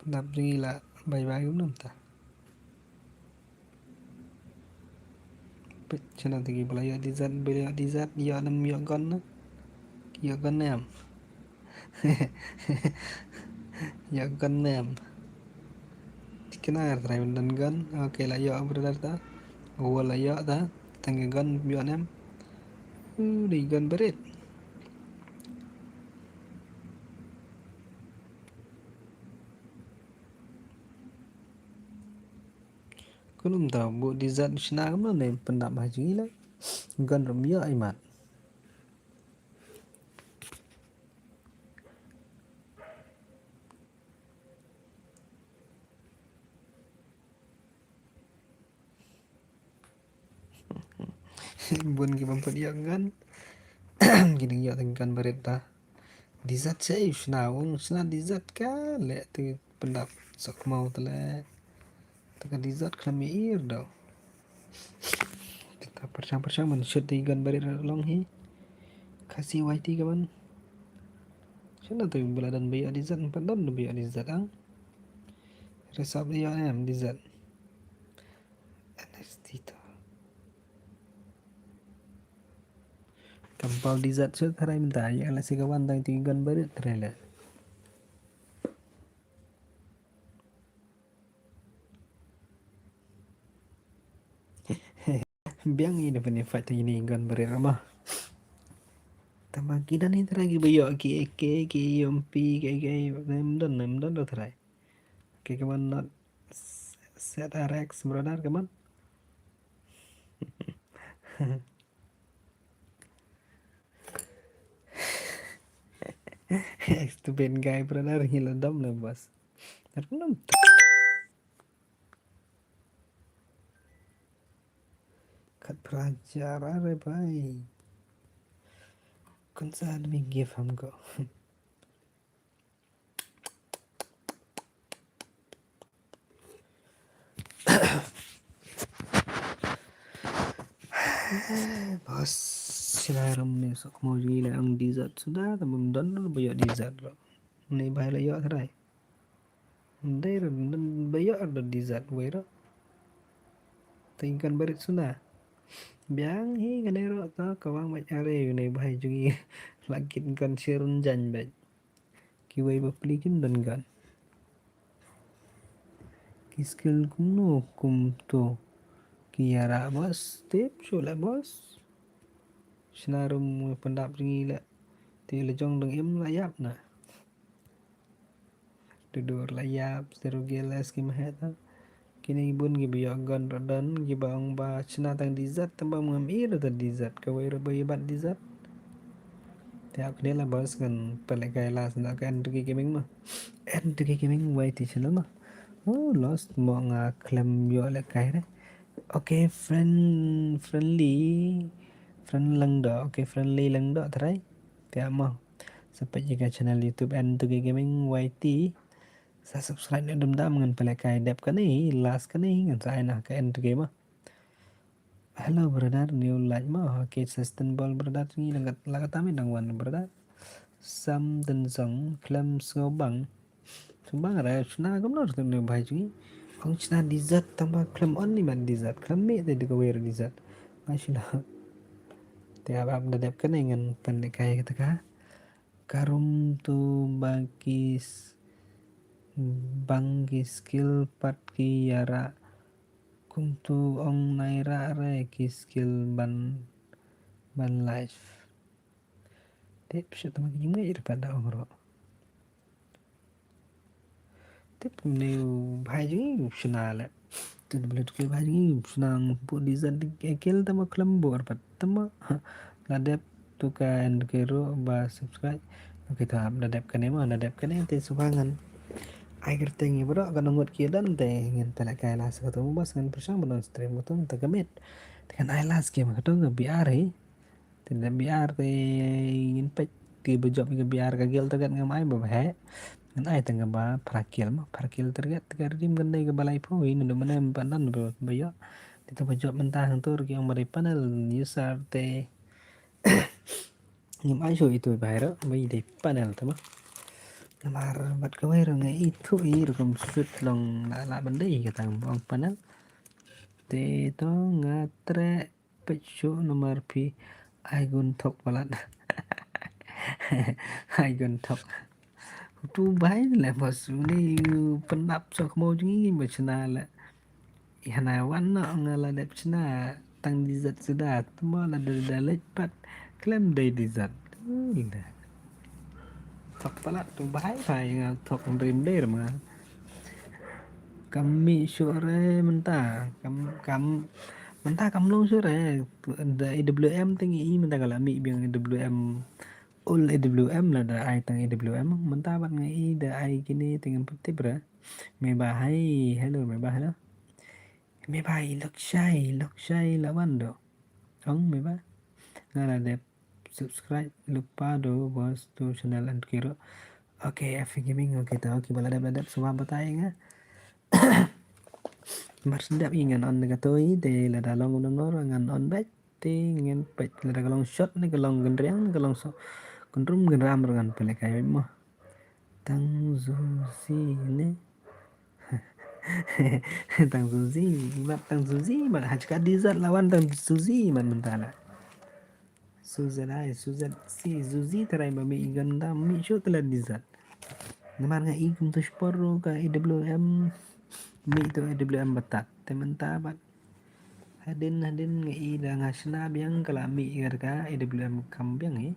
Pyndap jong ngi la bye bye kumno mynta? Peit shano te kiba la ïoh desert, ba la ïoh desert, ïoh ne ym ïoh gun na? Ïoh gun ne em? Ïoh gun ne em? Thikna trai ban don gun. Okay, la ïoh brother ta. Wall la ïoh ta. Tang ka gun ïoh ne em? Uh, dei gun barit. Kumno mynta, buh desert shna kumno ne pyndap ha jong ngi la. Gun ruh ym ïoh ai mat. Bun ki bym pat ïoh gun. Ki dang ïoh tang gun barit ta. Desert sha u shna, ong shna desert ka leh te pyndap sohkmaw te leh. Te ka desert khlem ïa ir daw. Te ka pyrshang pyrshang ban shoot te gun barit long hi. Khasi Y T ka ban. Shano te ba la don ba ïoh desert, pat don ba ïoh desert ang. Resap ïoh em desert. N X T to. Kam paw desert shuh tharai mynta, ïa lehse ka wan tang ïa ki gun barit tharai leh. Biang ïa ne pynïaid fight ïa ne gun barit ma. Tangba ki don hi tharai kiba ïoh ki A K, ki M P, ki A K, ym don, ym don tharai. Okay, come on, not Z R X, brother, come on. Stupid guy, brother, ngi la dom le, boss. Ar num. Khat phra hajar, are bhai. Kaun sa aadmi give humko. Boss, shna rum ne sohkmaw jong ngi la ong desert suda, tangba ym don ruh ba ïoh desert ruh. Une bhai la ïoh tharai. Ym dei ruh, ym don ba ïoh ruh desert wei ruh. Te gun barit suda. Biang hi kane ruh, to ka wang bad are une bhai jong ngi. La kit gun shi rynjang bad. Kiwei bapli kim don gun. Ki skill kumno kumto ki ïarap, boss? Tip shuh leh, boss. Shna rum pyndap jong ngi leh. Te la jong dang im la ïap na. Dudur la ïap, zero G L S ki maheta. Kine ki bun kiba ïoh gun ruh don, kiba ong ba shna tang desert, tangba ngam ïoh ruh tang desert, kawei ruh ba ïoh bat desert. Te hap kane la, boss, ngan pynlehkai last na ka N two K Gaming ma. N two K Gaming Y T channel ma. Oh, lost mo, nga khlem ïoh lehkai re. Okay, friend, friendly, friend Langdoh, okay, friendly Langdoh tharai. Te mo. Sa peit ïa ka channel YouTube N two K Gaming Y T. Sa subscribe ne dum dam, ngan pynlehkai dep kane, last kane, ngan sa ai na ka N two K ma. Hello brother, new like ma. Okay, sustainable brother, ngi la kat, la katta mi dang wan brother. Sam Tensong, khlem sngewbang. Sngewbang re, shna kumno ruh ne bhai jong ngi. Ong shna desert, tangba khlem on ni man desert, khlem mih te da kawei ruh desert. Nga shna. Te ap ap da dep kane ngan pynlehkai kata ka. Karum tu ba ki s-, bang ki skill pat ki ïarap. Kumtu ong naira re ki skill ban, ban live. Tip sha tama ki jingmut ira pat da ong ruh. Tip ne u bhai jong ngi u shna le. Tip ne u bhai jong ngi u shna buh desert de kel tama khlem buh arpat tama. La dep tu ka N two K ruh ba subscribe. Okay, to ap da dep kane ma, da dep kane te sngewbha ngan ai kyrteng ïa baroh ka nongut ki don te ngan pynlehkai la sa katu, bas ngan pyrshang ban on stream katu te ka miet. Te ngan ai la skim katu ka B R hi. Te da B R te ngin peit te ba jop ïa ka B R ka kill target ngam ai ba bha. Ngan ai tang kaba phra kill ma, phra kill target te ka redeem kan dei kaba laiphew hi, naduh mynne ym pat don ba, ba ïoh. Te to ba jop mynta hangto ki ong ba dei panel user te. Ngim ai shuh itu bai ruh, bai dei panel te mo. Namar bad kawei ruh nga ithuh i rukom shoot long la la ban dei kata ngam ong panel. Te to nga treh peit shuh namar phi ai gun thok palat. Ai gun thok. Tu bai le bos uni pyndap sok mo jngi ba chna le. Hana wan noh nga la dep chna tang dizat suda, tmo la da da leit pat khlem dei dizat. Ui da. Thok palat tu bahai phai nga thok rim der ma. Kam mih shuh re mynta, kam, kam, mynta kam long shuh re. Da A W M te ngi i mynta ka la mih biang A W M. Ul A W M la da ai tang A W M, mynta bad ngi i da ai kine te ngam pat tip re. Me ba hai, hello, me ba hello. Me ba i lok shai, lok shai la wan do. Ong me ba. Nga la dep subscribe lypa do bos tu channel an kiro. Okay, F Gaming, okay to, okay ba la dep la dep shuwa batai nga. Mar sendap i ngan on ka toi, te la da long nongor ngan on back. Te ngan peit lada ka long shot ne ka long kynriang ne ka long so. Kynrum kynram ruh ngan peit lehkai mo. Tang Zuzi ne. Tang Zuzi, mat tang Zuzi, mat ha ka dizat la wan tang Zuzi, mat mynta la. Suzat ai, Suzat si Zuzi trai ba mih i gan da mih shuh te la dizat. Namar nga i kum tu shpor ruh ka A W M, mih tu A W M batat. Te mynta bad hadien hadien nga i da nga shna biang ka la mih ka A W M kam biang i.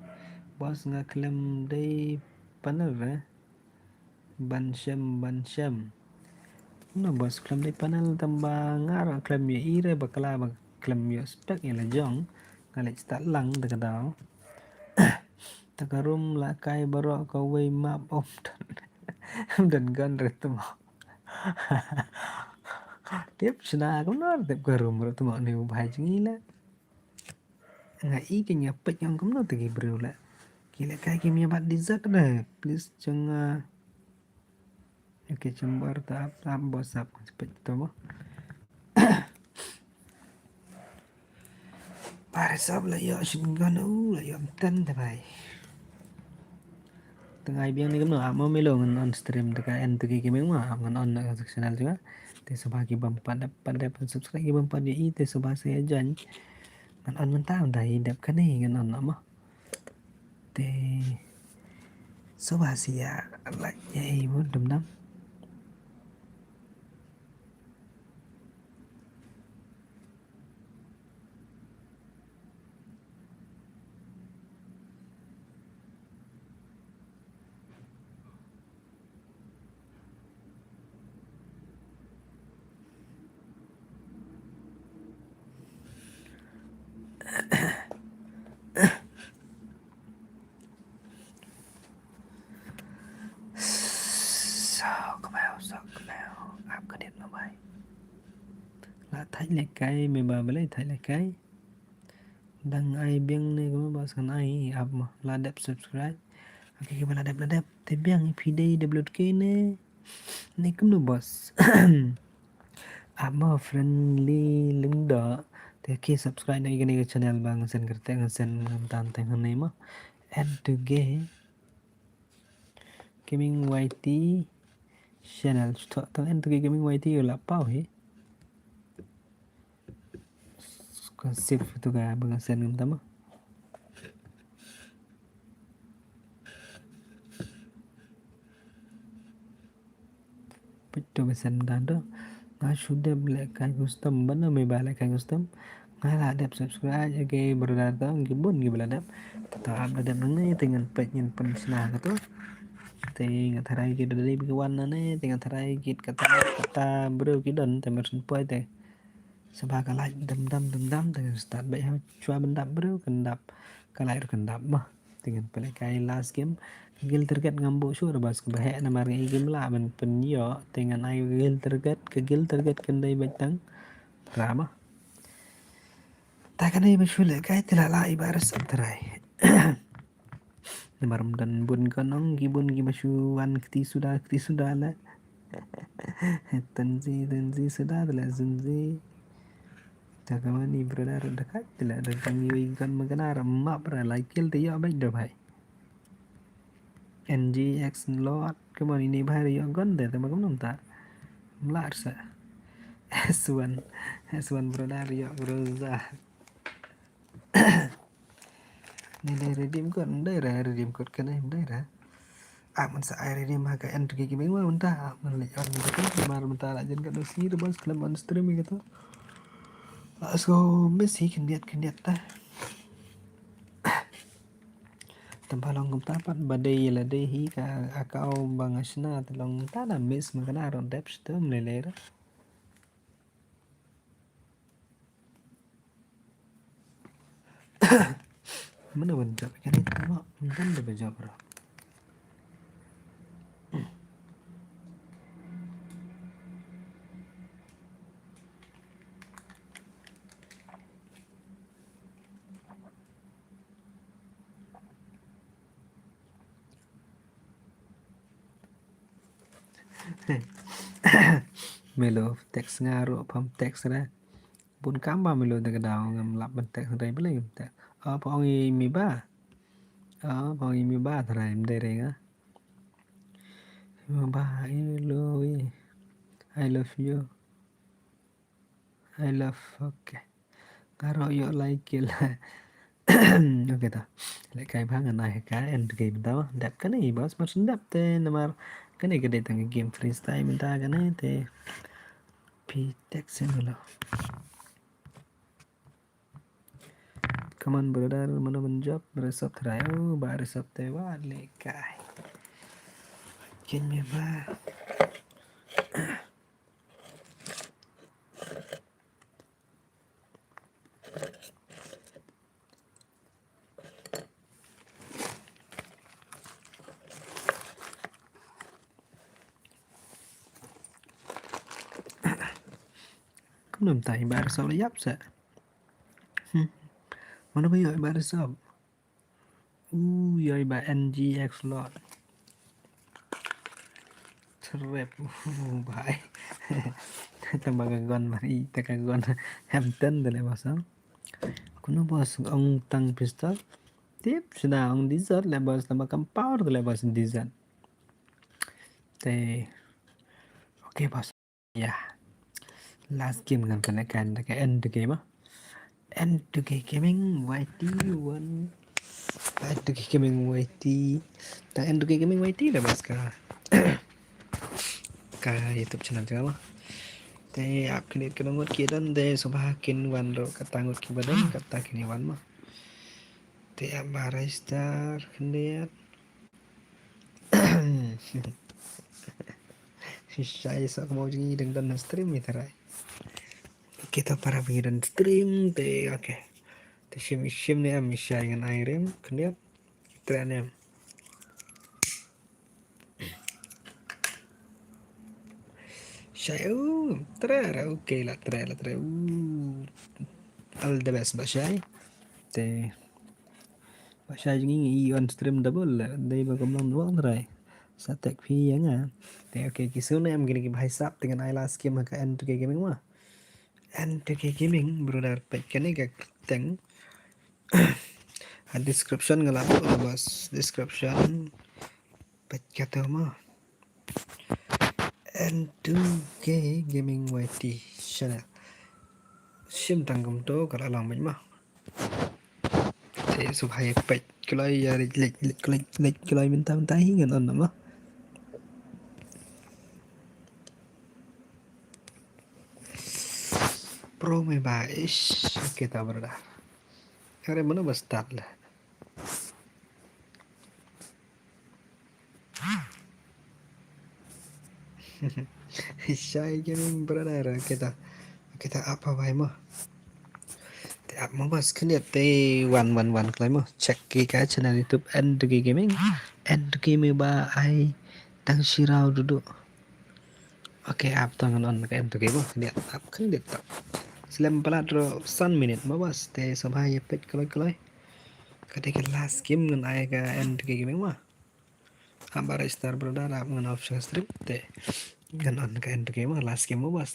Bos nga khlem dei panel re. Ban shem, ban shem. No bos khlem dei panel tang ba nga ruh khlem ïoh i re bakla ba khlem ïoh spek ïa la jong. Nga leit stad lang da ka daw. Ta ka room la kai baroh kawei map om don. Don gun re tmo. Tip shna kumno tip ka room ruh tmo ne u bhai jngi la. Nga i ki ïa peit ngam kumno te ki briew la. Ki lehkai kim ïa bat dizat re. Please jong nga. Okay, chumbar ta ap ap bos ap peit to mo. Pare sap la ïoh shin gun u la ïoh mten te bai. Tang ai biang ne kumno ap mo melo ngan on stream te ka en te ki gaming mo ap ngan on na ka channel jong nga. Te sngewbha ki bym pat dep pat dep subscribe ki bym pat ïa i te sngewbha sa ïa join. Ngan on mynta mynta i dep kane ngan on mo. Te sngewbha sa ïa like ïa i mo dum dam. Sok kmew, sok kmew. Ap ka dien ma bai. La thait lehkai me ba balei thait lehkai. Dang ai biang ne kumno ba sngewbha ai ap mo la dep subscribe. Okay, kiba la dep la dep te biang i phi dei da blood ke ne. Ne kumno bos. Ap mo friendly lungdo. Te ki subscribe na i kane ka channel ba ngan send kyrteng ngan send ngam tan teng hangne mo. Add to game. Gaming Y T channel. Chuto tang en to Gaming Y T u la paw hi. Ka save to ka ba nga send ngam tama. Peit to ba send dan to. Nga shu dep lehkai custom ban me ba lehkai custom. Nga la dep subscribe ïa ki brother to, ki bun ki ba la dep. Te to ap la dep nangne te ngan peit ngan pynshna ka to. Te nga tharai ki da dei ba ki wan nangne te nga tharai ki kata kata briew ki don te mar syn poi te. Sngewbha ka like dam dam dam dam te ngan start beit ha shuwa ban dap briew kan dap ka like ruh kan dap mo. Te ngan pynlehkai last game. Ka kill target ngam buh shuh re bas ka ba heh namar nga i game lah ban pynïoh te ngan ai ka kill target, ka kill target kan dei beit tang phra mo. Ta kane ba shu lehkai te la lah i ba res ap trai. Namar ym don bun ka nong ki bun ki ba shu wan kti suda kti suda la. Tenzi tenzi suda te la tenzi. Te ka mani brother da kait te la da kang yoi gun ma kana ra map ra la kill te ïoh bad da bhai. N G X lot ka mani ni bhai ïoh gun te te ma kam nam ta. Mlar sa. S one, S one brother ïoh Groza. Ni dei redeem code, dei ra redeem code kane, dei ra. Ah, man sa ai redeem ha ka N two K Gaming ma mynta, ah, man leh on mynta, mar mynta la jan ka dosi de bos khlem on stream ïa kato. Let's go, miss hi khyndiat khyndiat ta. Tang ba long kumta pat ba dei la dei hi ka account ba nga shna te long ta na miss ma kana rong dep stem le le ra. Mano ban jop kane tama ban da ba jop ra. Melo text nga ruh pham text ra. Bun kam ba melo da ka daw ngam lap ban text ra bele ngam text. Oh, pa ong i mi ba. Oh, pa ong i mi ba trai mde re nga. Mi ba, I love you. I love you. I love, okay. Nga ruh ïoh like la. Okay ta. Leh kai ba ngan ai ka N two K mynta ma. Dep kane bos mar syn dep te namar kane ka dei tang game freestyle mynta kane te. Pi text syn lo. Come on brother, mano ban jop, resop trai. Oh, ba resop te wa leh kai. Ken me ba. Kumno mynta i ba resop la ïap sa. Hmm. Mano ba ïoh i ba resop. U ïoh i ba N G X lot. Trap. U bai. Tang ba ka gun mari ta ka gun. Hampton de le bos. Kuno bos ong tang pistol. Tip sina ong desert le bos tang ba kam power de le bos desert. Te. Okay bos. Ya. Last game ngan connect kan da ka N two K ma. N two K Gaming Y T one. N two K Gaming Y T. Ta N two K Gaming Y T la bas ka. Ka YouTube channel jong nga ma. Te ap kine ka ngut ki don de subha kin wan ro kata ngut ki ba don kata kine wan ma. Te ap ba register kine. Shai sa kamo jing i dang don stream i tarai. Kita para pang i don stream te okay. Te shim shim ne am shai ngan ai rim khyndiat. Tre ne am. Shai u tre ra okay la tre la tre u. All the best ba shai. Te Ba shai jong ngi i on stream double le dei ba kam long wang trai. Sa tek phi ïa nga. Te okay ki sune em kine ki bhai sap te ngan ai last game ha ka N two K Gaming ma. N two K Gaming brother peit kane ka teng. Ha description nga la put bas description. Peit kato ma. N two K Gaming Y T channel. Shim tang kumto ka la long beit ma. Te subha ïa peit kloi ïa leit leit leit kloi leit kloi mynta mynta hi ngan on ma. Pro me ba ish kita brother. Are mano ba start la. Shai gaming brother kita kita apa bai mo. Te ap mo bas khyndiat te wan wan wan kloi mo. Check ki ka channel YouTube N two K Gaming. N two K me ba ai tang shirau dudu. Okay, ap tang on ka N two K mo khyndiat ap khyndiat ta. Slem palat ro san minute mo bas te subha ïa peit kloi kloi. Ka dei ka last game ngan ai ka N two K Gaming ma. Ap ba register brother ap ngan off stream te. Ngan on ka N two K ma last game ma bas te.